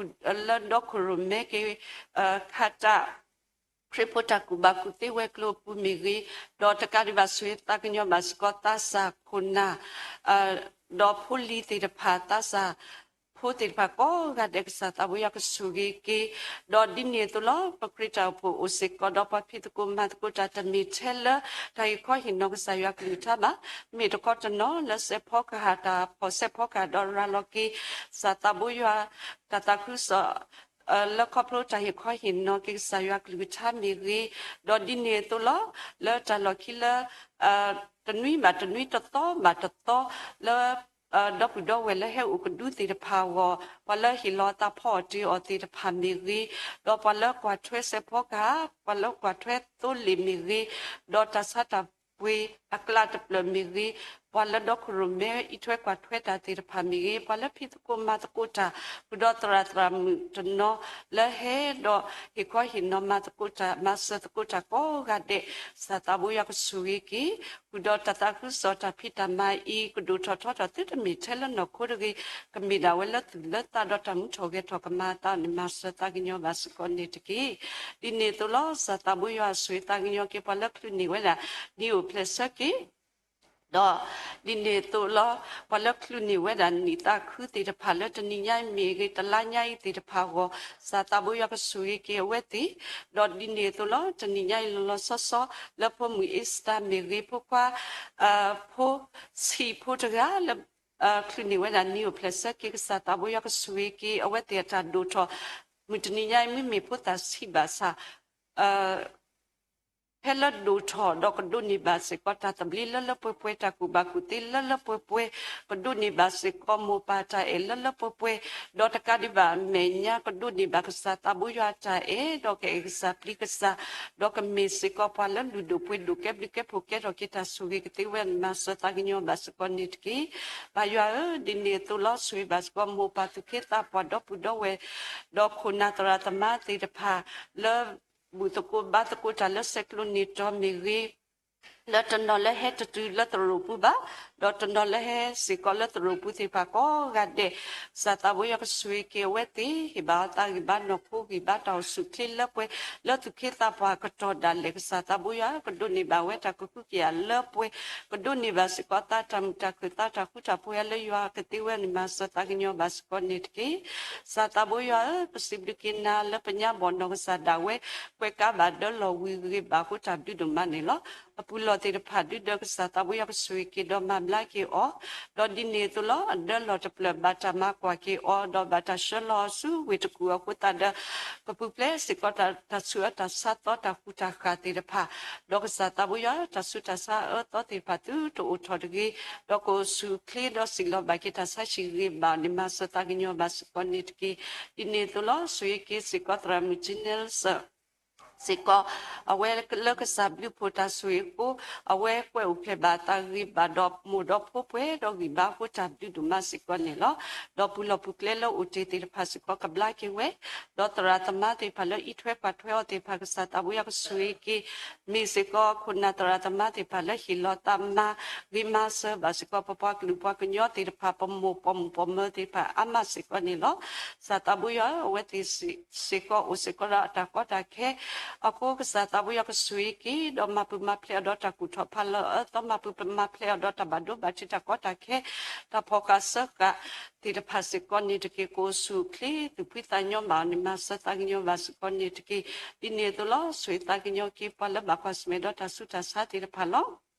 လၢဒီခိၣ်ရိၣ်မဲက့ၤ ခးတၢ် ခရံာ်ဖိတၢ်ကူၣ်ဘၣ်ကူၣ်သ့ဝဲၤကျိၤအပူၤမ့ၢ်ဂ့ၤ, ဒီးတကးဒံးဘၣ်ဆိၣ်ဂ့ၤသးကညီၤဘၣ်စ့ၢ်ကီး သးစၢ်ခိၣ်နၢ် ဒီးဖိလံၤသ့ၣ်တဖၣ် သးစၢ်ဖိသ့ၣ်တဖၣ်ကိးဂၤဒဲး ကစၢ်သးဘိယွၤကဆိၣ်ဂ့ၤက့ၤ, ဒီးဒ်န့ၣ်အသိးလီၤ ပခရံာ်တၢ်အိၣ်ဖှိၣ်အိၣ်စ့ၢ်ကီးဒီးပှၤဖံးသကိးမၤသကိးတၢ် တမ့ၢ်ထဲလၢတၢ်ဂ့ၢ်ခီဟ့ၣ်နီၤကစၢ်ယွၤကလုၢ်ကထါဘၣ်, မ့ၢ်တခီတနီၤလၢစဲးဖီကဟၣ် တၢ်ဖီၣ်စဲးဖီကဟၣ်ဒီးရၤလီၤက့ၤ ကစၢ်သးဘိယွၤ တၢ်သးခုကစီၣ် လၢခီဖျိတၢ်ဟ့ၣ်ခီဟ့ၣ်နီၤက့ၤကစၢ်ယွၤကလုၢ်ကထါမ့ၢ်ဂ့ၤ, ဒီးဒ်န့ၣ်အသိးလီၤ, လၢတၢ်လီၢ်ခံလၢ တနွံဘၣ်တနွံ တသီဘၣ်တသီ လၢ ဒီပုၢ်ဒီဝဲၢ်လၢဟဲအိၣ်ကဒုသ့ၣ်တဖၣ်အဂီၢ်, ပှၤလၢဟ့ၣ်လီၤအသးဖီအီၣ်တ့ၢ်အီၣ်သ့ၣ်တဖၣ်မ့ၢ်ဂ့ၤ, ဒီးပှၤလၢကွၢ်ထွဲစဲးဖီကဟၣ်, ပှၤလၢကွၢ်ထွဲသိလ့ၣ်မ့ၢ်ဂ့ၤ, ဒီးတၢ်ဆါတၢ်ပှ့ၤအကျါတဖျၢၣ်မ့ၢ်ဂ့ၤ, ပှၤလၢဒီခိၣ်ရိၣ်မဲအံးထွဲကွၢ်ထွဲတၢ်သ့ၣ်တဖၣ်မ့ၢ်ဂ့ၤ, ပှၤလၢဖံးသကိးမၤသကိးတၢ် ဃုာ်ဒီးသရၣ်သရၣ်မုၣ်တနီၤ လၢဟဲဒီးဟ့ၣ်ခီဟ့ၣ်နီၤမၤသကိးတၢ် မၤစၢၤသကိးတၢ်ကိးဂၤဒဲး, ကစၢ်သးဘိယွၤကဆိၣ်ဂ့ၤက့ၤ, ဃုာ်ဒီးတၢ်သးခုကစီၣ်တၢ်ဖံးတၢ်မၤအံၤ ကဒိၣ်ထီၣ်ထီထီၣ်သုတမ့ၢ်ထဲလၢနီၢ်ခိတဂ့ၤ, ကမ့ၢ်ဒၣ်ဝဲလၢသူၣ်လၢသးဒီးတၢ်မူထီၣ်ဂဲၤထီၣ်ကမၤအသးန့ၣ် မၤစၢၤသးကညီၤဘၣ်စ့ၢ်ကီးန့ၣ်တက့ၢ်. ဒ်န့ၣ်အသိးလီၤ, ကစၢ်သးဘိယွၤဆိၣ်ဂ့ၤသးကညီၤက့ၤ ပှၤလၢချုးန့ၢ်ဝဲဒၣ် နံၤအိၣ်ဖျဲၣ်ဆၢက့ၤ ဒီးဒ်န့ၣ်အသိးလီၤ, ပှၤလၢချုးန့ၢ်ဝဲဒၣ်နံၣ်သးခုသ့ၣ်တဖၣ်လၢတနံၤညါအံၤမ့ၢ်ဂ့ၤ တလါညါအံၤသ့ၣ်တဖၣ်အဂီၢ်, ကစၢ်သးဘိယွၤကဆိၣ်ဂ့ၤက့ၤအဝဲသ့ၣ်, ဒီးဒ်န့ၣ်အသိးလီၤ, တနံၤညါအံၤလီၤလီၤဆီဆီ လၢဖိမုၣ်အ့စတၢ်မ့ၢ်ဂ့ၤ ဖိခွါ ဖိဆံးဖိတဂၤလၢ ချုးန့ၢ်ဝဲဒၣ်နံၤအိၣ်ဖျဲၣ်ဆၢက့ၤ ကစၢ်သးဘိယွၤကဆိၣ်ဂ့ၤက့ၤ အဝဲသ့ၣ်အတၢ်ဒိၣ်ထီၣ်, မုၢ်တနံၤညါအံၤမ့မ့ၢ်ဖိသၣ်ဆံးဘၣ်ဆၣ် ဖဲလၢဒိၣ်ထီၣ်ဒီးကဒိးန့ၢ်ဘၣ်စ့ၢ်ကီးတၢ်သဘျ့လၢလၢပှဲၤပှဲၤ တၢ်ကူၣ်ဘၣ်ကူၣ်သ့လၢလၢပှဲၤပှဲၤ, ကဒိးန့ၢ်ဘၣ်စ့ၢ်ကီးမိၢ်ပၢ်တၢ်အဲၣ်လၢလၢပှဲၤပှဲၤ, ဒီးတကးဒံးဘၣ်အမဲာ်ညါ ကဒိးန့ၢ်ဘၣ်ကစၢ်သးဘိယွၤအတၢ်အဲၣ် ဒီးကအဲၣ်ကစၢ်ပျံၤကစၢ်, ဒီးကမ့ၢ်စ့ၢ်ကီးပှၤလၢလုၢ်ဒိၣ်ပှ့ၤဒိၣ် ကဲဘျုးကဲဖှိၣ်ကဲထီၣ်က့ၤတၢ်ဆိၣ်ဂ့ၤကသ့ဝဲ မၤစၢၤသးကညီၤဘၣ်စ့ၢ်ကီးန့ၣ်တက့ၢ်. ပၢ်ယွၤဧၢ, ဒ်န့ၣ်အသိးလီၤ ဆိၣ်ဂ့ၤဘၣ်စ့ၢ်ကီးမိၢ်ပၢ်သူၣ်က့သးပှၢ်ဒီပုၢ်ဒီဝဲၢ် ဒီးခိၣ်နၢ်သရၣ်သမါသ့ၣ်တဖၣ် လၢ ဘူၣ်သကိးဘါသကိးတၢ်လၢဆဲးကျိးန့ၢ်တီၤမ့ၢ်ဂ့ၤ, လၢတနီၤလၢဟဲတတုၤလၢသရိာ်ပူၤဘၣ်, ဒီးတနီၤလၢဟဲစ့ၢ်ကီးလၢသရိာ်ပူၤသ့ၣ်တဖၣ်ကိးဂၤဒဲး, ကစၢ်သးဘိယွၤကဆိၣ်ဂ့ၤက့ၤအဝဲသ့ၣ် ဟ့ၣ်ဘၣ်အသးဂံၢ်ဘါနီၢ်ခိ ဂံၢ်ဘါတၢ်အိၣ်ဆူၣ်အိၣ်ချ့လၢပှဲၤ လၢသူၣ်က့သးပှၢ်အကတီၢ်ဒၣ်လဲာ် ကစၢ်သးဘိယွၤ ကဒိးန့ၢ်ဘၣ်ဝဲတၢ်ကဟုကယာ်လၢပှဲၤ, ကဒိးန့ၢ်ဘၣ်စ့ၢ်ကီးသးတၢ်မုာ်တၢ်ခုၣ် သးတၢ်ဃူတၢ်ဖိးလၢယွၤကသ့ဝဲန့ၣ် မၤစၢၤသးကညီၤဘၣ်စ့ၢ်ကီးန့ၣ်တက့ၢ်. ကစၢ်သးဘိယွၤဧၢ, ပစံးဘျုးက့ၤနၤလၢပညါဘီၣ်နီၢ်ကစၢ်ဒၣ်ဝဲ ကွဲးကါဘၣ်ဒၢလီၢ်ဝံၤဂ့ၤဘၣ်အဃိ တၢ်ဘျုးဒိၣ်မးန့ၣ်လီၤ. အပူၤလီၢ်သ့ၣ်တဖၣ် ဒုဒီးကစၢ်သးဘိယွၤကဆိၣ်ဂ့ၤက့ၤဒီးမၤဘျါက့ၤအီၤ, ဒီးဒ်န့ၣ်အသိးလီၤ အဒၢလီၢ်တဖျၢၣ်ဘၣ်တၢ်မၤကွၢ်က့ၤအီၤ ဒီးဘၣ်တၢ်ဆှၢလီၤအီၤဆူဝ့ၢ်တကူၣ်အဃိသတးဒီး ကပူၤဖျဲးစ့ၢ်ကီးတၢ်ဆူးအၢတၢ်ဆါသီတၢ်ဃူတၢ်ဃာ်သ့ၣ်တဖၣ်, ဒီးကစၢ်သးဘိယွၤ တၢ်ဆူးတၢ်ဆါအၢသီသ့ၣ်တဖၣ်သုတအိၣ်ထီၣ်တဂ့ၤ, ဒီးကအိၣ်ဆူၣ်အိၣ်ချ့ဒီးစံၣ်လီၤဘၣ်က့ၤတၢ်ဆါဟံၣ်ဂ့ၤဘၣ်န့ၣ် မၤစၢၤသးကညီၤဘၣ်စ့ၢ်ကီးန့ၣ်တက့ၢ်. ဒ်န့ၣ်အသိးလီၤ ဆိၣ်ဂ့ၤက့ၤစ့ၢ်ကီးသရၣ်မုၣ် Jeanette စ့ၢ်ကီး အဝဲလၢကစၢ်ဘျုးဖှိၣ်တၢ်ဆိၣ်ဂ့ၤအဃိ အဝဲကွဲးအိၣ်ဖျဲၣ်ဘၣ်အသးဂ့ၤဘၣ်ဒီးမိၢ်ဒီးဖိပှဲၤဒီးဂံၢ်ဘါအဃိ တၢ်ဘျုးဒိၣ်မးစ့ၢ်ကီးန့ၣ်လီၤ. ဒီးပူၤလီၢ်ပူၤကျဲလၢအိၣ်တ့ၢ်သ့ၣ်တဖၣ်စ့ၢ်ကီးကဘျါက့ၤဝဲ, ဒီးသရၣ်သမါသ့ၣ်တဖၣ်လၢအံးထွဲကွၢ်ထွဲအီၤသ့ၣ်တဖၣ် ကစၢ်သးဘိယွၤကဆိၣ်ဂ့ၤက့ၤ မ့ၢ်စ့ၢ်ကီးခိၣ်နၢ်သရၣ်သမါသ့ၣ်တဖၣ်လၢဟ့ၣ်လီၤသးမၤဂ့ၤမၤစၢၤဘၣ်စ့ၢ်ကီး ပပှၤကလုာ်ပှၤကညီသ့ၣ်တဖၣ် ပမိၢ်ပိာ်မုၣ်ပိာ်မၢၤသ့ၣ်တဖၣ်အါမးစ့ၢ်ကီးန့ၣ်လီၤ. ကစၢ်သးဘိယွၤဧၢ, အဝဲသ့ၣ်စ့ၢ်ကီးအိၣ်စ့ၢ်ကီးဒီးအတၢ်ကီတၢ်ခဲအဃိ ကစၢ်သးဘိယွၤကဆိၣ်ဂ့ၤက့ၤ ဒီးမၤပူၤမၤဖျဲးအီၤဒီးတၢ်ကူၣ်ထီၣ်ဖးလီၤအၢသီ မၤပူၤမၤဖျဲးအီၤဒီးတၢ်ဘၣ်ဒိဘၣ်ထံးတၢ်ကီတၢ်ခဲ တၢ်ဖီၣ်ဃာ်စၢဃာ်သ့ၣ်တဖၣ်စ့ၢ်ကီးန့ၣ်တက့ၢ်. ကအိၣ်ဆူၣ်အိၣ်ချ့သူၣ်ဖှံသးညီဘၣ်န့ၣ် မၤစၢၤသးကညီၤဘၣ်စ့ၢ်ကီးန့ၣ်တက့ၢ်. ဒ်န့ၣ်အသိးလီၤ ဆိၣ်ဂ့ၤသးကညီၤက့ၤပှၤလၢဘၣ်ကွၢ်ဆၢၣ်မဲာ်ဒီးတၢ်ဆူးတၢ်ဆါသ့ၣ်တဖၣ်လီၤ.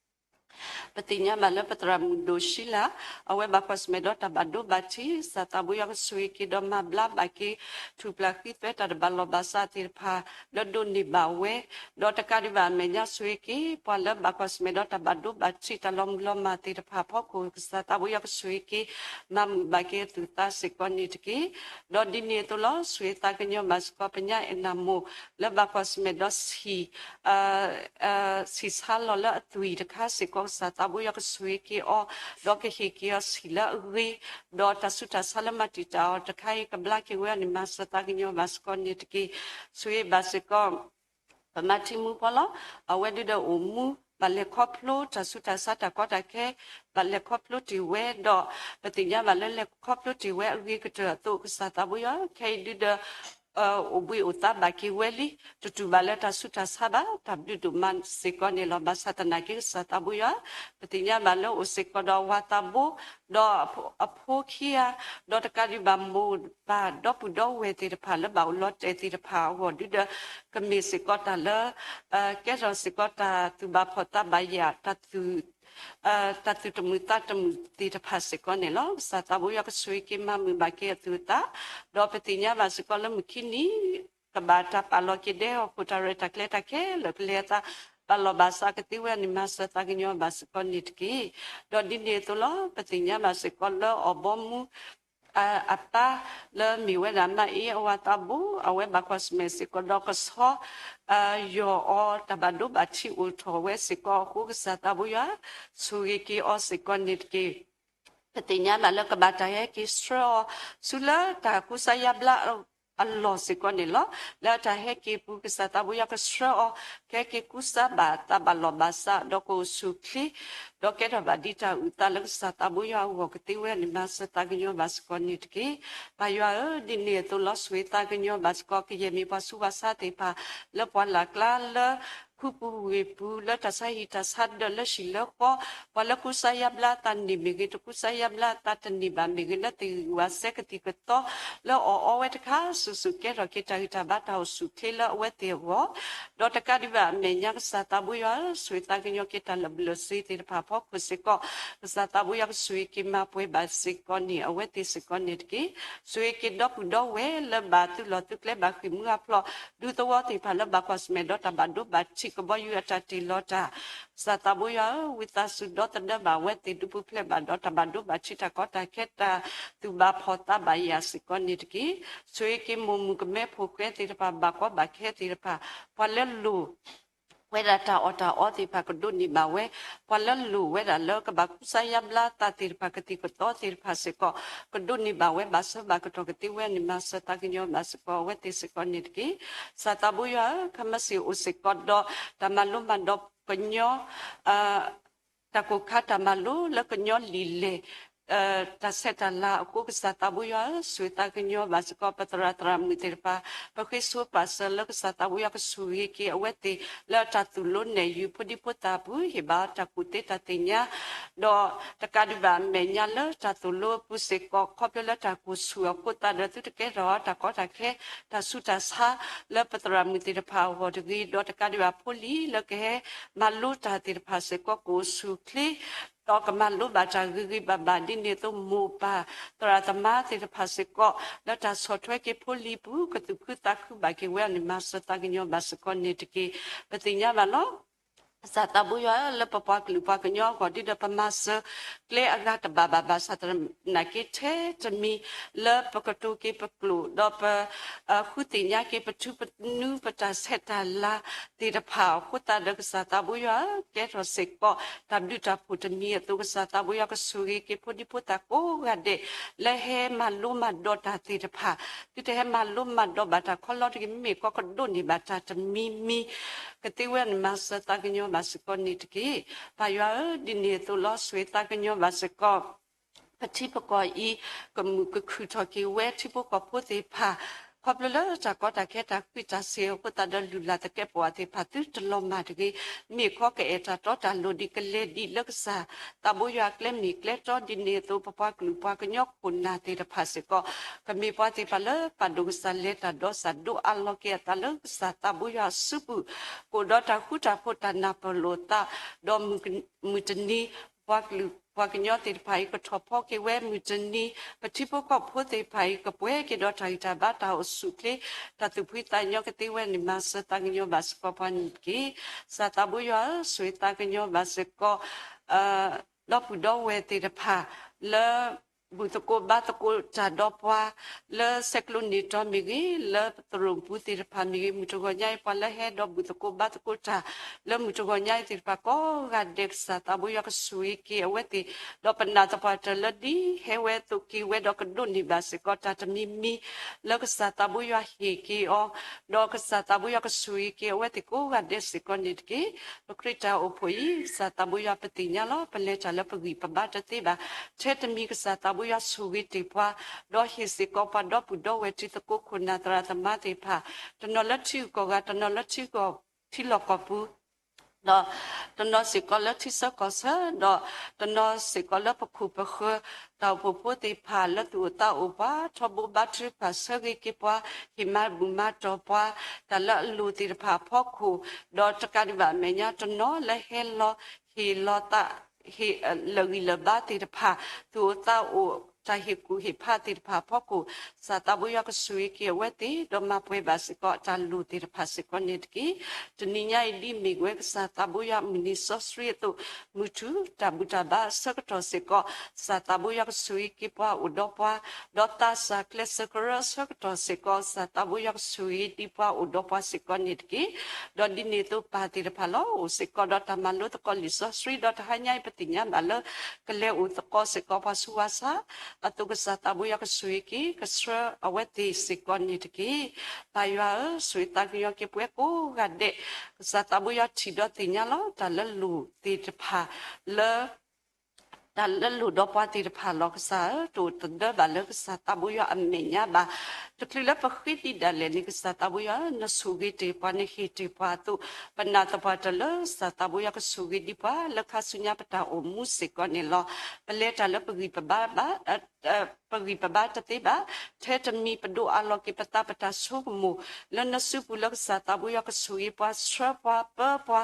ပသ့ၣ်ညါဘၣ်လၢပသရၣ်မုၣ်ဒိၣ်ၡံလး အဝဲဘၣ်ကွၢ်ဆၢၣ်မဲာ်ဒီးတၢ်ဘၣ်ဒိဘၣ်ထံး ကစၢ်သးဘိယွၤကဆိၣ်ဂ့ၤက့ၤဒီးမၤဘျါဘၣ်က့ၤ ထူၣ်ပျၢ်ဃံသွဲတၢ်တဘၣ်လီၢ်ဘၣ်စးသ့ၣ်တဖၣ် လၢဒိးန့ၢ်ဘၣ်ဝဲ ဒီးတကးဒံးဘၣ်အမဲာ်ညါဆိၣ်ဂ့ၤက့ၤ ပှၤလၢဘၣ်ကွၢ်ဆၢၣ်မဲာ်ဒီးတၢ်ဘၣ်ဒိဘၣ်ထံးတၢ်လီၤမုၢ်လီၤမၢ်သ့ၣ်တဖၣ်အဖီခိၣ် ကစၢ်သးဘိယွၤကဆိၣ်ဂ့ၤက့ၤ မၤမုာ်ဘၣ်က့ၤအသူၣ်အသးစ့ၢ်ကီးန့ၣ်တက့ၢ်. ဒီးဒ်န့ၣ်အသိးလီၤ ဆိၣ်ဂ့ၤသးကညီၤဘၣ်စ့ၢ်ကီး ပညါအဲၣ်နၤမိၢ် လၢဘၣ်ကွၢ်ဆၢၣ်မဲာ်ဒီးဆံၣ် ဆံၣ်ဆါလီၤလၢအသွံၣ်တခါစ့ၢ်ကီး ကစၢ်သးဘိယွၤကဆိၣ်ဂ့ၤက့ၤအီၤ ဒီးကဟ့ၣ်က့ၤအီၤဆံၣ်လၢအဂ့ၤ, ဒီးတၢ်ဆူးတၢ်ဆါလၢမၤတံာ်တာ်အီၤတခါအံၤ ကဘျါက့ၤဝဲအီၤန့ၣ် မၤစၢၤသးကညီၤဘၣ်စ့ၢ်ကီးန့ၣ်တက့ၢ်. ဆိၣ်ဂ့ၤဘၣ်စ့ၢ်ကီး ပမါထံမူဖီလီၤ. အဝဲဒုဒီးအိၣ်မူ ဘၣ်လဲၤခီဖျိတၢ်ဆူးတၢ်ဆါတၢ်ကီတၢ်ခဲ ဘၣ်လဲၤခီဖျိတ့ၢ်ဝဲဒီး ပသ့ၣ်ညါဘၣ်လၢလဲၤခီဖျိတ့ၢ်ဝဲအဂ့ၤကတၢၢ်အသိး ကစၢ်သးဘိယွၤ ခဲအံၤဒုဒီး အိၣ်ဘှံးအိၣ်သါဘၣ်က့ၤဝဲလံ, တတူၢ်ဘၣ်လၢတၢ်ဆူးတၢ်ဆါဘၣ်, တၢ်ဘျုးဒိၣ်မးစ့ၢ်ကီးန့ၣ်လီၤ. ဘၣ်ဆၣ်သနာ်က့ ကစၢ်သးဘိယွၤ ပသ့ၣ်ညါဘၣ်လၢအိၣ်စ့ၢ်ကီးဒီးအဝၤသးဘိ ဒီးအဖိခံဂၤ, ဒီးတကးဒံးဘၣ်မိၢ်ပၢ်ဒီပုၢ်ဒီဝဲၢ်သ့ၣ်တဖၣ်လၢဘၣ်အိၣ်လီၤတဲာ်သ့ၣ်တဖၣ်အဂီၢ်ဒုဒီး ကမ့ၢ်စ့ၢ်ကီးတၢ်လၢ ကဲထီၣ်စ့ၢ်ကီးတၢ်သူၣ်ဘၣ်ဖှီၣ်သးဘၣ်ယာ် တၢ်သူၣ် တၢ်သူၣ်တမုာ်သးတမုာ်သ့ၣ်တဖၣ်စ့ၢ်ကီးန့ၣ်လီၤ. ကစၢ်သးဘိယွၤကဆိၣ်ဂ့ၤက့ၤမၤမုာ်ဘၣ်က့ၤအသူၣ်အသး, ဒီးပသ့ၣ်ညါဘၣ်စ့ၢ်ကီးလၢမုၢ်ခံနံၤ ကဘၣ်တၢ်ပာ်လီၤက့ၤဒဲးအီၣ်ခိၣ်တၢ်ရဲၣ်တၢ်ကျဲၤတၢ်ခဲလၢာ်ကလဲၤအသး ဘၣ်လီၢ်ဘၣ်စးကသ့ဝဲန့ၣ် မၤစၢၤသးကညီၤဘၣ်စ့ၢ်ကီးန့ၣ်တက့ၢ်. ဒီးဒ်န့ၣ်အသိးလီၤ ပသ့ၣ်ညါဘၣ်စ့ၢ်ကီးလၢအီၣ်ဘီမူ အပၢ်လၢမ့ၢ်ဝဲဒၣ်မါအ့အဝၤသးဘိ အဝဲဘၣ်ကွၢ်ဆၢၣ်မဲာ်စ့ၢ်ကီးဒီးကဆီ ယီၢ်အီၤ တၢ်ဘၣ်ဒိဘၣ်ထံးအိၣ်ထီၣ်ဝဲစ့ၢ်ကီးအဃိ ကစၢ်သးဘိယွၤ ဆိၣ်ဂ့ၤက့ၤအီၤစ့ၢ်ကီးန့ၣ်တက့ၢ်. ပသ့ၣ်ညါဘၣ်လၢကဘၣ်တၢ်ဟဲက့ၤဆှၢအီၤ ဆူလၢတၢ်ကူစါယါဘျါအလီၢ်စ့ၢ်ကီးန့ၣ်လီၤ. လၢတၢ်ဟဲက့ၤပူၤ ကစၢ်သးဘိယွၤကဆှၢအီၤ ကဟဲက့ၤကူစါဘၣ်သးဘၣ်လီၢ်ဘၣ်စး ဒီးကအိၣ်ဆူၣ်အိၣ်ချ့ ဒီးကဲထီၣ်ဘၣ်ဒ်တၢ်အုၣ်သးလၢကစၢ်သးဘိယွၤအဂီၢ်ကသ့ဝဲန့ၣ် မၤစၢၤသးကညီၤဘၣ်စ့ၢ်ကီးန့ၣ်တက့ၢ်. ပၢ်ယွၤဧၢ, ဒ်န့ၣ်အသိးလီၤ ဆိၣ်ဂ့ၤသးကညီၤဘၣ်စ့ၢ်ကီး ကယဲၢ်မ့ၢ်ပှၤဆူးပှၤဆါသ့ၣ်တဖၣ် လၢပှၢ်လၢ်ကျါလၢ ဖုပူၤဝ့ၢ်ပူၤ လၢတၢ်ဆါဟံၣ်တၢ်ဆါဒၢး လၢဟံၣ်လၢဃီ, ပှၤလၢကူစါယါဘျါအသးန့ၣ်မ့ၢ်ဂ့ၤ, တကူစါယါဘျါအသးတန့ၢ်ဘၣ်မ့ၢ်ဂ့ၤ, လၢသ့ၣ်ဂံၢ်ဝၤစဲကသံၣ်ကသီ လၢအီၣ်အီဝဲတခါ ဆူၣ်ဆူၣ်ကဲထီၣ်က့ၤတၢ်ဂံၢ်တၢ်ဘါတၢ်အိၣ်ဆူၣ်အိၣ်ချ့လၢအဝဲသ့ၣ်အဂီၢ်, ဒီးတကးဒံးဘၣ်အမဲာ်ညါ ကစၢ်သးဘိယွၤဧၢ, ဆိၣ်ဂ့ၤသးကညီၤက့ၤတၢ်လၢာ်ဘျၢၣ်စ့သ့ၣ်တဖၣ်အဖီခိၣ်စ့ၢ်ကီး, ကစၢ်သးဘိယွၤကဆိၣ်ဂ့ၤက့ၤမၤပှဲၤဘၣ်စ့ၢ်ကီးန့ၣ် အဝဲသ့ၣ်စ့ၢ်ကီးန့ၣ်တက့ၢ်. ဆိၣ်ဂ့ၤက့ၤဒီပုၢ်ဒီဝဲၢ်လၢဘၣ်သုးလီၢ်သုးကျဲ ဘၣ်ဃ့ၢ်မှံဟးဖျိး ဒူသဝီသ့ၣ်တဖၣ်လၢဘၣ်ကွၢ်ဆၢၣ်မဲာ်ဒီးတၢ်ဘၣ်ဒိဘၣ်ထံး ကဘီယူၤအတၢ်တ့ၢ်လီၤတၢ် ကစၢ်သးဘိယွၤဧၢ, ဝံသးစူၤဒီသဒၢဘၣ်အဝဲသ့ၣ် ဒုးပူၤဖျဲးဘၣ်ဒီးတၢ်ဘၣ်ဒိဘၣ်ထံး တၢ်ကီတၢ်ခဲ တၢ်သူၣ်ဘၣ်ဖှီၣ်သးဘၣ်ယာ်စ့ၢ်ကီးန့ၣ်တက့ၢ်. ဆိၣ်ဂ့ၤက့ၤမိၢ်မုၣ်ကမဲဖိဃဲသ့ၣ်တဖၣ် ဘၣ်ကီဘၣ်ခဲသ့ၣ်တဖၣ်, ပှၤလၢလိၣ် ဝဲဒၣ်တၢ်အီၣ်တၢ်အီသ့ၣ်တဖၣ် ကဒိးန့ၢ်ဘၣ်ဝဲ, ပှၤလၢလိၣ်ဝဲဒၣ်လၢကဘၣ်ကူစါယါဘျါသးသ့ၣ်တဖၣ် ကသံၣ်ကသီသ့ၣ်တဖၣ်စ့ၢ်ကီး ကဒိးန့ၢ်ဘၣ်ဝဲ ဘၣ်ဆၢဘၣ်ကတီၢ်ကသ့ဝဲန့ၣ် မၤစၢၤသးကညီၤဘၣ်စ့ၢ်ကီး အဝဲသ့ၣ်စ့ၢ်ကီးန့ၣ်တက့ၢ်. ကစၢ်သးဘိယွၤဧၢ, ခမစ့ၣ်အိၣ်စ့ၢ်ကီးဒီး တၢ်မၤလိမၤဒိးကညီ တၢ်ကိၢ်ခါတၢ်မၤလိလၢကညီလံာ်လဲၢ် တၢ်ဆဲးတၢ်လၤအဃိ ကစၢ်သးဘိယွၤဧၢ, ဆိၣ်ဂ့ၤသးကညီၤဘၣ်စ့ၢ်ကီး ပသရၣ်သရၣ်မုၣ်သ့ၣ်တဖၣ်, ပဃ့ဆိပာ်စၢၤလၢကစၢ်သးဘိယွၤကဆိၣ်ဂ့ၤက့ၤအဝဲသ့ၣ် လၢတၢ်သိၣ်လိနဲၣ်ယုၤ ဖိဒံဖိသၣ်အပူၤ ဟ့ၣ်ဘၣ်တၢ်ကူၣ်သ့တၢ်သ့ၣ်ညါ ဒီးတကးဒံးဘၣ်အမဲာ်ညါလၢတၢ်သိၣ်လိအပူၤစ့ၢ်ကီး ခီဖျိလၢတၢ်ကိၢ်ဆူၣ်အဃိသတးဒီး သုတကဲထီၣ်တၢ်ကီတၢ်ခဲ တၢ်ဆူးတၢ်ဆါ လၢပသရၣ်မုၣ်သ့ၣ်တဖၣ်အဂီၢ်တဂ့ၤ, ဒီးတကးဒံးဘၣ်ဖိလံၤလၢကဟဲမၤလိတၢ်သ့ၣ်တဖၣ်စ့ၢ်ကီး ကအိၣ်ဆူၣ်အိၣ်ချ့ ဒီးကမၤလိဘၣ်တၢ်ဂ့ၤဂ့ၤဘၣ်ဘၣ် ဒ်န့ၣ်အသိး မိၢ်ပၢ်သရၣ်သမါသ့ၣ်တဖၣ်စ့ၢ်ကီး လၢတၢ်ဆီၣ်ထွဲက့ၤဖိလံၤပူၤ ကသူၣ်ခုသးခုဘၣ်က့ၤဝဲအီၤန့ၣ် မၤစၢၤသးကညီၤဘၣ်စ့ၢ်ကီးန့ၣ်တက့ၢ်. ပသ့ၣ်ညါဘၣ်လီၤ ကစၢ်သးဘိယွၤဧၢ, လၢပပှၤကလုာ်ပှၤကညီအဂီၢ် ဒ်ဒီးပမၤစၢၤကျဲအဂၤတဘၣ်ဘၣ်ဘၣ်ဆၣ်သနာ်က့ ထဲတမံၤလၢပကတိၤက့ၤပကျိာ် ဒီးပ ဃုသ့ၣ်ညါက့ၤပထူပနူပတၢ်ဆဲးတၢ်လၤသ့ၣ်တဖၣ်အဃိသတးဒီး ကစၢ်သးဘိယွၤဧၢ, ကဲထီၣ်စ့ၢ်ကီး တၢ်ဘျုးတၢ်ဖှိၣ်တမံၤအသိး ကစၢ်သးဘိယွၤကဆိၣ်ဂ့ၤက့ၤဖိဒံဖိသၣ်ကိးဂၤဒဲး လၢဟဲမၤလိမၤဒိးတၢ်သ့ၣ်တဖၣ်, သုတဟဲမၤလိမၤဒိးဘၣ်တၢ်ခီလီၤတဂ့ၤ, မ့မ့ၢ်ခီကဒိးန့ၢ်ဘၣ်တၢ်တမံၤမံၤ ကသ့ဝဲန့ၣ် မၤစၢၤသးကညီၤဘၣ်စ့ၢ်ကီးန့ၣ်တက့ၢ်. ပၢ်ယွၤဧၢ, ဒ်န့ၣ်အသိးလီၤ ဆိၣ်ဂ့ၤသးကညီၤဘၣ်စ့ၢ်ကီး ပထံပကီၢ်အံၤ ကမုာ်ကခုၣ်ထီၣ်က့ၤဝဲ ထံဖိကီၢ်ဖိသ့ၣ်တဖၣ် ခီဖျိလၢတၢ်ကီတၢ်ခဲတၢ်ဃံးတၢ်စ့ၤအဃိသတးဒီး လုၢ်လၢ်သကဲးပဝးသ့ၣ်တဖၣ် သုတလီၤမၢ်တဂ့ၤ, မ့ၢ်ခီကအဲၣ်တၢ်တီတၢ်လိၤဒ်ကလဲၤဒ်လၢကစၢ်သးဘိယွၤအကျဲမ့ၢ်ကျဲတီ ဒ်န့ၣ်အသိး ပပှၤကလုာ်ပှၤကညီခိၣ်နၢ်သ့ၣ်တဖၣ်စ့ၢ်ကီး ကမ့ၢ်ပှၤသ့ၣ်တဖၣ်လၢပာ်ဒိၣ်ကစၢ်လဲၤတၢ်ဒီး စၢ်ဒိးအးလီၤက့ၤအသးလၢကစၢ်သးဘိယွၤအစုပူၤ, ကအိၣ်ဒီးတၢ်ဃူတၢ်ဖိးတၢ်နၢ်ပၢၢ်လိာ်သး, ဒီးမုၢ်တနံၤ ပပှၤကလုာ်ပှၤကညီသ့ၣ်တဖၣ်အံၤ ကထီၣ်ဖီက့ၤဝဲမုၢ်တနံၤ, ပထံဖိကီၢ်ဖိသ့ၣ်တဖၣ်အံၤ ကပှဲၤက့ၤဒီးတၢ်ဂံၢ်တၢ်ဘါတၢ်အိၣ်ဆူၣ်အိၣ်ချ့, တၢ်သူၣ်ဖှံသးညီကသ့ဝဲန့ၣ် မၤစၢၤသးကညီၤဘၣ်စ့ၢ်ကီးပှၤန့ၣ်တက့ၢ်. ကစၢ်သးဘိယွၤဧၢ, ဆိၣ်ဂ့ၤသးကညီၤဘၣ်စ့ၢ်ကီး ဒီပုၢ်ဒီဝဲၢ်သ့ၣ်တဖၣ် လၢ ဘူၣ်သကိးဘါသကိးတၢ်ဒီးပှၤ လၢဆဲးကျိးန့ၢ်တီၤမ့ၢ်ဂ့ၤ, လၢပသရိာ်ပူၤသ့ၣ်တဖၣ်မ့ၢ်ဂ့ၤ, မုၢ်တဂီၤညါအံၤ ပှၤလၢဟဲဒီးဘူၣ်သကိးဘါသကိးတၢ် လၢမုၢ်တဂီၤညါအံၤသ့ၣ်တဖၣ်ကိးဂၤဒဲး ကစၢ်သးဘိယွၤကဆိၣ်ဂ့ၤက့ၤအဝဲသ့ၣ်, ဒီးပနာ်သပှၢ်တၢၢ်လၢဒ်ဟဲဝဲသိးက့ၤဝဲဒီးကဒိးန့ၢ်ဘၣ်စ့ၢ်ကီးတၢ်တမံၤမံၤ လၢကစၢ်သးဘိယွၤဟ့ၣ်က့ၤအီၤ, ဒီးကစၢ်သးဘိယွၤကဆိၣ်ဂ့ၤက့ၤအဝဲသ့ၣ်ကိးဂၤဒဲးစ့ၢ်ကီးန့ၣ်တက့ၢ်. ပခရံာ်တၢ်အိၣ်ဖှိၣ်အံၤ ကစၢ်သးဘိယွၤပသ့ၣ်ညါလီၤ. ပလဲၤတၢ်လၢပဂံၢ်ပဘါတသ့ဘၣ်. ထဲတမံၤကစၢ်သးဘိယွၤဆိၣ်ဂ့ၤတ့ၢ်ပှၤ, ဒီးဟ့ၣ်စ့ၢ်ကီးပှၤဒီပုၢ်ဒီဝဲၢ်တံၤသကိးခိၣ်နၢ်သရၣ်သမါသ့ၣ်တဖၣ်, တနီၤလၢထံဂုၤကီၢ်ဂၤ, တနီၤလၢထံကီၢ်ထံလီၢ်ကီၢ်ပူၤ ဒီးတနီၤစ့ၢ်ကီးလၢထံဆၢကီၢ်ဆၢ, ဒီးတနီၤစ့ၢ်ကီးလၢပခိၣ်ပဃၢၤ တၢ်အိၣ်ဖှိၣ်ဖိသ့ၣ်တဖၣ်လၢသူၣ်အိၣ်သးအိၣ်ပှၤ, ထီဘိဘါထုကဖၣ်ဆၢဂ့ၤက့ၤပှၤ, ဟ့ၣ်မၤဘူၣ်မၤတီၢ်ပှၤ, တၢ်လၢအလိၣ်သ့ၣ်တဖၣ်အဖီခိၣ်, ဒီးတကးဒံးဘၣ်အမဲာ်ညါတနီၤလၢဟဲလီၤဟ့ၣ်လီၤသး ဟ့ၣ်လၢာ်ဂံၢ်လၢာ်ဘါသ့ၣ်တဖၣ်, သူၣ်အိၣ်သးအိၣ် တၢ်ဟ့ၣ်ကူၣ်ဟ့ၣ်ဖးသ့ၣ်တဖၣ်အဖီခိၣ်, ကစၢ်သးဘိယွၤကဆိၣ်ဂ့ၤက့ၤအဝဲသ့ၣ် ဒီးမၤပှဲၤဘၣ်စ့ၢ်ကီးတၢ်လိၣ်သ့ၣ်တဖၣ်စ့ၢ်ကီးန့ၣ်တက့ၢ်. တနံၤညါအံၤဒ်မ့ၢ်ဝဲကစၢ်သးဘိယွၤအမုၢ်နံၤစီဆှံအသိး, မုၢ်ထူၣ်တၢ်ဘူၣ်တၢ်ဘါအဆၢကတီၢ်စ့ၢ်ကီး, ကစၢ်သးဘိယွၤကဆိၣ်ဂ့ၤက့ၤပှၤအိၣ်ဒီးပှၤ, ဒီးသးစၢ်ကျဲးစၢးကရၢအဆၢကတီၢ်စ့ၢ်ကီး, ကစၢ်သးဘိယွၤကဆိၣ်ဂ့ၤဒံးပှၤအိၣ်ဒီးပှၤစ့ၢ်ကီးန့ၣ်တက့ၢ်. ဒီးဒ်န့ၣ်အသိးပၢ်သ့ၣ်တဖၣ်လီၤ အိၣ်စ့ၢ်ကီးဒီးတၢ်မၤလိသကိးလံာ်စီဆှံ ဒီးတဟါညါအံၤပသ့ၣ်ညါဘၣ်လၢ ကလဲၤအိၣ်သကိးစ့ၢ်ကီးပှၤဆူးပှၤဆါအသိး ကစၢ်သးဘိယွၤကဆိၣ်ဂ့ၤက့ၤ ကဆှၢအဝဲသ့ၣ်စ့ၢ်ကီးန့ၣ်တက့ၢ်. ပၢ်ယွၤဧၢ, ဆိၣ်ဂ့ၤသးကညီၤက့ၤပဝဲကိးဂၤဒဲး, ကစၢ်သးဘိယွၤထံၣ်ဒီးသ့ၣ်ညါလီၤ တၢ်လၢလိၣ်သ့ၣ်တဖၣ်လၢ တၢ်လၢလိၣ်ဒီးပှၤသ့ၣ်တဖၣ်လီၤ. ကစၢ်ဧၢ, တအိၣ်သဒၢဘၣ်လၢကစၢ်သးဘိယွၤအမဲာ်ညါဘၣ်. တချုးလၢပဃ့ဒံးဒၣ်လဲာ်န့ၣ် ကစၢ်သးဘိယွၤဧၢ, နဆိၣ်ဂ့ၤတ့ၢ်ပှၤ နဟ့ၣ်တ့ၢ်ပှၤအသိး, ပနာ်သပှၢ်တၢၢ်လၢကစၢ်သးဘိယွၤကဆိၣ်ဂ့ၤဒံးပှၤ လၢခါဆူညါပတၢ်အိၣ်မူစ့ၢ်ကီးန့ၣ်လီၤ. ပလဲၤတၢ်လၢပဂံၢ်ပဘါဘၣ် ပဂံၢ်ပဘါတသ့ဘၣ်, ထဲတမံၤပဒိးအးလီၤက့ၤပသးပတၢ်ဆိကမိၣ် လၢနစုပူၤလၢကစၢ်သးဘိယွၤကဆိၣ်ဂ့ၤပှၤ ဆှၢပှၤပၢပှၤ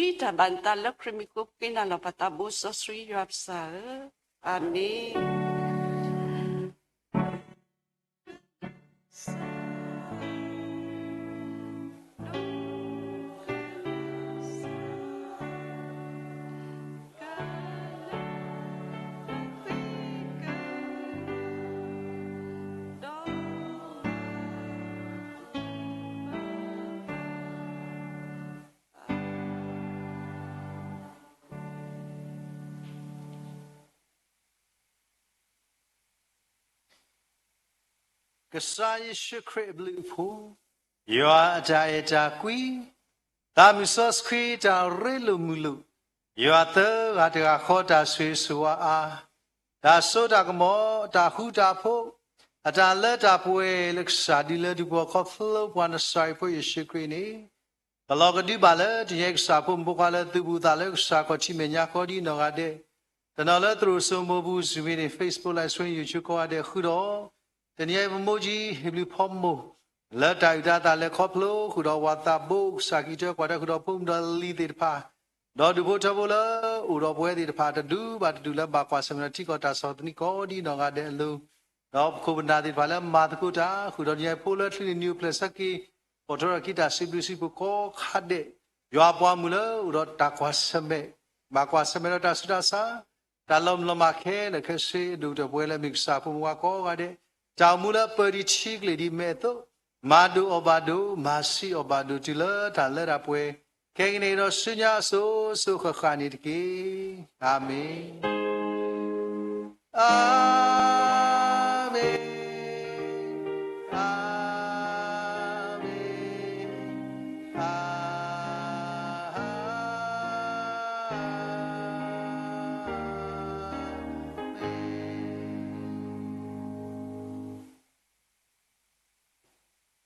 ဒ်တၢ်ဘၣ်နသးလၢခရံာ်မံၤဃိ ပဃ့နၤလီၤ ပၢ်သးဘိစီဆှံယွၤပစၢ်ဧၢ, အၤမ့ၣ်. ကစၢ်ယ့ၣ်ၡူးခရံာ်အဘျုးအဖှိၣ်, ယွၤအတၢ်အဲၣ်တၢ်ကွံ, သးမုၢ်စီဆှံတၢ်ရ့လိာ်မုာ်လိာ်, ယွၤသၢဂၤတဂၤဃီတၢ်ဆိၣ်ဂ့ၤဆိၣ်ဝါအါ, တၢ်စိတၢ်ကမီၤ တၢ်ဃူတၢ်ဖိး, အတၢ်လၢတၢ်ပှဲၤလၢကစၢ်ဒုးလၢဒုးပှၤခီဖျိပှၤနစၤရ့းဖိယ့ၣ်ၡူးခရံာ်န့ၣ် ပလီၢ်ကဒုဘၣ်လၢတနံၤအံၤကစၢ်ဖိမုၣ်ဖိခွါလၢသုးဘူးသးလၢကစၢ်ခီၣ်ထံးမဲာ်ညါဃီဒ်နီၢ်ဂၤဒဲး, တနီၤလၢသရိာ်စိမိၤပူၤ Zoom မ့ၢ်န့ၣ် Facebook Live Stream YouTube ကိးဂၤဒဲးဃုာ်ဒီး, တနံၤအံၤပမိၢ်ကၠံဟ့ၣ်ဘျုးဖီမိၢ် လၢတၢ်အုၣ်တၢ်သးလဲၤခီဖျိဃုာ်ဒီးပှၤသးဘိကစၢ်ကံၢ်တၢ်ကွၢ်တၢ်ဃုာ်ဒီးဖိမုၣ်ဒီးလံၤသ့ၣ်တဖၣ်, ဒီးဒူၣ်ဖိထၢဖိလၢအိၣ်ဒီးပဝဲသ့ၣ်တဖၣ်တဒူဘၣ်တဒူၣ်လၢဘၣ်ကွၢ်ဆၢၣ်မဲာ်ဒီးထံကီၢ်တၢ်ဆီၣ်သနံးကိးဒ်နီၢ်ဂၤဒဲးအလိၤ, ဒီးပခိၣ်ပနၢ်သ့ၣ်တဖၣ်လၢမၤသကိးတၢ်ဃုာ်ဒီးတနံၤအံၤဖိလၢချုးန့ၣ်နံၤအိၣ်ဖျဲၣ်ဆၢက့ၤ ပိာ်ထွဲထီၣ်အခံတၢ်စံးဘျုးစံးဖှိၣ်ကိးခါဒဲး, ယွၤအပှၤမုၣ်လၢအိၣ်ဒီးတၢ်ကွၢ်ဆၢၣ်မဲာ်, ဘၣ်ကွၢ်ဆၢၣ်မဲာ်ဒီးတၢ်ဆူးတၢ်ဆါ, တၢ်လီၤမုၢ်လီၤမၢ်ခဲလၢာ်ခဲဆ့အဒိၣ်ကတၢၢ်ပဝဲလၢမ့ၢ်ကစၢ်ဖိမုၣ်ဖိခွါကိးဂၤဒဲး, တၢ်အိၣ်မူလၢပၢၤဒံးထံကျိၣ်ဒံးမဲာ်အသိး, မၤဒိၣ်အီၣ်ဘၣ်ဒိၣ်, မၤဆံးအီၣ်ဘၣ်ဒိၣ်တုၤလၢတၢ်လၢတၢ်ပှဲၤ, ခဲကနံၣ်အံၤဒီးဆူညါအစိၤစိၤဃၣ်ဃၣ်န့ၣ်တက့ၢ်. အၤမ့ၣ်. အၤမ့ၣ်, အၤမ့ၣ်, အၤမ့ၣ်.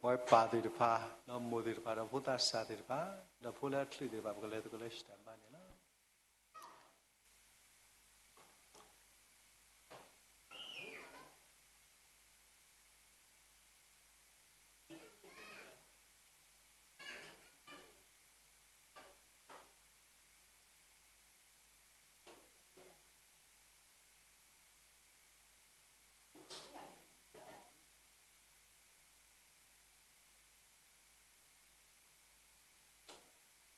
ပဝဲပၢ်သ့ၣ်တဖၣ်, ဒီးမိၢ်သ့ၣ်တဖၣ်, ဒီးဖိသးစၢ်သ့ၣ်တဖၣ်, ဒီးဖိလၢအချုးသ့ၣ်တဖၣ်, ပကလဲၤသကိးလၢတၢ်ဘါန့ၣ်